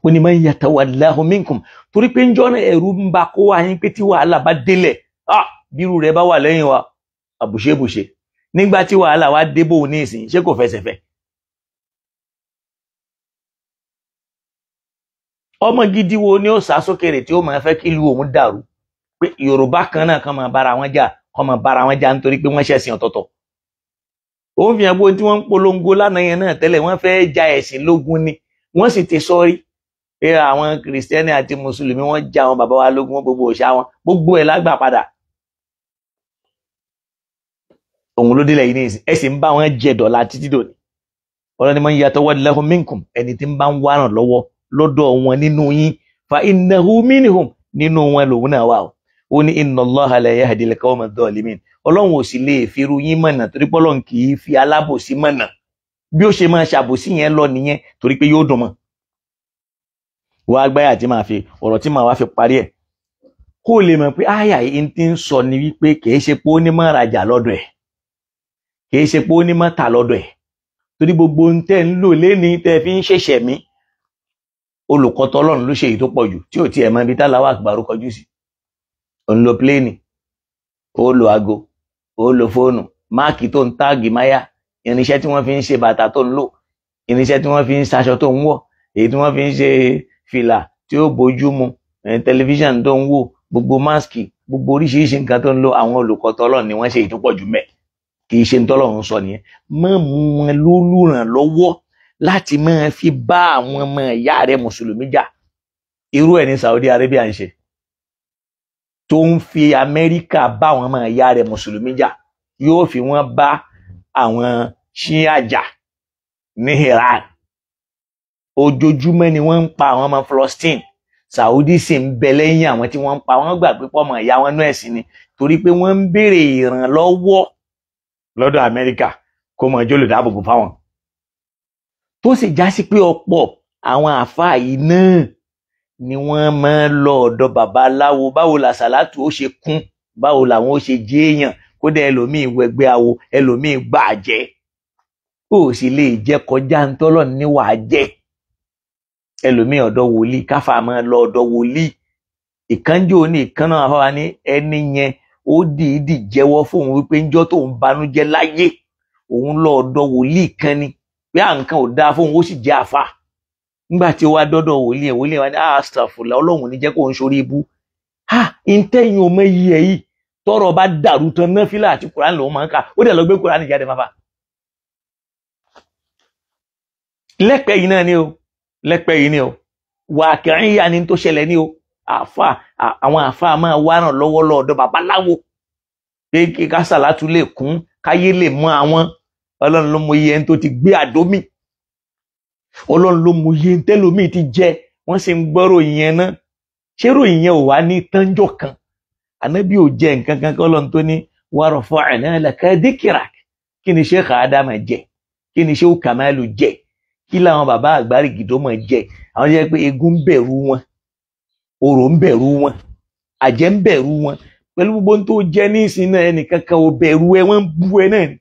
Ó ní man yatawallahu minkum, torí pé ń jọ́ ẹ̀rù ń ba kó wá yín pé tí wàhálà bá délẹ̀, bírú rẹ̀ bá wà lẹ́yìn wa àbùṣebùṣe. Nígbà tí wàhálà wa débò ní ìsìn, ṣé kò fẹsẹ̀ fẹ́? Ọmọ gidi wo ni ó sá sókèrè tí ó máa fẹ́ kí ìlú òun dàrú? Pé Yorùbá kan náà kan máa bára wọn jà, kan máa bára wọn jà nítorí pé wọ́n ṣẹ̀sìn ọ̀tọ̀ọ̀tọ̀. Ó ń fi hàn pé tí wọ́n ń polongo lánàá yẹn náà tẹ́lẹ̀, wọ́n fẹ́ ja ẹ̀sìn lógun ni. Wọ́n sì ti sọ́rí pé àwọn Kìrìsìtẹ́nì àti Mùsùlùmí wọ́n ja àwọn bàbá wa lógun, gbogbo òòṣà wọn, gbogbo ẹ̀ lágbà padà. Òun ló délẹ̀ yìí ní ìsìn, ẹ sì ń bá wọn jẹ dọ̀la títí dòní. Ọlọ́ni man yatawallahu minkum, ẹni tí ń bá ń wá ràn lọ́wọ́ lọ́dọ̀ wọn nínú yín, fa innahu minhum, nínú wọn lòun náà wà o. Ó ní inna Allaha la yahdi al-qawma adh-dhalimin, Ọlọ́run ò sì lè fi irú yín mọ̀nà, torí pé Ọlọ́run kì í fi alábòsí mọ̀nà. Bí ó ṣe máa ṣàbòsí yẹn lọ nìyẹn, torí pé yóò dùn mọ́. Wàá gbáyà tí màá fi ọ̀rọ̀ tí màá wá fi parí ẹ̀, kó lè mọ̀ pé àyà yìí ti ń sọ ni wípé kì í ṣe pé ó ní mọ́ rajà lọ́dọ̀ ẹ̀, kì í ṣe pé ó ní mọ́ tà lọ́dọ̀ ẹ̀, torí gbogbo ohun tẹ́ ń lò léni tẹ́ fi ń ṣẹ̀ṣẹ̀ mí, olùkọ́ tọ́lọ́run ló ṣe èyí tó pọ̀ jù tí ò tiẹ̀ mọ ibi táláwà àgbàrú kọjú sí. Ó ń lo pléènì, ó lo aago, ó lo fóònù, máàkì tó ń táàgì máyà, irinṣẹ́ tí wọ́n fi ń ṣe bàtà tó ń lò, irinṣẹ́ tí wọ́n fi ń ṣaṣọ tó ń wọ̀, èyí tí wọ́n fi ń ṣe fìlà tí ó bójú mu, tẹlifíṣàn tó ń wò, gbogbo máàkì, gbogbo oríṣiríṣi nǹkan tó ń lò, àwọn olùkọ́ tọ́lọ́run ni wọ́n ṣe èyí tó pọ̀ jù mẹ́. Kì í ṣe ntọ́lọ́run sọ nìyẹn. Má mú wọn lólùrànlọ́wọ́ láti máa fi bá àwọn ọmọ ìyá rẹ̀ mùsùlùmí jà. Irú ẹ̀ ní Saudi Arabia ń ṣe, tó ń fi Amẹ́ríkà bá àwọn ọmọ ìyá rẹ̀ mùsùlùmí jà. Yóò fi wọ́n bá àwọn Ṣíà jà ní Iran. Ojoojúmọ́ ni wọ́n ń pa àwọn ọmọ Palestine. Saudi sì ń bẹ lẹ́yìn àwọn tí wọ́n ń pa. Wọ́n gbà pé pọ́mọ ìyá wọn nú ẹ̀sìn ni, torí pé wọ́n ń béèrè ìrànlọ́wọ́ lọ́dọ̀ Amẹ́ríkà kó mọ ẹjọ́ lè dáàbòbò fáwọn. Tó sì já sí pé ọ̀pọ̀ àwọn àáfàá yìí náà ni wọ́n máa ń lọ ọ̀dọ̀ babaláwo. Báwo làṣàlátù ó ṣe kún, báwo làwọn ó ṣe jẹ́ èèyàn, kódà ẹlòmíì wẹgbẹ́ awo, ẹlòmíì gbà jẹ́. Ó sì lè jẹ́ kọjá ntọ́lọ̀ ní wàá jẹ́. Ẹlòmíì ọ̀dọ̀ wòlíì, káfà máa lọ ọ̀dọ̀ wòlíì. Ìkánjò ní ìkànnà àfáwa ní ẹni yẹn ó dìídì jẹ́wọ́ fóun wípé ńjọ́ tóun banújẹ́ láyé, òun lọ ọ̀dọ̀ wòlíì kan ni, pé à nǹkan ò dáa fóun, ó sì jẹ́ àfa. Nígbà tí ó wá dọ́dọ̀ wòlíì ẹ̀, wòlíì wa ní àṣàfùlà, Ọlọ́run ní jẹ́ kó ń ṣorí ibú. Ha, ntẹ́yìn ọmọ yìí ẹ̀ yìí tọrọ bá dàrú tán, náfìlà àti Kùránì lòun máa ń kà, ó dẹ̀ lọ gbé Kùránì jáde fáfá. Lẹ́pẹ́ yìí náà ni o, lẹ́pẹ́ yìí ni o, wà kẹrin yà ni tó ṣẹlẹ̀ ni o. Àfa, àwọn àfa máa wá ràn lọ́wọ́ lọ́dọ̀ babaláwo pé kí kásàlátù lè kún, káyé lè mọ àwọn. Ọlọ́run ló mọ iye ẹni tó ti gbé àdómì, Ọlọ́run ló mọ iye tẹ́lómi ti jẹ. Wọ́n sì ń gbọ́rọ̀ yẹn náà. Ṣé ròyìn yẹn ò wá ní tánjọ́ kan? Ànábì ò jẹ nǹkan kan kọ́ Ọlọ́run tó ní wa rafa'na laka dhikrak. Kí ni Sheikh Adama jẹ? Kí ni Sheikh Kamalu jẹ? Kí làwọn bàbá àgbárí gìdómọ̀ jẹ? Àwọn jẹ́ pé egun ń bẹ̀rù wọn, orò ń bẹ̀rù wọn, àjẹ́ ń bẹ̀rù wọn. Pẹ̀lú gbogbo tó jẹ́ ní ìsìn náà, ẹnìkan kan ò bẹ̀rù ẹ, wọ́n ń bú ẹ náà ni.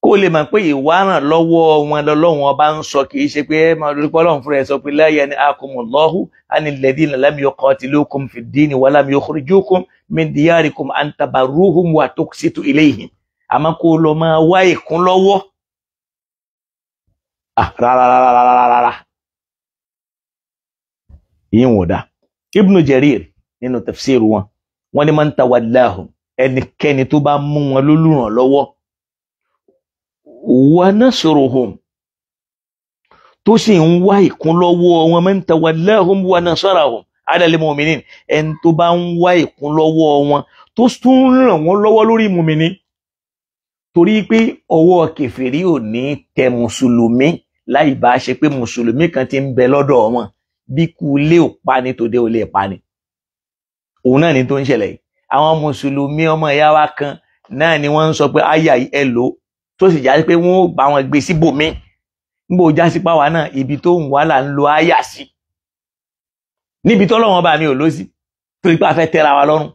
Kó lè mọ̀ pé ìwà ràn lọ́wọ́ wọn lọ́lọ́run ọba ń sọ, kì í ṣe pé ẹ máa lórí pọ́lọ́run fúnra ẹ sọ pé la yanhakumullahu anil ladhina lam yuqatilukum fid dini wa lam yukhrijukum min diyarikum an tabarruhum wa tuqsitu ilayhim. Àmọ́ kó lọ máa wá ìkún lọ́wọ́. Rárá. Yín wò dá. Ibn Jarir nínú tafsir wọn, wọ́n ní man tawallahum, ẹnikẹ́ni tó bá mú wọn lólùrànlọ́wọ́, wa nasruhum, tó sì ń wá ìkúnlọ́wọ́ wọn, man tawallahum wa nasarahum ala al-mu'minin, ẹni tó bá ń wá ìkúnlọ́wọ́ wọn tó tún ràn wọ́n lọ́wọ́ lórí mùmíní. Torí pé ọwọ́ kèfèrí ò ní tẹ mùsùlùmí láì bá ṣe pé mùsùlùmí kan ti ń bẹ lọ́dọ̀ wọn. Bí kú ilé ò pa ni, tòde ò lè pa ni. Òun náà ni tó ń ṣẹlẹ̀ yìí. Àwọn mùsùlùmí ọmọ ìyá wa kan náà ni wọ́n ń sọ pé àyà ẹ lò ó, tó sì já sí pé wọ́n ó bá wọn gbé síbòmí. Nígbà ó já sí páwa náà, ibi tó ń wá là ń lo àyà sí, níbi tọ́lọ́wọ́n bá mi ò lọ sí, torí pé a fẹ́ tẹ́ra wa lọ́rùn.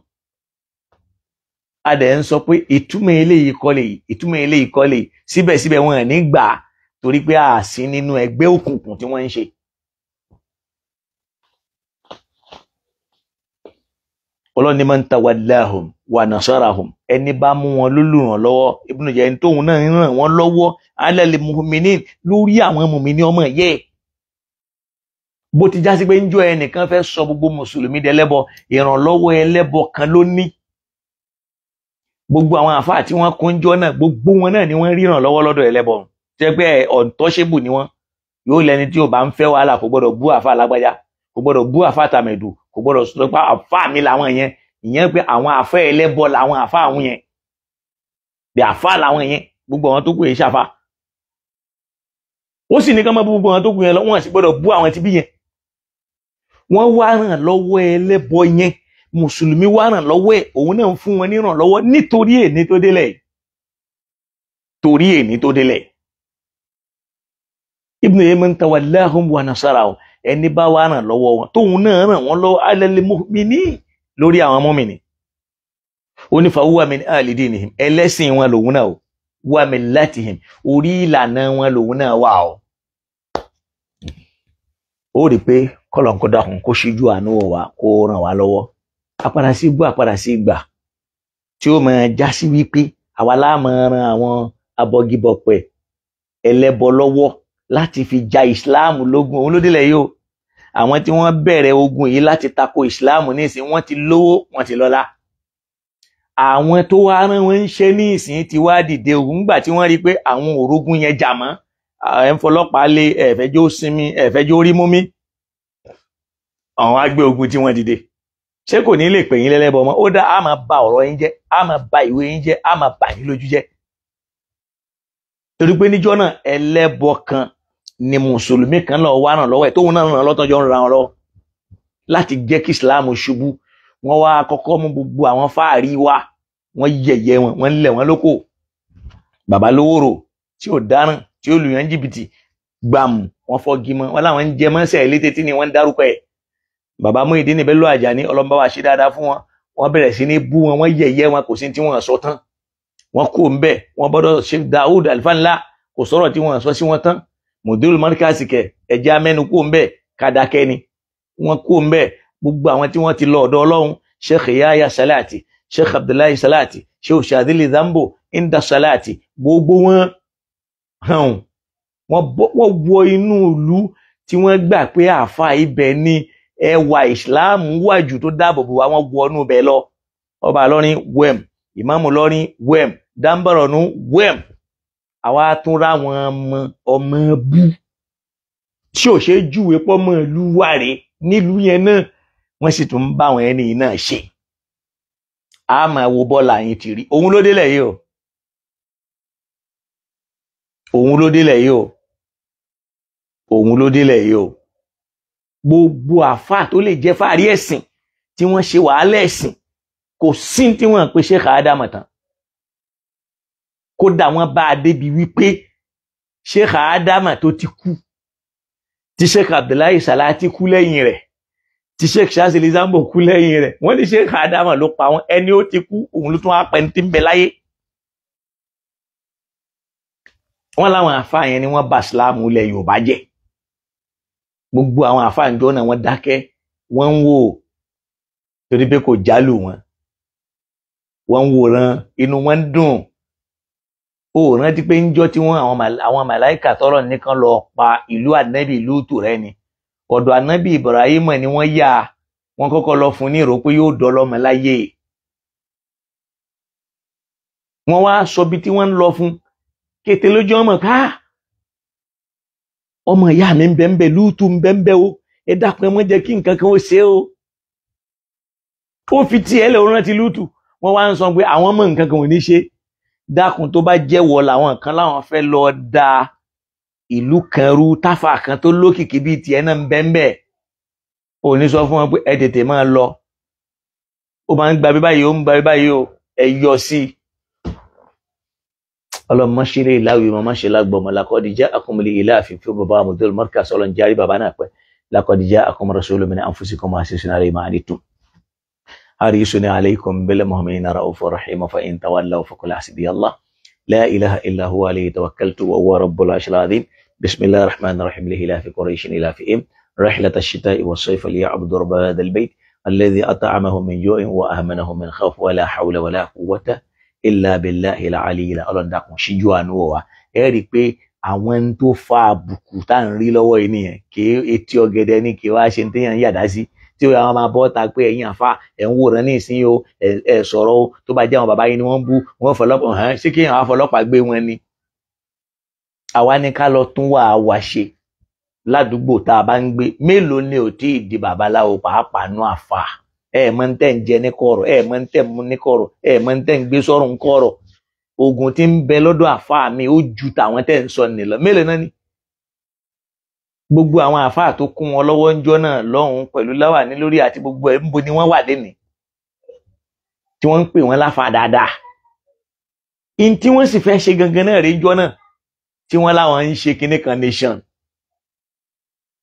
A dẹ̀ ń sọ pé ìtumọ̀ eléyìí kọ́ lèyí, ìtumọ̀ eléyìí kọ́ lèyí, síbẹ̀síbẹ̀ wọn ò ní gbà á. Torí pé a sí nínú ẹgbẹ́ òkùnkùn tí wọ́n ń ṣe. Ọlọ́run ní man tawallahum wa nasarahum, ẹni bá mú wọn lólùrànlọ́wọ́, Ibn Jarir tóun náà ń ràn wọ́n lọ́wọ́ alal mu'minin, lórí àwọn mùmíní ọmọ yẹ. Bó ti já sí pé ńjọ́ ẹnìkan fẹ́ sọ gbogbo mùsùlùmí dẹlẹ́bọ, ìrànlọ́wọ́ ẹlẹ́bọ kan ló ní. Gbogbo àwọn àfáà tí wọ́n kún jọ náà, gbogbo wọn náà ni wọ́n rí ìrànlọ́wọ́ lọ́dọ̀ ẹlẹ́bọ. Tẹ́ pé untouchable ni wọ́n. Yóò lẹni tí ò bá ń fẹ́ wàhálà kò gbọ́dọ̀ bú àfáà lágbájá, kò gbọ́dọ̀ bú àfáà tàmẹ̀dù, kò gbọ́dọ̀ sọ pé àfáà mi làwọn yẹn. Ìyẹn pé àwọn àfẹ́ ẹlẹ́bọ làwọn àfáà àwọn yẹn, bí àfáà làwọn yẹn, gbogbo àwọn tó kù yẹn ṣàfà. Ó sì ní ká má bú gbogbo àwọn tó kù yẹn lọ, wọ́n sì gbọ́dọ̀ bú àwọn tí bí yẹn. Wọ́n wá ràn lọ́wọ́ ẹlẹ́bọ yẹn, mùsùlùmí wá ràn lọ́wọ́ ẹ̀, òun náà ń fún wọn ní ìrànlọ́wọ́ nítorí èní tó délẹ̀, torí èní tó délẹ̀. Ibn Yaman tawallahum wa nasarahum, ẹni bá wá ràn lọ́wọ́ wọn tóun náà ràn wọ́n lọ́wọ́ alal mu'minin, lórí àwọn mọ́mìnì. Ó ní fahuwa min ahli dinihim, ẹlẹ́sìn wọn lòun náà o, wa millatihim, orí ìlànà wọn lòun náà wà o. Ó rí i pé kọ́lọ̀ kó dákun kó ṣíjú àánú wá kó ràn wá lọ́wọ́. Àpadà sí gbọ́ àpadà sí gbà tí ó máa já sí wípé àwa la máa ran àwọn abọ́gibọ̀pẹ̀ ẹlẹ́bọ lọ́wọ́ láti fi ja ìsìláàmù lógun. Òun ló délẹ̀ yìí o. Àwọn tí wọ́n bẹ̀rẹ̀ ogun yìí láti tako ìsìláàmù nísìn, wọ́n ti lówó, wọ́n ti lọ́lá. Àwọn tó wá rán wọn ń ṣe ní ìsìn ti wá dìde ogun nígbà tí wọ́n rí pé àwọn òrógùn yẹn jà mọ́. Ẹ̀ ń fọlọ́pàá lé, ẹ̀fẹ́jọ́ sinmi, ẹ̀fẹ́jọ́ rí mú mi. Àwọn á gbé ogun tí wọ́n dìde. Ṣé kò ní lè pè yín lẹ́lẹ́bọ mọ́? Ó dá, á máa ba ọ̀rọ̀ yín jẹ́, á máa ba ìwé yín jẹ́, á máa bà yín lójú jẹ́. Torí pé níjọ́ náà ẹlẹ́bọ kan ni mùsùlùmí kan lọ wá ràn lọ́wọ́ ẹ̀, tóun náà ràn lọ́tọ́jọ́ ń ra wọn lọ́wọ́ láti jẹ́ kí ìsìláàmù ṣubú. Wọ́n wá kọ́kọ́ mú gbogbo àwọn fáàrí wa, wọ́n yẹ̀yẹ́ wọn, wọ́n lẹ̀ wọ́n lóko. Bàbá lówóró tí ò dáràn, tí ó lùyàn jìbìtì gbàmù, wọ́n fọ́gi mọ́ wọn láwọn ń jẹ mọ́sẹ̀ létí tí ni wọ́n ń dárúkọ ẹ̀. Bàbá Muyideen Bello Ajani, ọlọ́mọba wa ṣe dáadáa fún wọn, wọ́n bẹ̀rẹ̀ sí ní bú wọn, wọ́n yẹ̀yẹ́ wọn, kò sí tí wọ́n sọ tán. Wọ́n kú ń bẹ̀, wọ́n bọ́dọ̀ Sheikh Daoud Alfanla, kò sọ̀rọ̀ tí wọ́n sọ sí wọn tán. Mudirul Markaz kẹ, ẹ̀jẹ̀ amẹ́nu kú ń bẹ̀, kàdákẹ́ ni wọ́n kú ń bẹ̀. Gbogbo àwọn tí wọ́n ti lọ ọ̀dọ̀ Ọlọ́run, Sheikh Yahya Salati, Sheikh Abdullahi Salati, Sheikh Shadili Zambo, Inda Salati, gbogbo wọn hàn wọ́n wọ inú ìlú tí wọ́n gbà pé àáfà ibẹ̀ ni ẹwà ìsìláàmù wà jù tó dáàbò bò wá, wọ́n wọnú bẹ̀ lọ. Ọba lọ́rin wẹ̀m, ìmáàmù lọ́rin wẹ̀m, dáńbọ̀rọ̀nù wẹ̀m. Àwa tún ráwọn ọmọ ọmọ bú tí ò ṣe é júwe pọ́mọ ìlú wà rè nílùú yẹn náà, wọ́n sì tún ń bá àwọn ẹni náà ṣe. A máa wo bọ́ọ̀lù àyìn tì rí. Òun ló délẹ̀ yìí o. Òun ló délẹ̀ yìí o. Òun ló délẹ̀ yìí o. Gbogbo àfáà tó lè jẹ́ fáàrí ẹ̀sìn tí wọ́n ṣe wàhálà ẹ̀sìn, kò sí tí wọ́n pe Sheikh Ádámù tán. Kódà wọ́n bá a débi wípé Sheikh Ádámù tó ti kú, tí Sheikh Abdullahi Salati kú lẹ́yìn rẹ̀, tí Sheikh Shazili Zambo kú lẹ́yìn rẹ̀, wọ́n ní Sheikh Ádámù ló pa wọ́n. Ẹni ó ti kú òun ló tún wá pẹ́ ní tí ń bẹ láyé. Wọ́n láwọn àfáà yẹn ni wọ́n bá ìsìláàmù ilẹ̀ Yorùbá jẹ́. Gbogbo àwọn àfáà ìjọ náà wọ́n dákẹ́, wọ́n ń wò torí pé kò jálù wọn, wọ́n ń wòran, inú wọn ń dùn. Ó rántí pé ńjọ́ tí wọ́n àwọn màláìkà tọrọ nìkan lọ pa ìlú ànábì Lútù rẹ ni, ọ̀dọ̀ ànábì Ibrahim ni wọ́n yà, wọ́n kọ́kọ́ lọ fún ní ìró pé yóò dọlọ́mọ láyé. Wọ́n wá sọ bí tí wọ́n ń lọ fún kété lójú ọmọ ká, ọmọ ìyá mi ń bẹ ń bẹ, Lútù ń bẹ ń bẹ o, ẹ dákun ẹ má jẹ́ kí nǹkan kan ó ṣe o. Ó fi tiẹ̀ lẹ̀, ó rántí Lútù. Wọ́n wá ń sọ pé àwọn ọmọ nǹkan kan ò ní ṣe. Dákun, tó bá jẹ́wọ́ làwọn kan láwọn fẹ́ lọ da ìlú kan rú, táfà kan tó lókìkí bíi tiẹ̀ náà ń bẹ ń bẹ, ò ní sọ fún wọn pé ẹ tètè máa lọ, ó máa ń gba bí báyìí, ó ń gba bí báyìí o, ẹ yọ sí i. Ọlọ́run má ṣe lè láwùí, má ṣe lágbọ̀mọ. Laqad ja'akum li ilafin fún bàbá Mudirul Markaz, ọlọ́run járí bàbá náà pẹ́. Laqad ja'akum rasulun min anfusikum azizun alayhi ma anittum harisun alaykum bil mu'minina ra'ufur rahim fa in tawallaw faqul hasbiyallah La ilaha illa huwa alayhi tawakkaltu wa huwa rabbul arshil azim. Bismillahir rahmanir rahim. Li ilafi quraishin ilafihim rihlata ash-shita'i was-sayfi liya'budu rabba hadha al-bayt alladhi at'amahum min ju'in wa amanahum min khawf wa la hawla wa la quwwata illa billahi al-aliyyil azim. Ọlọ́run dákun ṣíjú àánú wò wá. Ẹ rí i pé àwọn tó fa àbùkù tá à ń rí lọ́wọ́ yìí nìyẹn, kì í etí ọ̀gẹ̀dẹ̀ ní kì í wá ṣe téèyàn ń yàdá sí, tí àwọn máa bọ́ ta pé ẹ̀yin àfa ẹ̀ ń wòran ní ìsinyìí o, ẹ̀ sọ̀rọ̀ o, tó bá jẹ́ àwọn bàbá yìí ni wọ́n ń bú wọ́n fọlọ́pàá hàn ṣé kéèyàn wá fọlọ́pàá gbé wọn ni. Àwa ní ká lọ tún wà wá ṣe ládùúgbò tá a bá ń gbé. Mélòó ni ò tí ì di babaláwo pàápàá nú àfa? Ẹ mọ̀ ń tẹ̀ ń jẹ ní kọ̀rọ̀, ẹ mọ̀ ń tẹ̀ ń mú ní kọ̀rọ̀, ẹ mọ̀ ń tẹ̀ ń gbé sọ́run ń kọ̀rọ̀. Oògùn tí ń bẹ lọ́dọ̀ àfa mi ó ju tàwọn tẹ̀ ń sọ nìlọ. Mélòó náà ni gbogbo àwọn àfa tó kún wọn lọ́wọ́ ń jọ́ náà lọ́hùn pẹ̀lú láwàní lórí àti gbogbo ẹ̀ ń bo ni wọ́n wà lénìí tí wọ́n ń pè wọ́n láfa dáadáa. In tí wọ́n sì fẹ́ ṣe gangan náà rí jọ́ náà tí wọ́n láwọn ń ṣe kinní kan nation,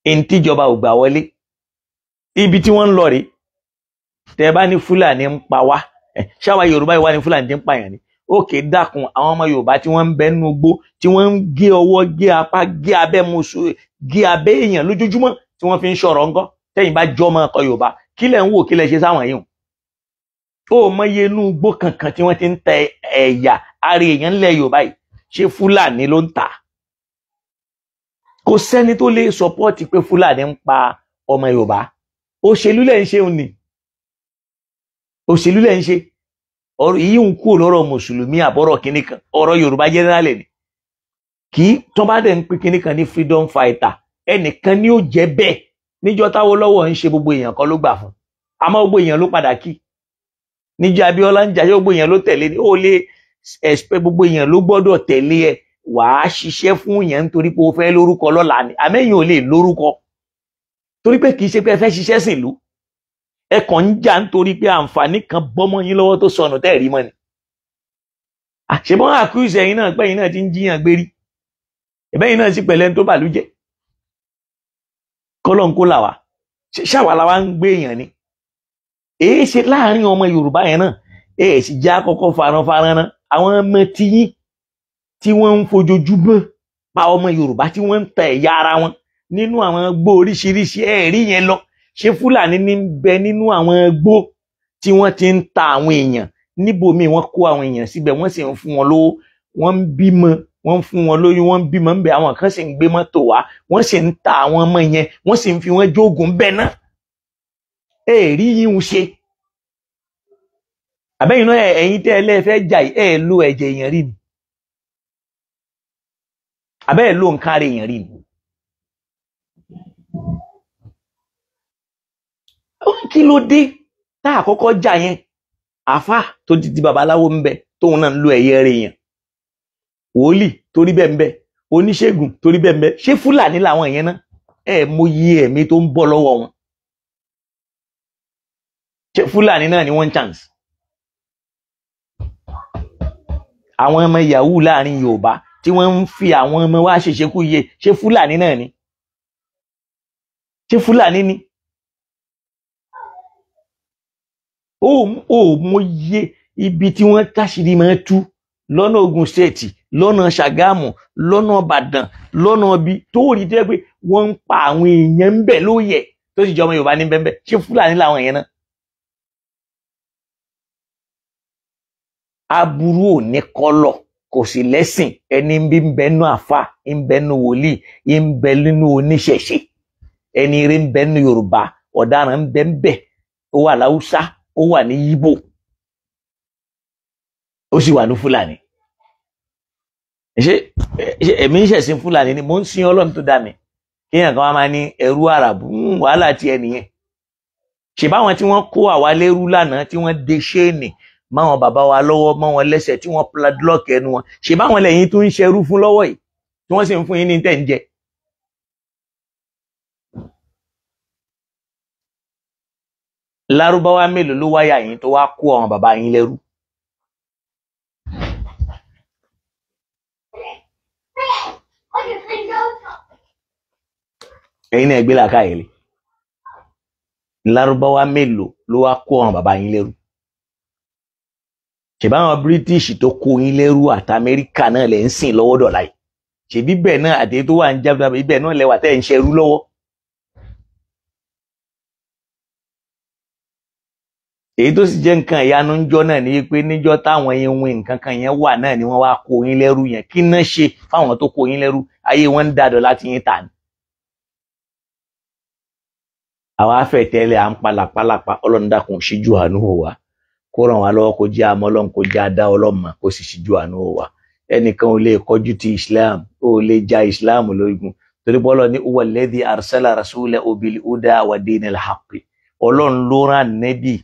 in tíjọba ò gbà wọlé ibi tí wọ́n ń lọ rí. Tẹ́ bá ní Fúlàní ń pa wá, ṣáwa Yorùbá yìí wá ní Fúlàní tí ń pààyàn ni. Òkè dákun, àwọn ọmọ Yorùbá tí wọ́n ń bẹ nínú igbó tí wọ́n ń gé ọwọ́, gé apá, gé abẹ́ musu, gé abẹ́ èèyàn lójoojúmọ́ tí wọ́n fi ń sọ̀rọ̀ ńkọ́. Tẹ́yìn bá jọ́ ọmọ ọkọ Yorùbá, kí lẹ̀ ń wò, kí lẹ̀ ṣe sáwọn yìí? Ó mọye inú igbó kankan tí wọ́n ti ń tẹ ẹ̀yà ara èèyàn ńlẹ̀ Yorùbá yìí, ṣé Fúlàní ló ń tà? Kò sẹ́ni tó lè sọpọ́ọ̀tì pé Fúlàní ń pa ọmọ Yorùbá. Òṣèlú lẹ̀ ń ṣe òun ni, òṣèlú lẹ̀ ń ṣe. Ọ̀rọ̀ yìí ń kú lọ́rọ̀ mùsùlùmí àbọ̀rọ̀ kìnnì kan, ọ̀rọ̀ Yorùbá generally ni. Kì í tó bá dẹ̀ ń pín kìnnì kan ní freedom fighter, ẹnìkan ni ó jẹ́ bẹ́ẹ̀. Níjọ́ t'Awólọ́wọ̀ ń ṣe, gbogbo èèyàn kan ló gbà fún, àmọ́ gbogbo èèyàn ló padà kí. Níjọ́ Abíọ́lá ń jayé, gbogbo èèyàn ló tẹ̀lé ni. Ó lè expect gbogbo èèyàn ló gbọ́dọ̀ tẹ̀lé ẹ. Wàá ṣiṣẹ́ fún èèyàn nítorí pé o fẹ́ lórúkọ lọ́la ni, àmẹ́yìn ò lè lórúkọ torí pé kì í ṣe pé ẹ fẹ́ ṣiṣẹ́ sìnlú, ẹ kàn ń jà nítorí pé àǹfààní kan bọ́mọ yín lọ́wọ́ tó sọnù tẹ́ rí mọ́ ni. Ṣùgbọ́n àkúrúsẹ̀ ẹ̀yin náà pẹ́yìn náà ti ń jiyàn gbérí, ẹ̀bẹ́yìn náà sì pẹ̀lẹ́ tó bàlújẹ́. Kọ́lọ́n kó là wá, ṣáwa la wá ń gbé èèyàn ni. Èyí ṣe láàrin ọmọ Yorùbá yẹn náà, èyí sì já kọ́kọ́ faranfaran náà. Àwọn ọmọ tiyín tí wọ́n ń fojoojúmọ́ pa ọmọ Yorùbá, tí wọ́n ń ta ẹ̀yà ara wọn nínú àwọn igbó oríṣiríṣi, ẹ̀rí yẹn lọ. Ṣé Fúlàní ní bẹ nínú àwọn igbó tí wọ́n ti ń ta àwọn èèyàn? Níbòmíì wọ́n kó àwọn èèyàn síbẹ̀, wọ́n sì ń fún wọn lówó, wọ́n ń bímọ, wọ́n ń fún wọn lóyún, wọ́n ń bímọ ń bẹ. Àwọn kan sì ń gbé mọ́tò wá, wọ́n sì ń ta àwọn ọmọ yẹn, wọ́n sì ń fi wọ́n jógun bẹ́ẹ̀ náà. Èrí yín ń ṣe àbẹ́yìn náà. Ẹ̀yin tẹ́ ẹ lẹ́ẹ̀fẹ́ jà yìí, ẹ̀ lo ẹ̀jẹ̀ èèyàn rí ni, àbẹ́ ẹ̀ lo nǹkan ara èèyàn rí ni. Kí ló dé tá àkọ́kọ́ jà yẹn? Àfà tó ti di babaláwo ń bẹ tóun náà ń lo ẹ̀yẹ rẹ̀ yẹn, wòlíì torí bẹ́ẹ̀ ń bẹ, oníṣègùn torí bẹ́ẹ̀ ń bẹ. Ṣé Fúlàní làwọn yẹn náà? Ẹ mọyì ẹ̀mí tó ń bọ́ lọ́wọ́ wọn. Ṣé Fúlàní náà ni one chance? Àwọn ọmọ yahoo láàrin Yorùbá tí wọ́n ń fi àwọn ọmọ wa ṣèṣekú yẹ, ṣé Fúlàní náà ni? Ṣé Fúlàní ni? Ó mọyé ibi tí wọ́n táṣìírí máa tú lọ́nà Ògùn state, lọ́nà Ṣàgámù, lọ́nà Ìbàdàn, lọ́nà ibi tó rí tó yẹ pé wọ́n ń pa àwọn èèyàn ń bẹ̀ lóye, tó sì jẹ́ ọmọ Yorùbá ní bẹ́ẹ̀. Ṣé Fúlàní làwọn èèyàn náà? Aburú ò ní kọ́lọ̀, kò sì lẹ́sìn. Ẹni bí ń bẹ nú àfa, ń bẹ nú wòlíì, ń bẹ nínú oníṣẹ̀ṣe, ẹni eré ń bẹ nú Yorùbá, ọ̀daràn ń bẹ ń bẹ, ó wà láwùsá, ó wà ní Yíbò, ó sì wà ní Fúlàní. Ṣé èmi ń ṣẹ̀sìn Fúlàní ni? Mò ń sin Ọlọ́run tó dá mi. Kéèyàn kan wá máa ní ẹrú àràbù, wàhálà tiẹ̀ nìyẹn. Ṣèbáwọn tí wọ́n kó àwa lẹ́rú lánàá, tí wọ́n de ṣéènì máwọn bàbá wa lọ́wọ́, mọ́ wọn lẹ́sẹ̀, tí wọ́n padlock ẹnu wọn, ṣèbáwọn lẹ́yìn tó ń ṣerú fún lọ́wọ́ yìí, tí wọ́n sì ń fún yín ní tẹ̀ ń jẹ. Lárúbáwá mélòó ló wáyà yín tó wá kó àwọn bàbá yín lẹ́rú? Ẹ̀yin náà gbé làákàyè lé. Lárúbáwá mélòó ló wá kó àwọn bàbá yín lẹ́rú? Ṣèbáwọn British tó kó yín lẹ́rú àti Amẹ́ríkà náà lẹ́ ń sìn lọ́wọ́ dọ̀la yìí. Ṣèbí bẹ́ẹ̀ náà àti tó wà ń jábọ̀ ibẹ̀ náà lẹ́wà tẹ́ ń ṣerú lọ́wọ́. Èyí tó sì jẹ́ nǹkan ìyanu ńjọ́ náà ni pé níjọ́ táwọn iwin nǹkan kan yẹn wà náà ni wọ́n wá kó yín lẹ́rú yẹn. Kí náà ṣe fáwọn tó kó yín lẹ́rú? Ayé wọn ń dàdọ̀ láti yín tà ní. Àwa afẹ́tẹ́lẹ̀ à ń palàpalàpà. Ọlọ́run dákun ṣíjú àánú wò wá, kó ràn wá lọ́wọ́, kó jẹ́ àmọ́ Ọlọ́run, kó jẹ́ àdá ọlọ́mọ, kó sì ṣíjú àánú wò wá. Ẹnìkan ò lè kọjú ti Islam, ò lè ja Islam lógun, torí bọ́lá ní huwa alladhi arsala rasulahu bil huda wa dinil haqqi. Ọlọ́run ló rán Nábì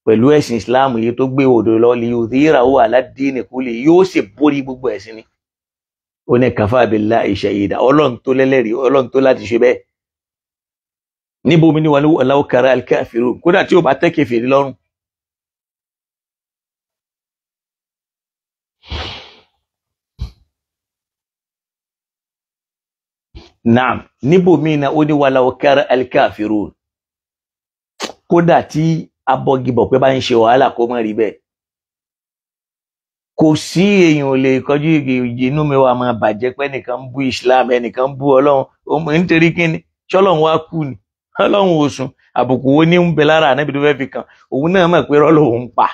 pẹ̀lú ẹ̀sìn Islam yìí tó gbé òdo lọ, li yudhhirahu ala dini kulli, yóò sì borí gbogbo ẹ̀sìn ni. Ó ní kafa billahi shahida. Ọlọ́run tó lẹ́lẹ́rìí, Ọlọ́run tó láti ṣe bẹ́ẹ̀. Níbo mi ní walau kara al-kafirun, kódà tí ó bá tẹ́ kèfèrí lọ́rùn. Naam, níbo mi náà ó ní walau kara al-kafirun, kódà tí abọ́gibọ̀ pé bá ń ṣe wàhálà kó má rí bẹ́ẹ̀. Kò sí èèyàn ò lè kọjú inú mi wà máa bàjẹ́ pé ẹnìkan ń bú Islam, ẹnìkan ń bú Ọlọ́run, nítorí kíni? Ṣọlọ́run wá kú ni? Ọlọ́run ò sùn. Àbùkù wo ní ń bẹ lára ànábì tó fẹ́ fi kàn? Òun náà mọ̀ pé rọ́ lòun pa.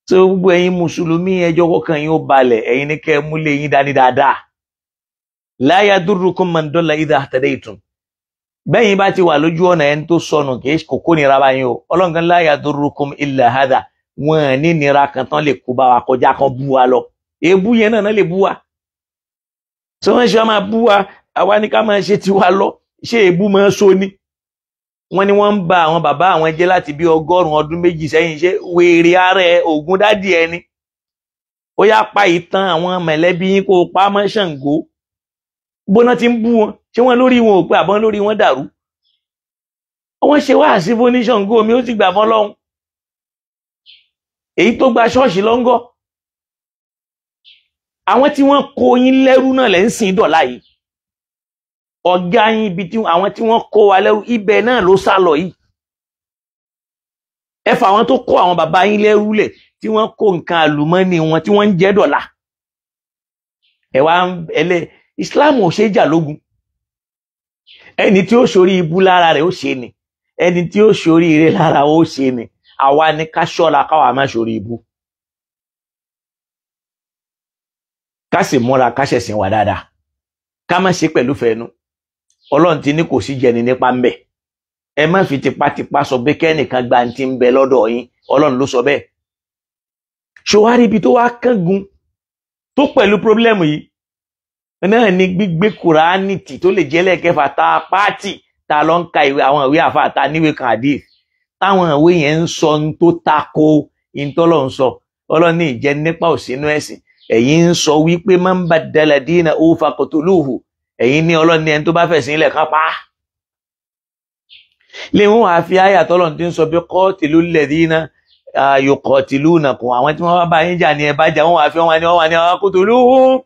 Tó gbogbo ẹ̀yin mùsùlùmí, ẹjọ́ kọkàn yín ó balẹ̀, ẹ̀yin ní kẹ́ ẹ múlẹ̀ yín dání dáadáa. La yadurrukum man dalla idha ihtadaytum. Bẹ́yìn bá ti wà lójú ọ̀nà, ẹni tó sọnù kì í kò nira báyìí o. Ọlọ́run kan la yadurrukum illa hadha, wọn ní nira kan tán lè kó bá wa kọjá kan bú wa lọ. Èébú yẹn náà lè bú wa. Tí wọ́n ṣe máa bú wa, àwa ní ká máa ṣe tiwa lọ. Ṣé èébú máa so ni? Wọ́n ní wọ́n ń ba àwọn bàbá àwọn jẹ́ láti bí 102 ọdún sẹ́yìn. Ṣé wèrè ara ẹ ògùn dádì ẹni? Ó yá, pa ìtàn àwọn mẹ̀lẹ́bí yín kó o pa mọ́ Ṣàngó. Bóná ti ń bú wọn, ṣé wọ́n lórí wọn ò pé àbọ̀n lórí wọn dàrú? Wọ́n ṣe wáàsí fún ní Ṣàngó mi, ó sì gbà fún Ọlọ́run. Èyí tó gba ṣọ́ọ̀ṣì lọ́ngọ́, àwọn tí wọ́n kó yín lẹ́rú náà lẹ́ ń sìn dọ̀la yìí. Ọ̀gá yín, ibi tí àwọn tí wọ́n kó wa lẹ́rú, ibẹ̀ náà ló sá lọ yìí. Ẹ fà àwọn tó kó àwọn bàbá yín lẹ́rú lẹ̀, tí wọ́n kó nǹkan àlùmọ́nì wọn tí wọ́n ń jẹ́ dọ̀la. Ẹ wá ẹlẹ́ Islam ò ṣe é jà lógun. Ẹni tí ó ṣorí ibú lára rẹ̀ ó ṣe ni, ẹni tí ó ṣorí ire lára ó ṣe ni. Àwa ni ká ṣọ́ra káwa má ṣorí ibú, ká sì múra, ká ṣẹ̀sìn wà dáadáa, ká má ṣe pẹ̀lú fẹ́nu. Ọlọ́run ti ní kò sí jẹni nípa ń bẹ̀. Ẹ má fi tipátipá sọ pé kẹ́nìkan gba ti ń bẹ lọ́dọ̀ yín. Ọlọ́run ló sọ bẹ́ẹ̀. Ṣòwárí ibi tó wá kángun tó pẹ̀lú problem yìí náà ni gbígbé Kùránì tì tó lè jẹ́ lẹ́ẹ̀kẹfà tá a pààtì, tá a lọ ń ka ìwé, àwọn ìwé àfa ta níwèé kan àdìs, táwọn ìwé yẹn ń sọ ní tó tako ìtọ́lọ̀ ń sọ. Ọlọ́run ní ìjẹ́ nípa òsínú ẹ̀sìn. Ẹ̀yin ń sọ wípé man baddala dinahu faqtuluhu. Ẹ̀yin ní Ọlọ́run ní ẹni tó bá fẹ̀sìn ilẹ̀ kan pa á. Lè wọ́n wàá fi àyà tọ́lọ̀ tí ń sọ pé qatilul ladhina yuqatilunakum, àwọn tí wọ́n bá bá yín jà ní ẹ bá jà, wọ́n wàá fi wọ́n ní wọ́n wà ní qtuluhum.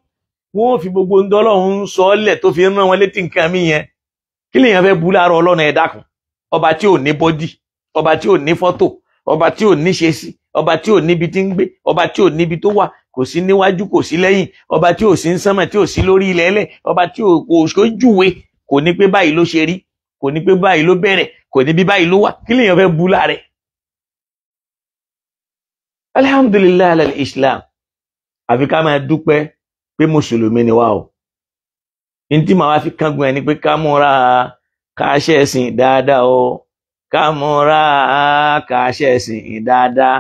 Wọ́n fi gbogbo ń dọ́lọ́run ń sọ ọ́lẹ̀ tó fi ń rán wọn létí nǹkan mi yẹn. Kí lèèyàn fẹ́ bu láàárọ̀ Ọlọ́run? Ẹ dákun. Ọba tí ò ní body, ọba tí ò ní fọ́tò, ọba tí ò ní ṣe sí, ọba tí ò níbi tí ń gbé, ọba tí ò níbi tó wà, kò sí níwájú, kò sí lẹ́yìn, ọba tí ò sí ń sánmà, tí ò sí lórí ilẹ̀ ẹlẹ̀, ọba tí ò kò júwe, kò ní pé báyìí ló ṣe rí, kò ní pé báyìí ló bẹ̀rẹ̀, kò ní bí báyìí ló wà. Kí lèèyàn fẹ́ bu láàrẹ̀? Alhamdulillahi alal Islam. Àfi ká máa dúpẹ́ pé mùsùlùmí ni wá o. Ní tí màá wá fi kángun ẹni pé ká múra ká ṣẹ̀sìn dáadáa o, ká múra ká ṣẹ̀sìn dáadáa,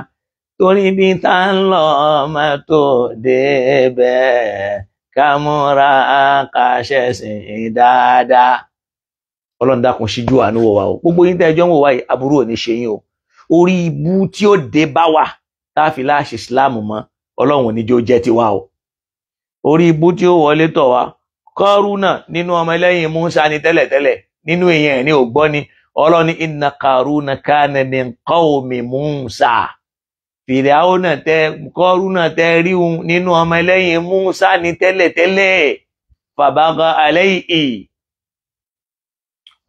torí bí tá ń lọ mọ́tò débẹ̀, ká múra ká ṣẹ̀sìn dáadáa. Ọlọ́run dákun ṣíjú àánú wò wá o. Gbogbo yín tẹ́ ẹjọ́ ń wò wá yìí, aburú ò ní ṣe yín o. Orí ibú tí ó dé bá wa tá a fi láṣẹ Islam mọ́, Ọlọ́run ò ní jẹ́ ó jẹ́ tiwa o. Orí ibú tí ó wọlé tọ̀ wá, Kọ́rúnà nínú ọmọ ẹlẹ́yìn Musa ni tẹ́lẹ̀tẹ́lẹ̀, nínú èèyàn ẹ̀ ní ògbọ́ ni. Ọlọ́run ní inna Karuna kana min qawmi Musa. Fìràwọ́nà tẹ Kọ́rúnà tẹ ríhun nínú ọmọ ẹlẹ́yìn Musa ni tẹ́lẹ̀tẹ́lẹ̀, fàbágà alayhi,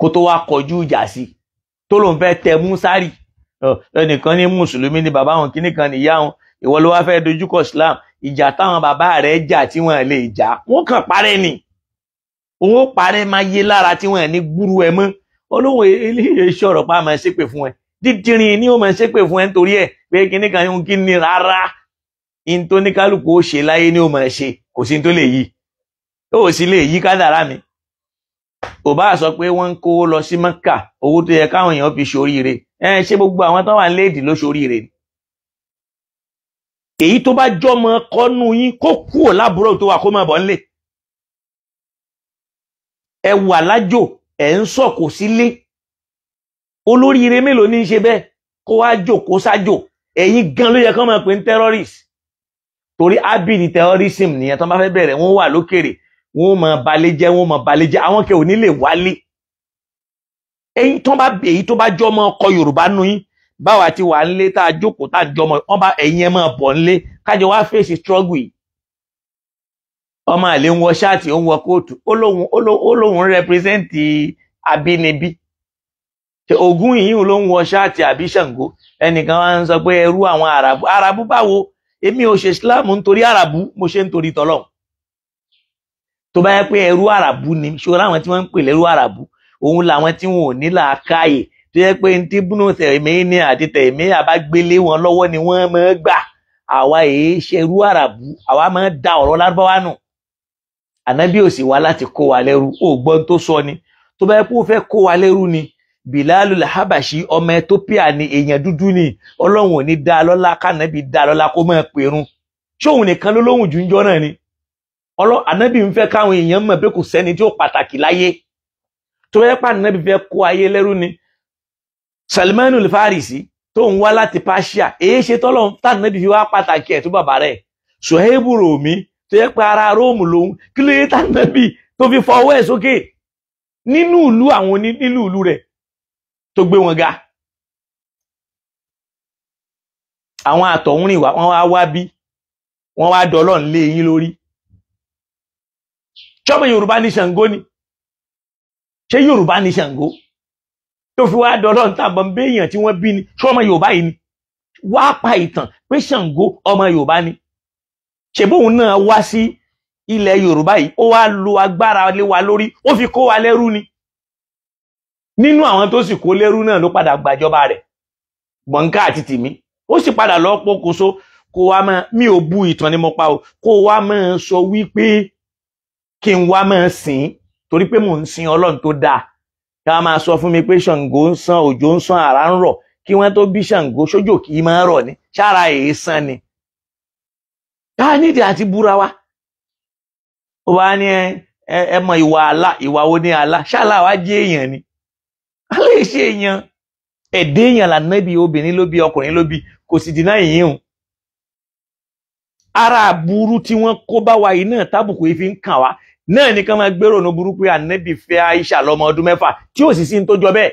kó tó wá kọjú ìjà sí tó lòun fẹ́ tẹ Musa rì. Ẹnìkan ní mùsùlùmí ni bàbá wọn, kíní kan nìyá wọn, ìwọ ló wá fẹ́ dojúkọ Islam. Ìjà táwọn bàbá rẹ̀ jà tí wọ́n lè jà, wọ́n kàn parẹ́ ni, òun ó parẹ́ máa yé lára tí wọ́n ní gbúrú ẹ mọ́. Olóhùn eléyìí sọ̀rọ̀ pa máa ṣépè fún ẹ, dídìrín ni ó máa ṣépè fún ẹ nítorí ẹ pé kíní kan ń kí ni rárá. In tó ní kálukú ó ṣe láyé ni ó máa ṣe, kò sí tó lè yí, ó sì lè yí kádàrá mi. Ò bá sọ pé wọ́n ń kó lọ sí Mẹ́kà, owó tó yẹ káwọn èèyàn fi ṣoríire, ẹ ṣé gbogbo àwọn tó wà ń léèdì ló ṣoríire ni. Èyí tó bá jọmọ kọ́nú yín kó kúrò lábúrò tó wà kó máa bọ̀ ńlé. Ẹ wà lájò, ẹ ń sọ̀kò sílé. Olóríire mélòó ní í ṣe bẹ́ẹ̀ kó wá jòkó sájò? Ẹ̀yin gan ló yẹ kó máa pè ní terrorist. Torí ábìrì terrorism nìyẹn, tó bá fẹ́ bẹ̀rẹ̀ wọ́n wà lókèrè, wọ́n máa balẹ̀ jẹ́, wọ́n máa balẹ̀ jẹ́, àwọn kẹ ò ní lè wálé. Ẹ̀yin tó bá èyí tó bá jọmọ ọkọ Yorùbá nù yín, báwa ti wà nílé tá a jókòó tá a jọmọ wọn bá ẹ̀yin ẹ máa bọ̀ nílé kájọ wá fèsì struggle yìí. Ọmọ àlè ń wọ ṣáàtì, ó ń wọ kóòtù, ó lóun rẹpírẹsẹ̀ntì abínibí. Ògún yìí ló ń wọ ṣáàtì àbí Ṣàngó. Ẹnìkan wá ń sọ pé ẹrú àwọn àràbù. Àràbù báwo? Èmi ò ṣe Islam nítorí àràbù, mo ṣe nítorí tọlọ́hun. Tó bá yẹ pé ẹrú àràbù ni, ṣòro àwọn tí wọ́n ń pè lẹ́rú àràbù, òun làwọn tí wọn ò ní làákàyè, tó yẹ pé ní tíbúnú tẹ̀mí àti tẹ̀mí àbágbélé wọn lọ́wọ́ ni wọ́n máa gbà. Àwa èé ṣerú àràbù, àwa máa da ọ̀rọ̀ lárúbáwá nù. Ànábì ò sì wá láti kó wa lẹ́rú, ó gbọ́n tó sọ ni. Tó bá yẹ pé ó fẹ́ kó wa lẹ́rú ni, Bilalul Habashi ọmọ Ethiopia ni, èèyàn dúdú ni, Ọlọ́run ò ní dá lọ́lá kànábì dá lọ́lá kó máa pèrun. Ṣóun nìkan ló lóhùn jù ń jọ náà ni? Ànábì ń fẹ́ káwọn èèyàn mọ̀ pé kò sẹ́ni tí ó pàtàkì láyé. Tó bá yẹ pé ànábì fẹ́ kó ayé lẹ́rú ni, Salmanul Farisi tó ń wá láti Persia, èyí ṣe tọ́lọ́ tànábì fi wá pàtàkì ẹ̀ tó bàbá rẹ̀. Suhaibu Rumi tó yẹ pé ara Róòmù lòun, kí ló yẹ tànábì tó fi fọwọ́ ẹ̀ sókè nínú ìlú àwọn nínú ìlú rẹ̀ tó gbé wọn ga. Àwọn àtọ̀húnrìn wá, wọ́n wá wá bí, wọ́n wá dọ́lọ́ ń lé yín lórí. Ṣọ́mọ Yorùbá ní Ṣàngó ni? Ṣé Yorùbá ní Ṣàngó tó fi wá dọ́lọ́ ń tàbọn béèyàn tí wọ́n bí ni? Ṣọ́mọ Yorùbá yìí ni? Wá pa ìtàn pé Ṣàngó ọmọ Yorùbá ni. Ṣèbóun náà wá sí ilẹ̀ Yorùbá yìí, ó wá lo agbára lé wa lórí, ó fi kó wa lẹ́rú ni. Nínú àwọn tó sì kó lẹ́rú náà ló padà gbàjọba rẹ̀, Gbọ̀nká àti Tìmí. Ó sì padà lọ pokùnso. Kó wá máa, mi ò bu ìtàn ni mo pa o, kó wá máa sọ wípé kí n wá máa sìn torí pé mò ń sin Ọlọ́run tó dáa. Ká máa sọ fún mi pé Ṣàngó ń san, òjò ń san, àrá ń rọ̀. Kí wọ́n tó bí Ṣàngó, sójò kì í máa rọ̀ ni, ṣára èé san ni. Ká nídìí àti búra wa. Ó bá ní ẹ mọ ìwà àlá, ìwà wo ni àlá? Ṣáàlà wa jẹ́ èèyàn ni. A lè ṣe èèyàn. Ẹ̀dẹ́ èèyàn lànàbí, obìnrin ló bí, ọkùnrin ló bí, kò sì dínà yìí hùn. Ara àbúrú tí wọ́n kó bá wa yìí náà tábùkù yìí fi ń kàn wá náà ní ká máa gbèrò ní burúkú ànábì fẹ́ Aisha lọ́mọ ọdún 6 tí ò sì sí ní tó jọ bẹ́ẹ̀.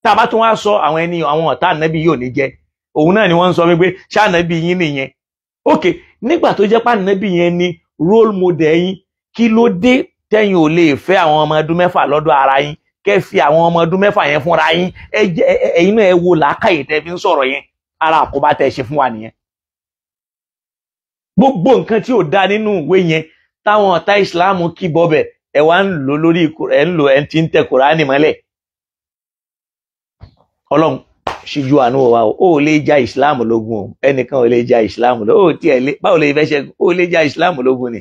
Tá a bá tún wá sọ àwọn ẹni àwọn ọ̀tá ànábì yóò ní jẹ, òun náà ni wọ́n ń sọ wípé ṣá ànábì yín nìyẹn. Ok, nígbà tó jẹ́ pé ànábì yẹn ni role model yín, kí ló dé tẹ́yin ò lè fẹ́ àwọn ọmọ ọdún 6 lọ́dọ̀ ara yín, kẹ́ fi àwọn ọmọ ọdún 6 yẹn fúnra yín? Ẹ̀yin náà ẹ wo làákàyè tẹ́ fi ń sọ̀rọ̀ yẹn, ara àkóbá tẹ́ ṣe fún wa nìyẹn. Gbogbo nǹkan tí ò dá nínú ìwé yẹn táwọn ọ̀tá ìsìláàmù kì bọ́bẹ̀, ẹ wá ń lò lórí ẹ ń lò ẹ ti ń tẹ Kùránì mọ́lẹ̀. Ọlọ́run ṣíjú àánú wa o, ó lè ja ìsìláàmù lógun o, ẹnìkan ò lè ja ìsìláàmù lógun o, tiẹ̀ lé báwo lè fẹ́ ṣẹ́gun, ó lè ja ìsìláàmù lógun ni.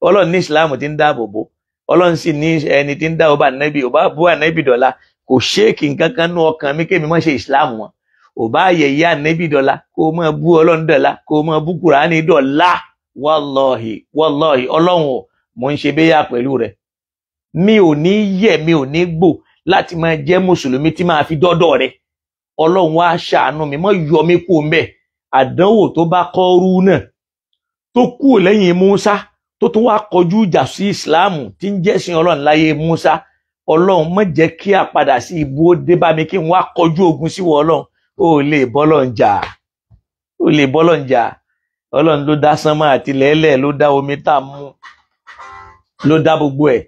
Ọlọ́run ní ìsìláàmù ti ń dáàbò bò, Ọlọ́run sì ní ẹni tí ń dáàbò bá ànábì, ò bá bú ànábì dọ̀la, kò ṣéèkì nǹkan kan nú ọkàn mi kémi má ṣe ìsìláàmù wọn. Ò bá yẹ̀yẹ́ ànábì dọ̀la, kó o máa bú Ọlọ́run dọ̀la, kó o máa bú Kùránì dọ̀la. Wàlọ́hì wàlọ́hì, Ọlọ́run o, mò ń ṣe béyà pẹ̀lú rẹ̀. Mi ò ní yẹ̀, mi ò ní gbò láti máa jẹ́ mùsùlùmí tí máa fi dọ́dọ̀ rẹ̀. Ọlọ́run wá ṣàánú mi, mọ́ yọ mí kú mbẹ́. Àdánwò tó bá kọ́rú náà tó kú lẹ́yìn Musa, tó tún wá kọjú ìjà sí ìsìláàmù tí ń jẹ́sìn Ọlọ́run láyé Musa, Ọlọ́run má jẹ́ kí a padà sí ibú ó dé bá mi kí n wá kọjú ogun sí wọ Ọlọ́run. Ó lè bọ́lọ̀ ń jà, ó lè bọ́lọ̀ ń jà. Ọlọ́run ló dá sánmà àti lẹ́lẹ̀, ló dá omi tá a mú, ló dá gbogbo ẹ̀.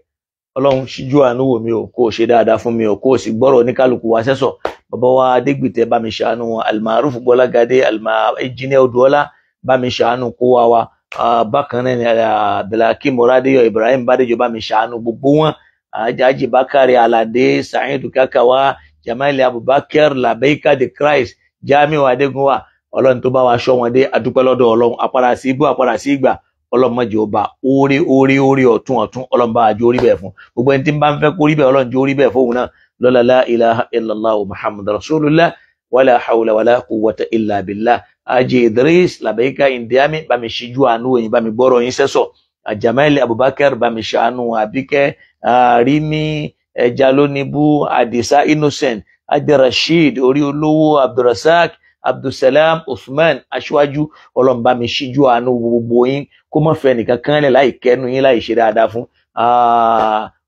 Ọlọ́run ṣíjú àánú wò mí o, kó o ṣe dáadáa fún mi o, kó o sì gbọ́rọ̀ oníkálukú wa sẹ́sọ̀. Bàbá wa Adégbìtẹ́, bá mi ṣàánú wọn. Almaruf Gbọ́lágadé, Engineer Odùọlá, bá mi ṣàánú kó wa wa. Bákan náà ni Abdulhakeem Moradeyo, Ibrahim Badejo, bá mi ṣàánú gbogbo wọn. Ajaji Bakari Alade, Saidu Kakawa, Jamali Abubakar, Labeika the Christ, Jamiu Adegunwa, Ọlọ́run tó bá wa ṣọ́ wọn dé, adúpẹ́ lọ́dọ̀ Ọlọ́run. Àpàrà sí ibú, àpàrà sí ìgbà, Ọlọ́run má jẹ́ ó bá orí orí orí ọ̀tún ọ̀tún. Ọlọ́run bá àjò orí bẹ́ẹ̀ fún gbogbo ẹni tí ń bá ń fẹ́ kó rí bẹ́ẹ̀, Ọlọ́run jẹ́ orí bẹ́ẹ̀ fóun náà. Lọ́la la ilaha illallah Muhammad rasulullah, wala hawla wala quwwata illa billah. Aji Idris Labeika Indiami, bá mi ṣíjú àánú ẹ̀yin, bá mi gbọ́rọ̀ yín sẹ́sọ̀. Jamali Abubakar, bá mi ṣàánú. Àbíkẹ́ Rimi Ẹja lónìbù, Adisa Innocent, Adirasheed Orí Olówó, Abdulrasaq Abdulsalam Usman Aṣíwájú, Ọlọ́run bá mi ṣíjú àánú gbogbo yín, kó má fẹ́ nìkan kan lẹ̀ láì kẹ́nu yín láì ṣe dáadáa fún.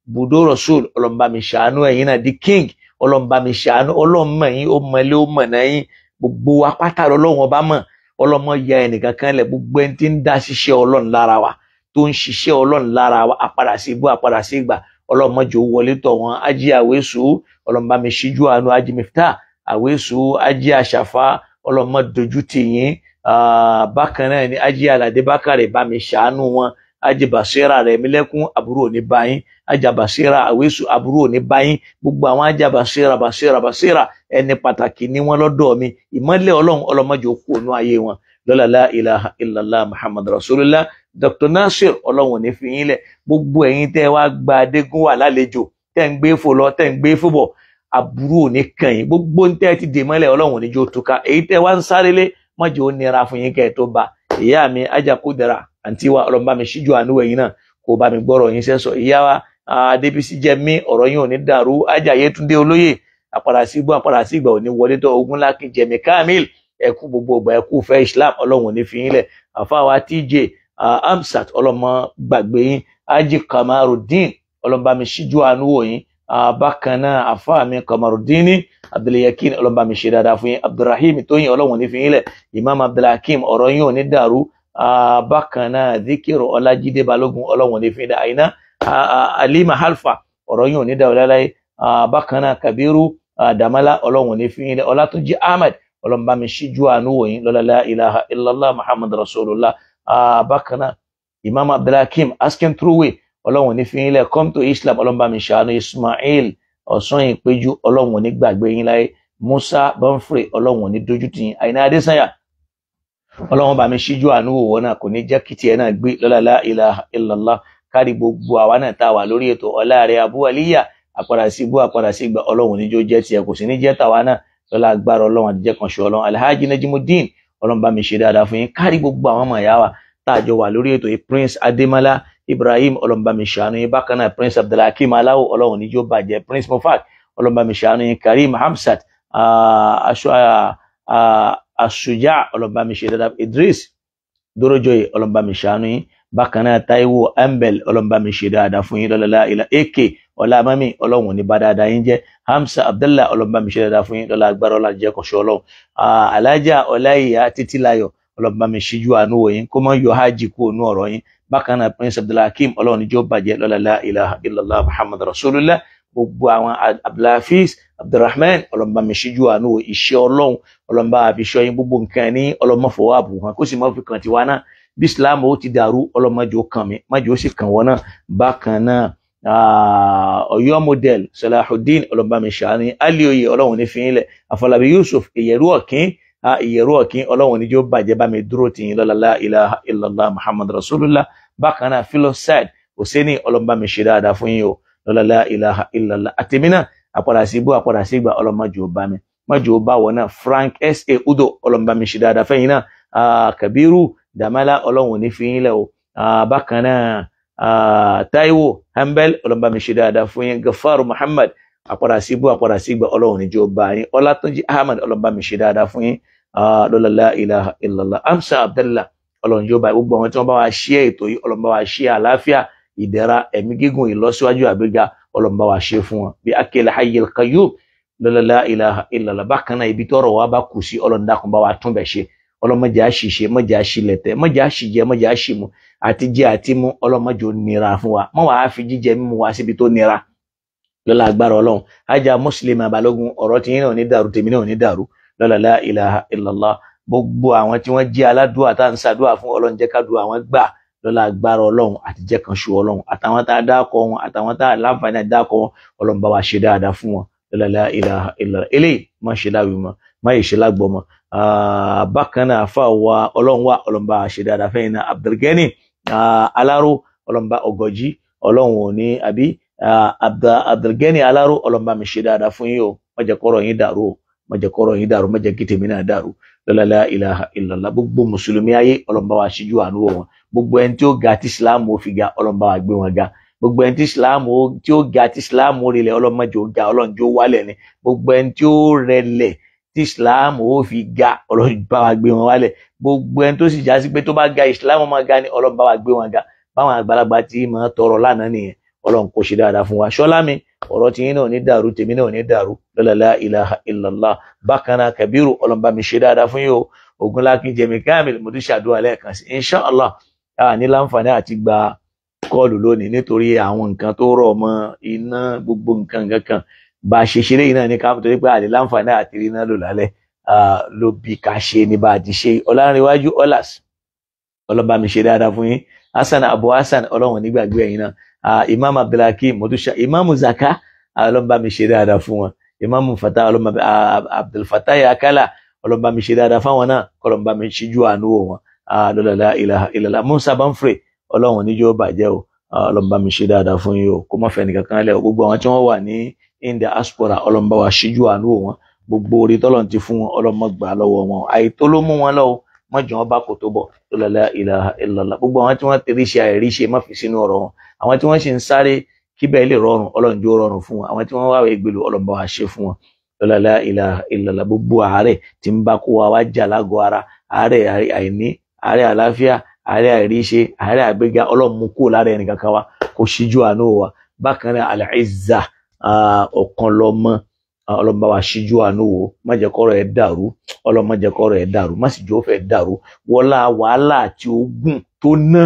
Budo Rasul, Ọlọ́run bá mi ṣàánú ẹ̀yin náà. The King, Ọlọ́run bá mi ṣàánú. Ọlọ́run mọ̀ yín, ó mọ̀lé, ó mọ̀nà yín. Gbogbo wa pátá Ọlọ́run ọba mọ̀. Ọlọ́run má ya ẹnìkan kan lẹ̀. Gbogbo ẹni tí ń dá ṣiṣẹ́ Ọlọ́run lára wa, tó ń ṣiṣẹ́ Ọlọ́run lára wa, àpadà sí ibú, àpadà sí ìgbà, Ọlọ́run má jẹ́ ó wọlé tọ̀ wọ́n. Ají Àwésù, Ọlọ́run bá mi ṣíjú àánú. Ají Miftah Àwésù, Ají Àṣàfà, Ọlọ́run má dojú tì yín. Bákan náà ni Ají Aládé Bákàrẹ̀, bá mi ṣàánú wọn. Ají Basira rẹ̀ mílẹ̀kùn, àbúrò ní báyìí. Ajá Basira Àwésù, àbúrò ní báyìí. Gbogbo àwọn Ajá Basira Basira Basira, ẹni pàtàkì ní wọn lọ́dọ̀ mi. Ìmọ́lẹ̀ Ọlọ́run, Ọlọ́run má jẹ́ ó kú ònú ayé wọn. Lọ́la la ilaha illallah Muhammad rasulullah. Dr. Nasir, Ọlọ́run ò ní fi yín lẹ̀. Gbogbo ẹ̀yin tẹ́ wá gba Adégúnwà lálejò, tẹ́ ń gbé fò lọ, tẹ́ ń gbé fò bọ̀, àbúrò ò ní kàn yín. Gbogbo ń tẹ́ ti dè mọ́lẹ̀, Ọlọ́run ò ní jó túká. Èyí tẹ́ wá ń sáré lé, má jẹ́ ó nira fún yín kẹ́ ẹ tó bá. Ìyá mi Ajakudara, àǹtí wa, Ọlọ́run bá mi ṣíjú àánú ẹ̀yin náà, kó bá mi gbọ́rọ̀ yín sẹ́sọ̀. Ìyá wa Adébísí jẹ́ mí, ọ̀rọ̀ yín ò ní dàrú. Ajáyétúndé Olóyè, àpàrà sí ibú, àpàrà sí ìgbà ò ní wọlé tọ́. Ogunlákin Jẹ̀mí Kamil, ẹkú gbogbo ọgbà, ẹkú fẹ́ Islam, Ọlọ́run ò ní fi yín lẹ̀. Àfáwa TJ Amsat, ọlọ́mọ gbàgbé yín. Aji Kamarudin, ọlọ́mọba mi ṣíjú àánú wò yín. Bákan náà àfáà mi Kamarudin Abdulyakin, ọlọ́mọba mi ṣe dáadáa fún yín. Abdulrahim Tóyìn, Ọlọ́run ní fi yín lẹ̀. Imam Abdulhakeem, ọ̀rọ̀ yín ò ní dàrú. Bákan náà Zikiru Ọlájídé Balógun, Ọlọ́run ní fi yín lẹ̀. Àyìnà Alima Halfa, ọ̀rọ̀ yín ò ní dàrú láláyé. Bákan náà Kabiru Damala, Ọlọ́run ní fi yín lẹ̀. Ọlátúnjí Ahmed, ọlọ́mọba mi ṣíjú àánú wò yín. Lọ́la la ilaha illallah Muhammad rasulullah. Bákan náà Imam Abdulhakeem asking through way, Ọlọ́run ní fi yín lẹ̀. Come to Islam, Ọlọ́run bá mi ṣàánú. Ismail Ọ̀sán Ìpéjú, Ọlọ́run ní gbàgbé yín láyé. Musa Banfre, Ọlọ́run ní dojú tì yín. Àyìnà Adésanya, Ọlọ́run bá mi ṣíjú àánú wò wọ́n náà, kò ní jẹ́ kí tiẹ̀ náà gbé. Lọ́la la ilaha illallah. Kárí gbogbo àwa náà tá a wà lórí ètò ọláàrẹ Abu Aliya, àpàdà sí ibú, àpàdà sí ìgbà, Ọlọ́run níjó jẹ́ tiẹ̀, kò sì ní jẹ́ tàwa náà. Lọ́la agbára Ọlọ́run àtijẹ́ kan ṣe Ọlọ́run. Alhaji Najimudeen, Ọlọ́run bá mi ṣe dáadáa fún yín. Kárí gbogbo àwọn ọmọ ìyá wa tá a jọ wà lórí ètò yìí. Prince Adémọ́lá Ibrahim, Ọlọ́run bá mi ṣàánú yín. Bákan náà Prince Abdulhakeem Aláwọ̀, Ọlọ́run níjó bàjẹ́. Prince Mofak, Ọlọ́run bá mi ṣàánú yín. Karim Hamsat Asuja, Ọlọ́run bá mi ṣe dáadáa. Idris Dorojoye, Ọlọ́run bá mi ṣàánú yín. Bákan náà Taiwo Ambel, Ọlọ́run bá mi ṣe dáadáa fún yín. Lọ́la ilà ak ọlámami, Ọlọ́run ní bá dáadáa yín jẹ́. Hamsa Abdullah, Ọlọ́run bá mi ṣe dáadáa fún yín. Lọ́la agbára ọlá jẹ́ kọ̀ṣọ́ Ọlọ́run. Alájà Ọláìyá Títílayọ̀, Ọlọ́run bá mi ṣíjú àánú wò yín, kó má yọ hajj kú ònú ọ̀rọ̀ yín. Bákan náà Prince Abdulhakeem, Ọlọ́run níjó bàjẹ́. Lọ́la la ilaha illallah Muhammad rasulullah. Gbogbo àwọn Abdulhafiz Abdulrahman, Ọlọ́run bá mi ṣíjú àánú wò iṣẹ́ Ọlọ́run, Ọlọ́run bá fi ṣọ́ yín. Gbogbo nǹkan ní Ọlọ́run má fọwọ́ àbùkù kan, kó sì má fi kàn tiwa náà. Bí Islam ó ti dàrú, Ọlọ́run má jẹ́ ó kàn mí, má jẹ́ ó sì kàn wọ́n náà. Bákan náà Ọ̀yọ́ model Salahuddin, Ọlọ́run bá mi ṣàánú yín. Alioye, Ọlọ́run ní fi yín lẹ̀. Afọlábí Yusuf, Ìyẹ̀rú Ọ̀kín, Ìyẹ̀rú Ọ̀kín, Ọlọ́run ní jó bàjẹ́, bá mi dúró tì yín. Lọ́la la ilaha illallah Muhammad rasulullah. Bákan náà Philoside Hosseini, Ọlọ́run bá mi ṣe dáadáa fún yín o. Lọ́la la ilaha illallah. Àtẹ̀mí náà àpàdà sí ibú, àpàdà sí ìgbà, Ọlọ́run má jẹ́ ó bá mi, má jẹ́ ó bá wọ̀ náà. Frank S.A. Udo, Ọlọ́run bá mi ṣe dáadáa fẹ́yìn náà. Kabiru Damala, Ọlọ́run ní fi yín lẹ̀ o. Bákan náà Taiwo Hanbel, Ọlọ́run bá mi ṣe dáadáa fún yín. Gafaru Muhammad, àpàdà sí ibú, àpàdà sí ìgbà, Ọlọ́run ní jẹ́ ó bá yín. Ọlátúnjí Ahmad, Ọlọ́run bá mi ṣe dáadáa fún yín. Lọ́la la ilaha illallah. Amsa Abdallah, Ọlọ́run jọba. Gbogbo àwọn tí wọ́n bá wa ṣe ètò yìí, Ọlọ́run bá wa ṣe àlàáfíà, ìdẹ̀ra, ẹ̀mí gígùn, ìlọsíwájú, àgbéga, Ọlọ́run bá wa ṣe fún wọn bí akele hayyil qayyum. Lọ́la la ilaha illallah. Bákan náà ibi tọ́rọ̀ wa bá kù sí, Ọlọ́run dákun bá wa tún bẹ̀ ṣe. Ọlọ́run má jẹ́ á ṣìṣe, má jẹ́ á ṣìlẹ̀tẹ̀, má jẹ́ á ṣìjẹ, má jẹ́ á ṣìmu, àti jẹ àti mu, Ọlọ́run má jẹ́ ó nira fún wa. Má wàá fi jíjẹ mímu wá síbi tó nira. Lọ́la agbára Ọlọ́run. Ajá Muslim Balógun, ọ̀rọ̀ tí yín náà ní dàrú, tèmi náà ní dàrú. Lọ́la la ilaha illallah. Gbogbo àwọn tí wọ́n jẹ́ aládùúà tá à ń ṣàdúà fún, Ọlọ́run jẹ́ kádùá àwọn gbà lọ́la agbára Ọlọ́run àti jẹ́ kan ṣu Ọlọ́run. Àtàwọn tá a dákọ̀ wọn, àtàwọn tá a láǹfààní àti dákọ̀ wọn, Ọlọ́run bá wa ṣe dáadáa fún wọn. Lọ́la la ilaha illallah. Eléyìí má ṣe láwìí mọ́, má yìí ṣe lágbọ́ mọ́. Bákan náà àfa wa Ọlọ́run wa, Ọlọ́run bá wa ṣe dáadáa fẹ́yìn náà. Abdulgani Aláró, Ọlọ́run bá ọgọ́jí, Ọlọ́run ò ní àbí Abdulgani Aláró, Ọlọ́run bá mi ṣe dáadáa fún yín o. Má jẹ́ kọ́rọ̀ yín dàrú o, má jẹ́ kọ́rọ̀ yín dàrú, má jẹ́ kí tèmi náà dàrú. Lọ́la la ilaha illallah. Gbogbo mùsùlùmí ayé, Ọlọ́run bá wa ṣíjú àánú wò wọn. Gbogbo ẹni tí ó ga tí Islam ó fi ga, Ọlọ́run bá wa gbé wọn ga. Gbogbo ẹni tí Islam tí ó ga tí Islam ó rilẹ̀, Ọlọ́run má jẹ́ ó ga, Ọlọ́run jẹ́ ó wálẹ̀ ni. Gbogbo ẹni tí ó rẹlẹ̀ tí Islam ó fi ga, Ọlọ́run bá wa gbé wọn wálẹ̀. Gbogbo ẹni tó sì já sí pé tó bá ga Islam ó máa ga ni, Ọlọ́run bá wa gbé wọn ga. Báwọn àgbàlagbà tí máa tọrọ lánàá nìyẹn. Ọlọ́run kò ṣe dáadáa fún wa. Ṣọlá mi, ọ̀rọ̀ tí yín náà ní dàrú, tèmi náà ní dàrú. Lọ́la la ilaha illallah. Bákan náà Kabiru, Ọlọ́run bá mi ṣe dáadáa fún yín o. Ogunlákin Jẹmi Kamil, mo tún ṣàdúrà lẹ́ẹ̀kan sí. Inshallah, a ní láǹfààní àti gba kọ́ọ̀lù lónìí nítorí àwọn nǹkan tó rọ̀ mọ́ iná, gbogbo nǹkan kankan. Bá a ṣe ṣeré yìí náà ní ká torí pé a lè láǹfààní àti rí iná lò lálẹ́. Ló bí ká ṣe ní bá a ti ṣe. Ọlárìnwájú Ọlás, Ọlọ́run bá mi ṣe dáadáa fún yín. Hasan Abu Hasan, Ọlọ́run nígbàgbé ẹ̀yin náà. Imam Abdulhakeem, mo tún ṣe Imam Zaka, Ọlọ́run bá mi ṣe dáadáa fún wọn. Imam Fatah, Ọlọ́run Abdulfatah Akala, Ọlọ́run bá mi ṣe dáadáa fáwọn náà, kọ́lọ́run bá mi ṣíjú àánú wò wọn. Lọ́la la ilaha illallah. Musa Banfre, Ọlọ́run níjó bàjẹ́ o. Ọlọ́run bá mi ṣe dáadáa fún yín o, kó má fẹ́ nìkan kan lẹ̀ o. Gbogbo àwọn tí wọ́n wà ní in diaspora, Ọlọ́run bá wa ṣíjú àánú wò wọn. Gbogbo orí tọ́lọ́run ti fún wọn, Ọlọ́run má gbà lọ́wọ́ wọn. Àìtó ló mú wọn lọ́wọ́, má jẹ́ wọn bá kò tó bọ̀. Lọ́la la ilaha illallah. Gbogbo àwọn tí wọ́n ti rí ṣe àìrí ṣe, má fi sínú ọ̀rọ̀ wọn. Àwọn tí wọ́n sì ń sáré kíbẹ̀ lè rọrùn, Ọlọ́run jó rọrùn fún wọn. Àwọn tí wọ́n wá ìgbèlú, Ọlọ́run bá wa ṣe fún wọn. Lọ́la la ilaha illallah. Gbogbo àárẹ̀ tí ń bá kó wa wá jà lágọ̀ọ́ ara, àárẹ̀ àìní, àárẹ̀ àlàáfíà, àárẹ̀ àìríṣe, àárẹ̀ àgbéga, Ọlọ́run mú kúrò lára ẹnì kankan wa, kó ṣíjú àánú wa. Bákan náà Al-Izza, ọ̀kan lọ́mọ, Ọlọ́run bá wa ṣíjú àánú wò, má jẹ́ kọ́rọ̀ ẹ̀ dàrú, Ọlọ́run má jẹ́ kọ́rọ̀ ẹ̀ dàrú, má sì jẹ́ ó fẹ́ dàrú. Wọlá wàhálà àti ogun tó ná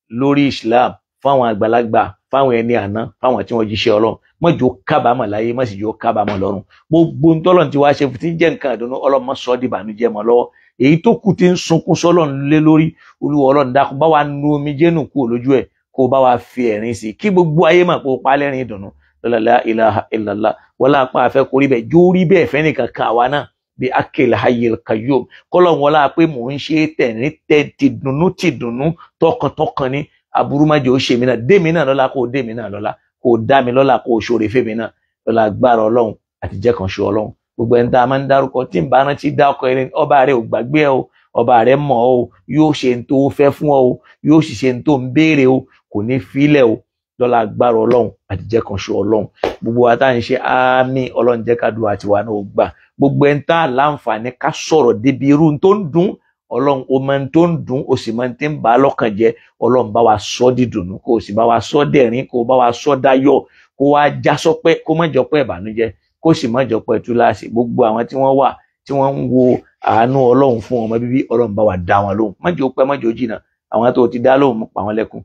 lórí Islam fáwọn àgbàlagbà, fáwọn ẹni àná, fáwọn tí wọ́n jíṣẹ́ Ọlọ́run, má jẹ́ ó kábàámọ̀ láyé, má sì jẹ́ ó kábàámọ̀ lọ́run. Gbogbo ntọ́lọ́run tí wàá ṣe fún ti ń jẹ́ nǹkan ìdùnnú, Ọlọ́run má sọ ọ́ di ìbànújẹ́ mọ́ lọ́wọ́. Èyí tó kù ti ń sunkún sọ́lọ́run lé lórí, Olúwa Ọlọ́run dákun bá wa nu omijé nù kúrò lójú ẹ̀, kó bá wa fi ẹ̀rín sí i, kí gbogbo ayé mà pé ó pa lẹ́rìn ìdùnnú. Lọ́la la ilaha illallah. Wọlá apá afẹ́ kórí bẹ́ẹ̀, jó rí bẹ́ẹ̀ fẹ́ nìkan kan àwa náà bí akil hayyil qayyum. Kọ́lọ̀ wọlá pé mò ń ṣe tẹ̀rín tẹ̀ tìdùnnú tìdùnnú tọkàntọkàn ni. Aburú má jẹ́ ó ṣe mí náà, dé mi náà lọ́la, kó dé mi náà lọ́la, kó dá mi lọ́la, kó ṣoore fẹ́ mi náà. Lọ́la agbára Ọlọ́run àti jẹ́ kan ṣo Ọlọ́run. Gbogbo ẹni tá a máa ń dárúkọ tí ń bá rántí dákọ ẹni, ọba rẹ ò gbàgbé ẹ o, ọba rẹ mọ̀ ọ́ o, yóò ṣe ń tó fẹ́ fún ọ o, yóò sì ṣe ń tó ń béèrè o, kò ní filẹ̀ o. Lọ́la agbára Ọlọ́run àti jẹ́ kan ṣo Ọlọ́run. Gbogbo wa tá à ń ṣe àmì, Ọlọ́run jẹ́ ká dùn àti wa náà gbà. Gbogbo ẹni tá a láǹfààní ká sọ̀rọ̀ débi irú tó ń dùn, Ọlọ́run o máa ń tó ń dùn, o sì máa ń tí ń bà á lọ́kàn jẹ́. Ọlọ́run bá wa sọ dídùnnú, kó o sì bá wa sọ dẹ̀rín, kó o bá wa sọ dáyọ̀, kó wa já sọpẹ́, kó má jọpẹ́ ìbànújẹ́, kó sì má jọpẹ́ túláàsì. Gbogbo àwọn tí wọ́n wà tí wọ́n ń wo àánú Ọlọ́run fún ọmọ bíbí, Ọlọ́run bá wa dá wọn lóhùn. Má jẹ́ ó pẹ́, má jẹ́ ó jìnnà. Àwọn tó ti dá lóhùn, pa wọ́n lẹ́kún.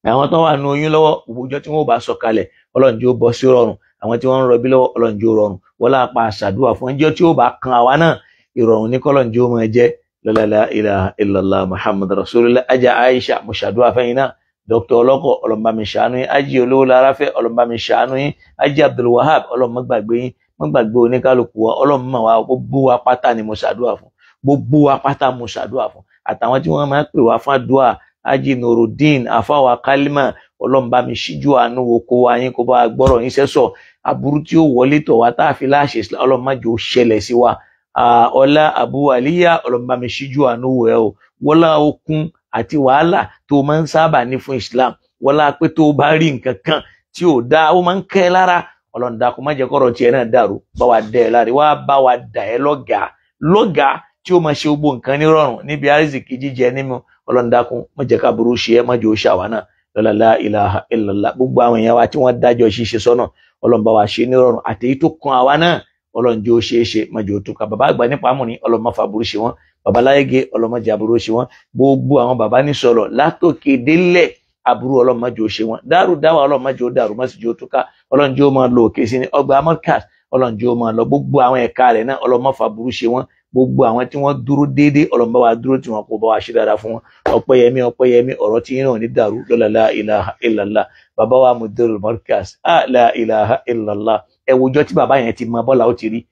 Àwọn tó wà nù oyún lọ́wọ́, òwújọ́ tí wọ́n bá sọ kalẹ̀, Ọlọ́run jẹ́ ó bọ́ sí rọrùn. Àwọn tí wọ́n ń rọbí lọ́wọ́, Ọlọ́run jẹ́ ó rọrùn. Wọ́n lápá àṣàdúrà fún ẹjọ́ tí ó bá kan àwa náà, ìrọ̀rùn ní kọ́lọ́run jẹ́ ó máa jẹ́. Lọ́la la ilaha illallah Muhammad rasulillah. Ajá Aisha, mo ṣàdúrà fẹ́yìn náà. Dr. Ọlọ́kọ̀, Ọlọ́run bá mi ṣàánú yín. Ají olówó lára fẹ́, Ọlọ́run bá mi ṣàánú yín. Ají Abdulwahab, Ọlọ́run má gbàgbé yín, má gbàgbé oníkálukú wa. Ọlọ́run mọ̀ wá, gbogbo wa pátá ni mo ṣàdúrà fún, gbogbo wa pátá mo ṣàdúrà fún. Àtàwọn tí wọ́n máa ń pè wá fún àdúrà, Ají Nurudeen, àfáwà Kálímà, Ọlọ́run bá mi ṣíjú àánú wo kó wa yín, kó bá gbọ́rọ̀ yín sẹ́sọ̀. Aburú tí ó wọlé tọ̀ wá tá a fi láṣẹ, Ọlọ́run má jẹ́ ó ṣẹlẹ̀ sí wa. Ọlá Abu Aliya, Ọlọ́run bá mi ṣíjú àánú wò ẹ́ o. Wọlá okun àti wàhálà tó máa ń sábà ní fún Islam, wọlá pé tó bá rí nǹkan kan tí ò dáa, ó máa ń kẹ́ ẹ lára. Ọlọ́run dákun má jẹ́ kọ́rọ̀ tiẹ̀ náà dàrú, bá wa dẹ́ ẹ láre, wá bá wa dà ẹ́ lọ́gàá lọ́gàá tí ó máa ṣe gbogbo nǹkan nírọ̀rùn níbi àrísìkí jíjẹ nímu. Ọlọ́run dákun má jẹ́ káburú ṣe ẹ́, má jẹ́ ó ṣàwá náà. Lọ́la la ilaha illallah. Gbogbo àwọn èèyàn wa tí wọ́n dájọ́ ṣíṣe sọ́nà, Ọlọ́run bá wa ṣe nírọ̀rùn. Àtèyí tó kan àwa náà, Ọlọ́run jẹ́ ó ṣe é ṣe, má jẹ́ ó túká. Bàbá àgbà nípa amúni, Ọlọ́run má fàbúrú ṣe wọ́n. Bàbá láyége, Ọlọ́run má jẹ́ aburú ṣe wọ́n. Gbogbo àwọn bàbá ní sọ̀rọ̀ látòkè délẹ̀, Aburú Ọlọ́run má jẹ́ ó ṣe wọn. Dárú dáwà Ọlọ́run má jẹ́ ó dàrú, má sì jẹ́ ó túká. Ọlọ́run jẹ́ ó máa lọ òkè sí ní ọgbà Markaz. Ọlọ́run jẹ́ ó máa lọ gbogbo àwọn ẹ̀ka rẹ̀ náà. Ọlọ́run má fa burú ṣe wọn. Gbogbo àwọn tí wọ́n dúró déédéé, Ọlọ́run bá wa dúró tí wọn kò bá wa ṣe dáadáa fún wọn. Ọpẹ́yẹmí Ọpẹ́yẹmí, ọ̀rọ̀ tí yín náà ní dàrú lọ́la la ilaha illallah. Bàbá wa Mudirul Markaz, la ilaha illallah. Ẹ wòjọ́ tí bàbá yẹn ti mọ bọ́lá ó ti rí.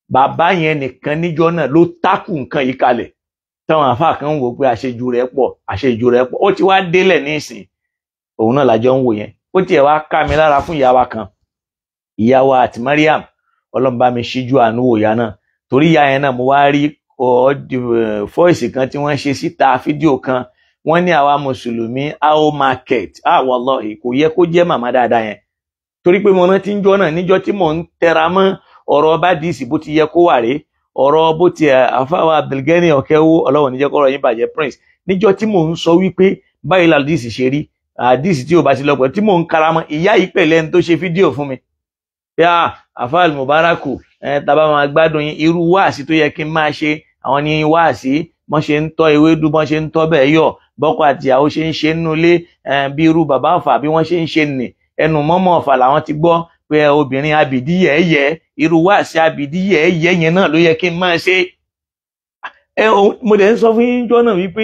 Bàbá yẹn nìkan níjọ́ náà ló tákù nǹkan yìí kalẹ̀. Táwọn àfáà kan ń wò pé àṣejù rẹ̀ pọ̀, àṣejù rẹ̀ pọ̀. Ó ti wá délẹ̀ nísìn, òun náà lájọ ń wò yẹn. Ó tiẹ̀ wá ká mi lára fún ìyá wa kan, ìyá wa àti Mariam. Ọlọ́run bá mi ṣíjú àánú wò ìyá náà. Torí ìyá yẹn náà mo wá rí fọ́ìsì kan tí wọ́n ṣe síta, fídíò kan. Wọ́n ní àwa mùsùlùmí how market. Ah wallahi, kò yẹ kó jẹ́ màmá dáadáa yẹn. Torí pé mo rántí níjọ́ náà, níjọ́ tí mò ń tẹra mọ́ ọ̀rọ̀ bá dìísì bó ti yẹ kó wà rèé, ọ̀rọ̀ bó ti àfáwà Abdulgani Ọ̀kẹ́wò, Ọlọ́run níjẹ́ kọ́rọ̀ yín bàjẹ́ Prince. Níjọ́ tí mò ń sọ wípé báyìí la àdìsí ṣe rí, àdìsí tí ò bá ti lọ pẹ̀lú tí mò ń karamọ́ ìyá yìí pẹ̀lẹ́ ẹni tó ṣe fídíò fún mi. Yá àfáà Mubaraku, tàbá máa gbádùn yín, irú wáàsí tó yẹ kí n máa ṣe, àwọn ní wáàsí bọ́n ṣe ń tọ́ ewédú, bọ́n ṣe ń tọ́ bẹ́ẹ̀ yọ̀, bọ́kọ àtìyàwó ṣe ń ṣe nínú ilé, bí irú bàbá ọ̀fà bí wọ́n ṣe ń ṣe nì, ẹnu mọ́mọ́ ọ̀fà làwọn ti gbọ́ pé obìnrin abìdí yẹ̀ẹ́yẹ́, irú wáàsí abìdí yẹ̀ẹ́yẹ́ yẹn náà ló yẹ kí n máa ṣe. Mo dẹ̀ ń sọ fún yín jọ́ náà wípé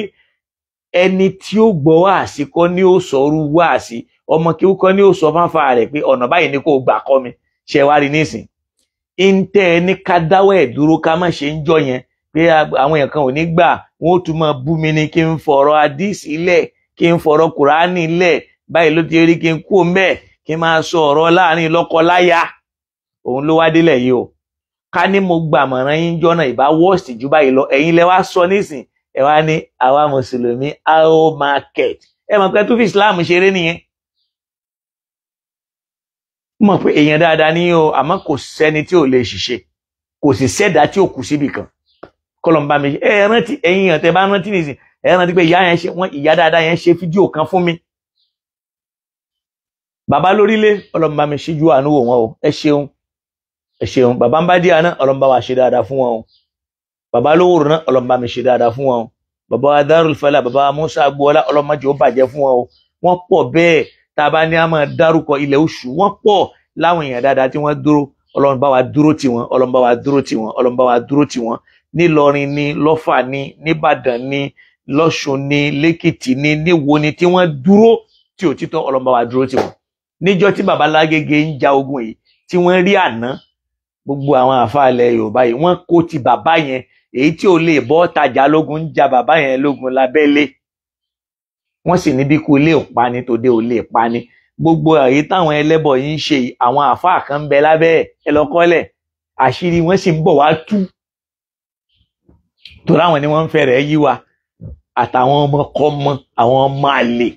ẹni tí ó gbọ́ wáàsí kọ́ ni ó sọ irú wáàsí, ọmọ kí ó kọ́ ni ó sọ fáfá rẹ̀ pé ọ̀nà báyìí ni kò gbà kọ́ mi. Ṣe wá rí nísìn ń tẹ́ ẹ ní ká dáwọ́ ẹ̀ dúró ká má ṣe ń jọ yẹn pé àwọn èèyàn kan ò ní gbà, wọn ó tún máa bú mi ní kí n fọ̀rọ̀ àdìsí lẹ̀, kí n fọ̀rọ̀ kùránì lẹ̀, báyìí ló ti rí kí n kú mbẹ́, kí n máa sọ ọ̀rọ̀ láàrin lọ́kọ láya. Òun ló wá délẹ̀ yìí o. Ká ní mo gbàmọ̀ràn yín jọ́nà ìbá wọ́ọ̀sì ju báyìí lọ. Ẹ̀yin lẹ wá sọ nísìn, ẹ wá ní àwa mùsùlùmí how market. Ẹ mọ̀ pé tó fi Islam ṣeré nìyẹn. Mọ̀ pé èèyàn dáadáa ní o, àmọ́ kò sẹ́ni tí ò lè ṣiṣẹ́, kò sì sẹ́dá tí ò kù síbì kan. Kọ́lọ̀ ń bá mi ṣe. Ẹ rántí ẹ̀yin èèyàn tẹ bá rántí nìsín, ẹ rántí pé ìyá yẹn ṣe wọ́n, ìyá dáadáa yẹn ṣe fídíò kan fún mi. Bàbá lórílẹ̀, Ọlọ́run bá mi ṣíjú àánú wò wọ́n o. Ẹ ṣeun, ẹ ṣeun. Bàbá ń bá díà náà, Ọlọ́run bá wa ṣe dáadáa fún wọn o. Bàbá lówòrò náà, Ọlọ́run bá mi ṣe dáadáa fún wọn o. Bàbá wa Darul Falah, bàbá wa Musa Agboola, Ọlọ́run má jẹ́ ó bàjẹ́ fún wọn o. Wọ́n pọ̀ bẹ́ẹ̀, tá a bá ní a máa dárúkọ ilẹ̀ oṣù, wọ́n pọ̀ láwọn èèyàn dáadáa tí wọ́n dúró. Ọlọ́run bá wa dúró tì wọ́n, Ọlọ́run bá wa dúró tì wọ́n, Ọlọ́run bá wa dúró tì wọ́n. Nílọrin ni, Lọ́fà ni, Níbàdàn ni, Lọ́ṣun ni, Lẹ́kìtì ni, níwo ni tí wọ́n dúró tí òtítọ́, Ọlọ́run bá wa dúró tì wọ́n. Níjọ́ tí bàbá Lágége ń ja ogun yìí tí wọ́n rí àná, gbogbo àwọn àfáàlẹ̀ Yorùbá yìí wọ́n kó ti bàbá yẹn, èyí tí ò lè bọ́ tajà lógun ń ja bàbá yẹn lógun lábẹ́lé. Wọ́n sì ní bí kú ilé ò pani tòde ò lè pani. Gbogbo èyí táwọn ẹlẹ́bọ̀ yìí ń ṣe, àwọn àfáà kan ń bẹ lábẹ́ ẹ lọ́kọ́lẹ̀, àṣírí wọn sì ń bọ̀ wá tú. Torí àwọn ni wọ́n ń fẹ́rẹ̀ yí wa àtàwọn ọmọkọ́mọ, àwọn ọmọ àlè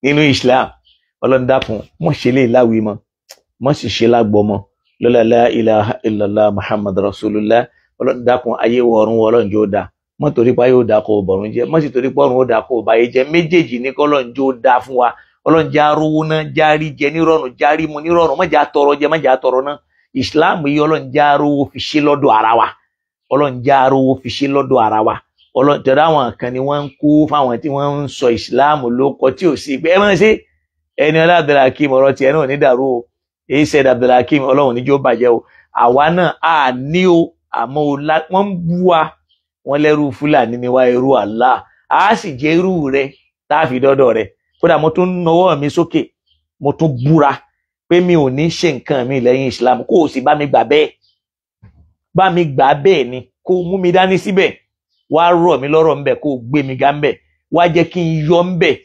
nínú Islam. Ọlọ́run dákun, mọ̀ ṣe lè láwìí mọ́, mọ̀ sì ṣe lágbọ́mọ. Lọ́la la ilaha illallah Muhammad Rasulullah. Ọlọ́run dákun, ayé wọ ọ̀run wọ Ọlọ́run jọ̀ọ́ dá. Mọ̀ torí pé ayé ó dá kó o bọ̀run jẹ́, mọ̀ sì torí pé ọ̀run ó dá kó o báyé jẹ́. Méjèèjì ní kọ́lọ́run jọ̀ọ́ dá fún wa. Ọlọ́run jẹ́ arówó náà, jẹ́ arí jẹ nírọ̀rùn, jẹ́ arí mu nírọ̀rùn, má jẹ́ atọrọ jẹ, má jẹ́ atọrọ náà. Islam yìí Ọlọ́run jẹ́ arówó fi ṣe lọ́dọ̀ ara wa. Ọlọ́run jẹ́ arówó fi ṣe lọ́dọ̀ ara wa. Ọlọ́run tẹ̀lé àwọn kan ni wọ́n ń kó fáwọn tí wọ́n ń sọ Islam lóko tí ò sí pé ẹ máa ṣe. Ẹni ọlá Abdulhakeem, ọ̀rọ̀ tiẹ̀ náà ní dàrú o. Èyí sẹ́dá Abdulhakeem, Ọlọ́run níjó bàjẹ́ o. Àwa náà a ní o, àmọ́ wọ́n ń bú wa, wọ́n lẹ́rú Fúlàní ni wá, irú Allah. A sì jẹ́ irú rẹ̀ tá a fi dọ́dọ̀ rẹ̀. Kódà mo tún nawọ́ mi sókè, mo tún búra pé mi ò ní ṣe nǹkan mi lẹ́yìn Islam, kó o sì bá mi gbà bẹ́ẹ̀. Bá mi gbà bẹ́ẹ̀ ni, kó o mú mi dání síbẹ̀, wá rọ̀ mí lọ́rọ̀ ńbẹ̀, kó o gbé mi ga ńbẹ̀, wá jẹ́ kí n yọ ńbẹ̀.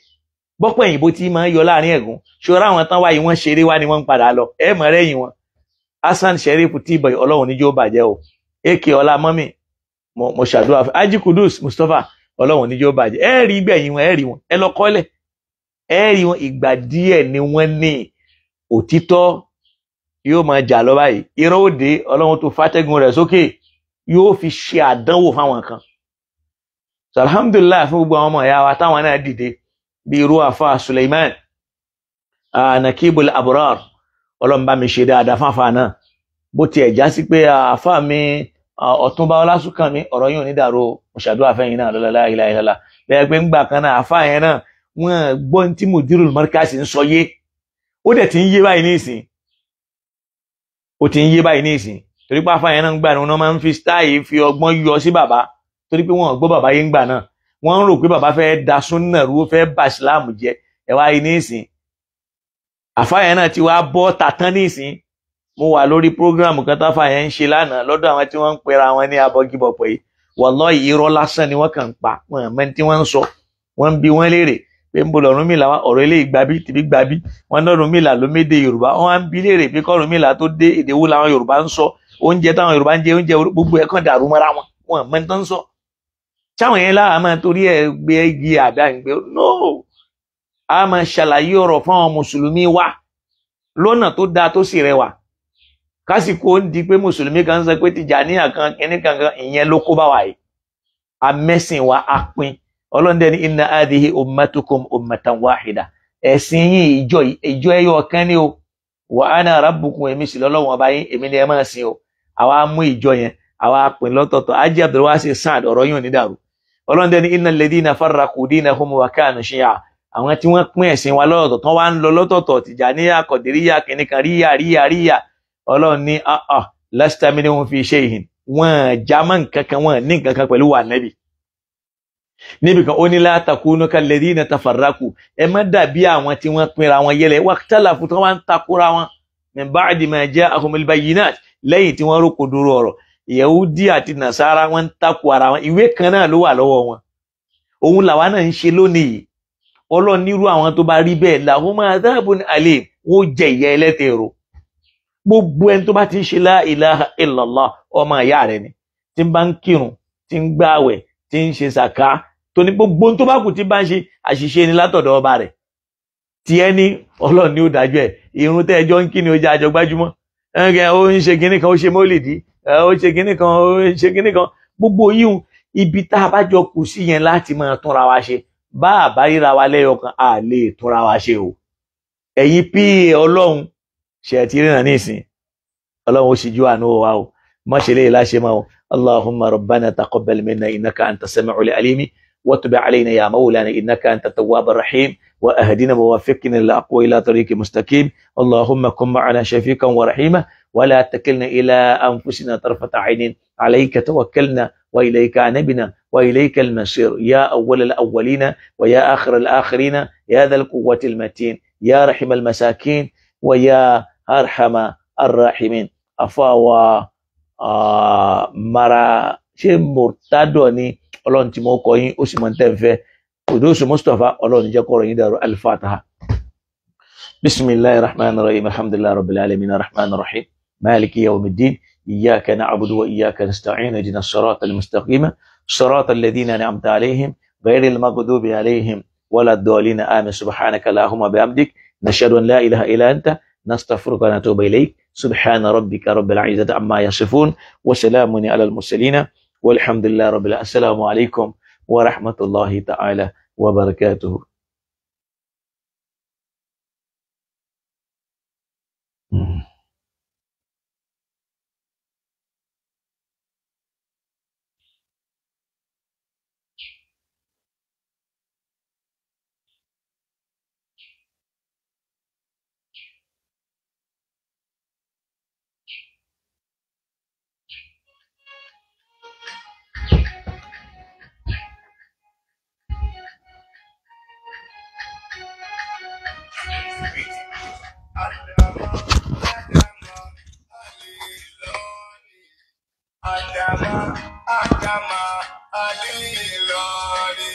Bọ́pọ̀ òyìnbó tí máa ń yọ láàrin ẹ̀gún, ṣọ́ra àwọn tán wáyé wọ́n ṣeré wá ni wọ́n ń padà lọ. Ẹ mọ̀ rẹ́yìn wọn. Hasan Sheriff tí ìbọn Ọlọ́run níjó bàjẹ́ o. Èkè ọlá mọ́mì, mo ṣàdúrà fún Haji Kudus Mustapha, Ọlọ́run níjó bàjẹ́. Ẹ rí gbẹ̀yìn wọn, ẹ rí wọn, ẹ lọ kọ́lẹ̀. Ẹ rí wọn, ìgbà díẹ̀ ni wọ́n ní òtítọ́ yóò máa jà lọ báyìí. Irọ́ òde Ọlọ́run tó fàtẹ́gùn rẹ̀ sókè yóò fi ṣe àdánwò fáwọn kan. So alhamdulillah fún gbogbo àwọn ọmọ ìyá wa táwọn náà dìde bí irú àfa Suleiman Nakibul Abrar, Ọlọ́run bá mi ṣe dáadáa fáfá náà. Bó tiẹ̀ já sí pé àfa mi Ọ̀túnba Ọlásùnkànmí, ọ̀rọ̀ yìí ò ní dàrú o. Mo ṣàdúrà fẹ́yìn náà lọ́la la ilaha illallah. Bẹ́ẹ̀ pé ńgbà kan náà àfa yẹn náà Wọ́n gbọ́ ní tí Mudirul Markaz ń sọ yé. Ó dẹ̀ ti ń yé báyìí nísìn, ó ti ń yé báyìí nísìn, torí pé àfáà yẹn náà ń gbà ní wọn máa ń fi stáì fi ọgbọ́n yọ sí bàbá, torí pé wọn gbọ́ bàbá yé ń gbà náà, wọ́n ń rò pé bàbá fẹ́ da súnà rú, ó fẹ́ bà ìsìláàmù jẹ́. Ẹ wá yìí nísìn, àfáà yẹn náà ti wá bọ́ tàtán nísìn. Mo wà lórí prógráàmù kan táfà yẹn ń ṣe lánàá lọ́dọ̀ àwọn tí wọ́n ń pera wọn ní abọ́gibọ̀pọ̀ yìí. Wallahi irọ́ lásán ni wọ́n kàn ń pa, wọn mẹ́ni tí wọ́n ń sọ. Wọ́n ń bi wọ́n léèrè pé ń bo l'Ọ̀rúnmìlà wá, ọ̀rọ̀ eléyìí gbabí tìbí gbabí. Wọ́n ní Ọ̀rúnmìlà ló méde Yorùbá, wọ́n á ń bi léèrè pé k'Ọ̀rúnmìlà tó dé èdè wo làwọn Yorùbá ń sọ, oúnjẹ táwọn Yorùbá ń jẹ, oúnjẹ gbogbo ẹ̀ kàn dàrú mọ́ra wọn, wọn mẹ́ni tó ń sọ. Táwọn yẹn láwa máa torí ẹ̀ gbé igi àbí àgbẹ̀ no, a máa ṣàlàyé ọ̀rọ̀ fún àwọn mùsùlùmí wa lọ́nà tó dáa tó sì rẹwà. Kásìkò ń di pé mùsùlùmí kan ń sọ pé Tìjàníyà kan kínní kankan, ìyẹn ló kó bá wa yìí. Amẹ́sìn wa á pín. Ọlọ́ndẹ̀ ní inna hadhihi ummatukum ummatan wahida, ẹ̀sìn yín ìjọ ẹyọ kan ní o, wa ana rabbukum, èmi sì lọ́lọ́wọ́n ọba yín, èmi ni ẹ máa sìn o. Àwa mú ìjọ yẹn, àwa pín lọ́tọ̀ọ̀tọ̀. Ajé Abdulwasi Saad, ọ̀rọ̀ yín ò ní dàrú. Ọlọ́ndẹ̀ ní innal ladhina farraqu dinahum wa kanu shi'a, àwọn tí wọ́n pín ẹ̀sìn wa lọ́tọ̀ọ̀tọ̀ tán wá ń lọ lọ́tọ̀ọ̀tọ̀, Tìjàníyà, Kọ̀dìríyà, kìnìkan kan, ríyà ríyà ríyà. Ọlọ́run ní lasta minhum fi shay'in, wọ́n jámọ́ nǹkan kan, wọ́n ní nǹkan kan pẹ̀lú wà nẹ́bì. Níbi kan ó ní la takunu kalladhina tafarraqu, ẹ má dàbí àwọn tí wọ́n pinra wọn yẹlẹ, waqtalafu, tí wọ́n wá ń takora wọn, min ba'di ma ja'ahumul bayyinat, lẹ́yìn tí wọ́n rókò dúró ọ̀rọ̀. Yahudi àti Nasara wọ́n ń takò ara wọn, ìwé kan náà ló wà lọ́wọ́ wọn. Òun làwa náà ń ṣe lónìí. Ọlọ́run nírú àwọn tó bá rí bẹ́ẹ̀, lahum adhabun alim, wọ́n jẹ ìyà ẹlẹ́tẹ̀ẹ̀rọ. Gbogbo ẹni tó bá ti ń ṣe la ilaha illallah, ọmọ ìyá rẹ ni, tí ń bá ń kírun, tí ń gbààwẹ̀, tí ń ṣe sàká, tó ní gbogbo tó bá kù tí bá ń ṣe àṣìṣe ni látọ̀dọ̀ ọba rẹ̀. Tí ẹ ní Ọlọ́run ní ó dájú ẹ̀, irun tẹ́ ẹjọ́ ń kí ni ó jẹ́ àjọ gbájúmọ́. Ẹ̀ǹkẹ́ ó ń ṣe kinní kan, ó ṣe mólìdí, ó ṣe kinní kan, ó ṣe kinní kan. Gbogbo yíhun ibi tá a bá jọ kù sí yẹn láti máa túnra wa ṣe. Bá a bá ríra wa lẹ́yọkan, a lè túnra wa ṣe o. Ẹ̀yin pí Ọlọ́run ṣe ti ríran nísìn, Ọlọ́run ó ṣíjú àánú wa o, má ṣe lè láṣẹ máa o. Allahumma rabbana taqabbal minna innaka anta sami'ul alim, wa tub alayna ya mawlana innaka anta tawwabur rahim, wa ahdina wa waffiqna lil aqwa ila tariqi mustaqim. Allahumma kun ma'ana shafiqan wa rahima, wa la takilna ila anfusina tarfata aynin, alayka tawakkalna wa ilayka anabna wa ilayka al-masir, ya awwal al-awwalina wa ya akhir al-akhirina, ya dhal quwwati al-matin, ya rahim al-masakin wa ya arhama arrahimin. Afawa mara ṣe murtado ni Ọlọ́run tí mo kọ yín, ó sì mọ tẹ́ ń fẹ́. Kudusu Mustapha, Ọlọ́run jẹ́ kọ́rọ̀ yín dàrú. Al-Fatiha. Bisimilahi rahman rahim, alhamdulilayi rabbil alamin, rahman rahim, maliki yawmiddin, iyyaka na'budu wa iyyaka nasta'in, ihdina sirata al-mustaqima, sirata alladhina an'amta alayhim, ghayril maghdubi alayhim wala ad-dallin. Amin. Subhanaka allahumma bihamdik, nashhadu an la ilaha illa anta, nastaghfiruka wa natubu ilayk. Subhana rabbika rabbil izzati amma yasifun, wa salamun ala al-mursalin, walhamdulillahi rabbil alamin. Assalamu alaykum wa rahmatullahi ta'ala wa barakatuhu. Adama, Adama, Ali Lori.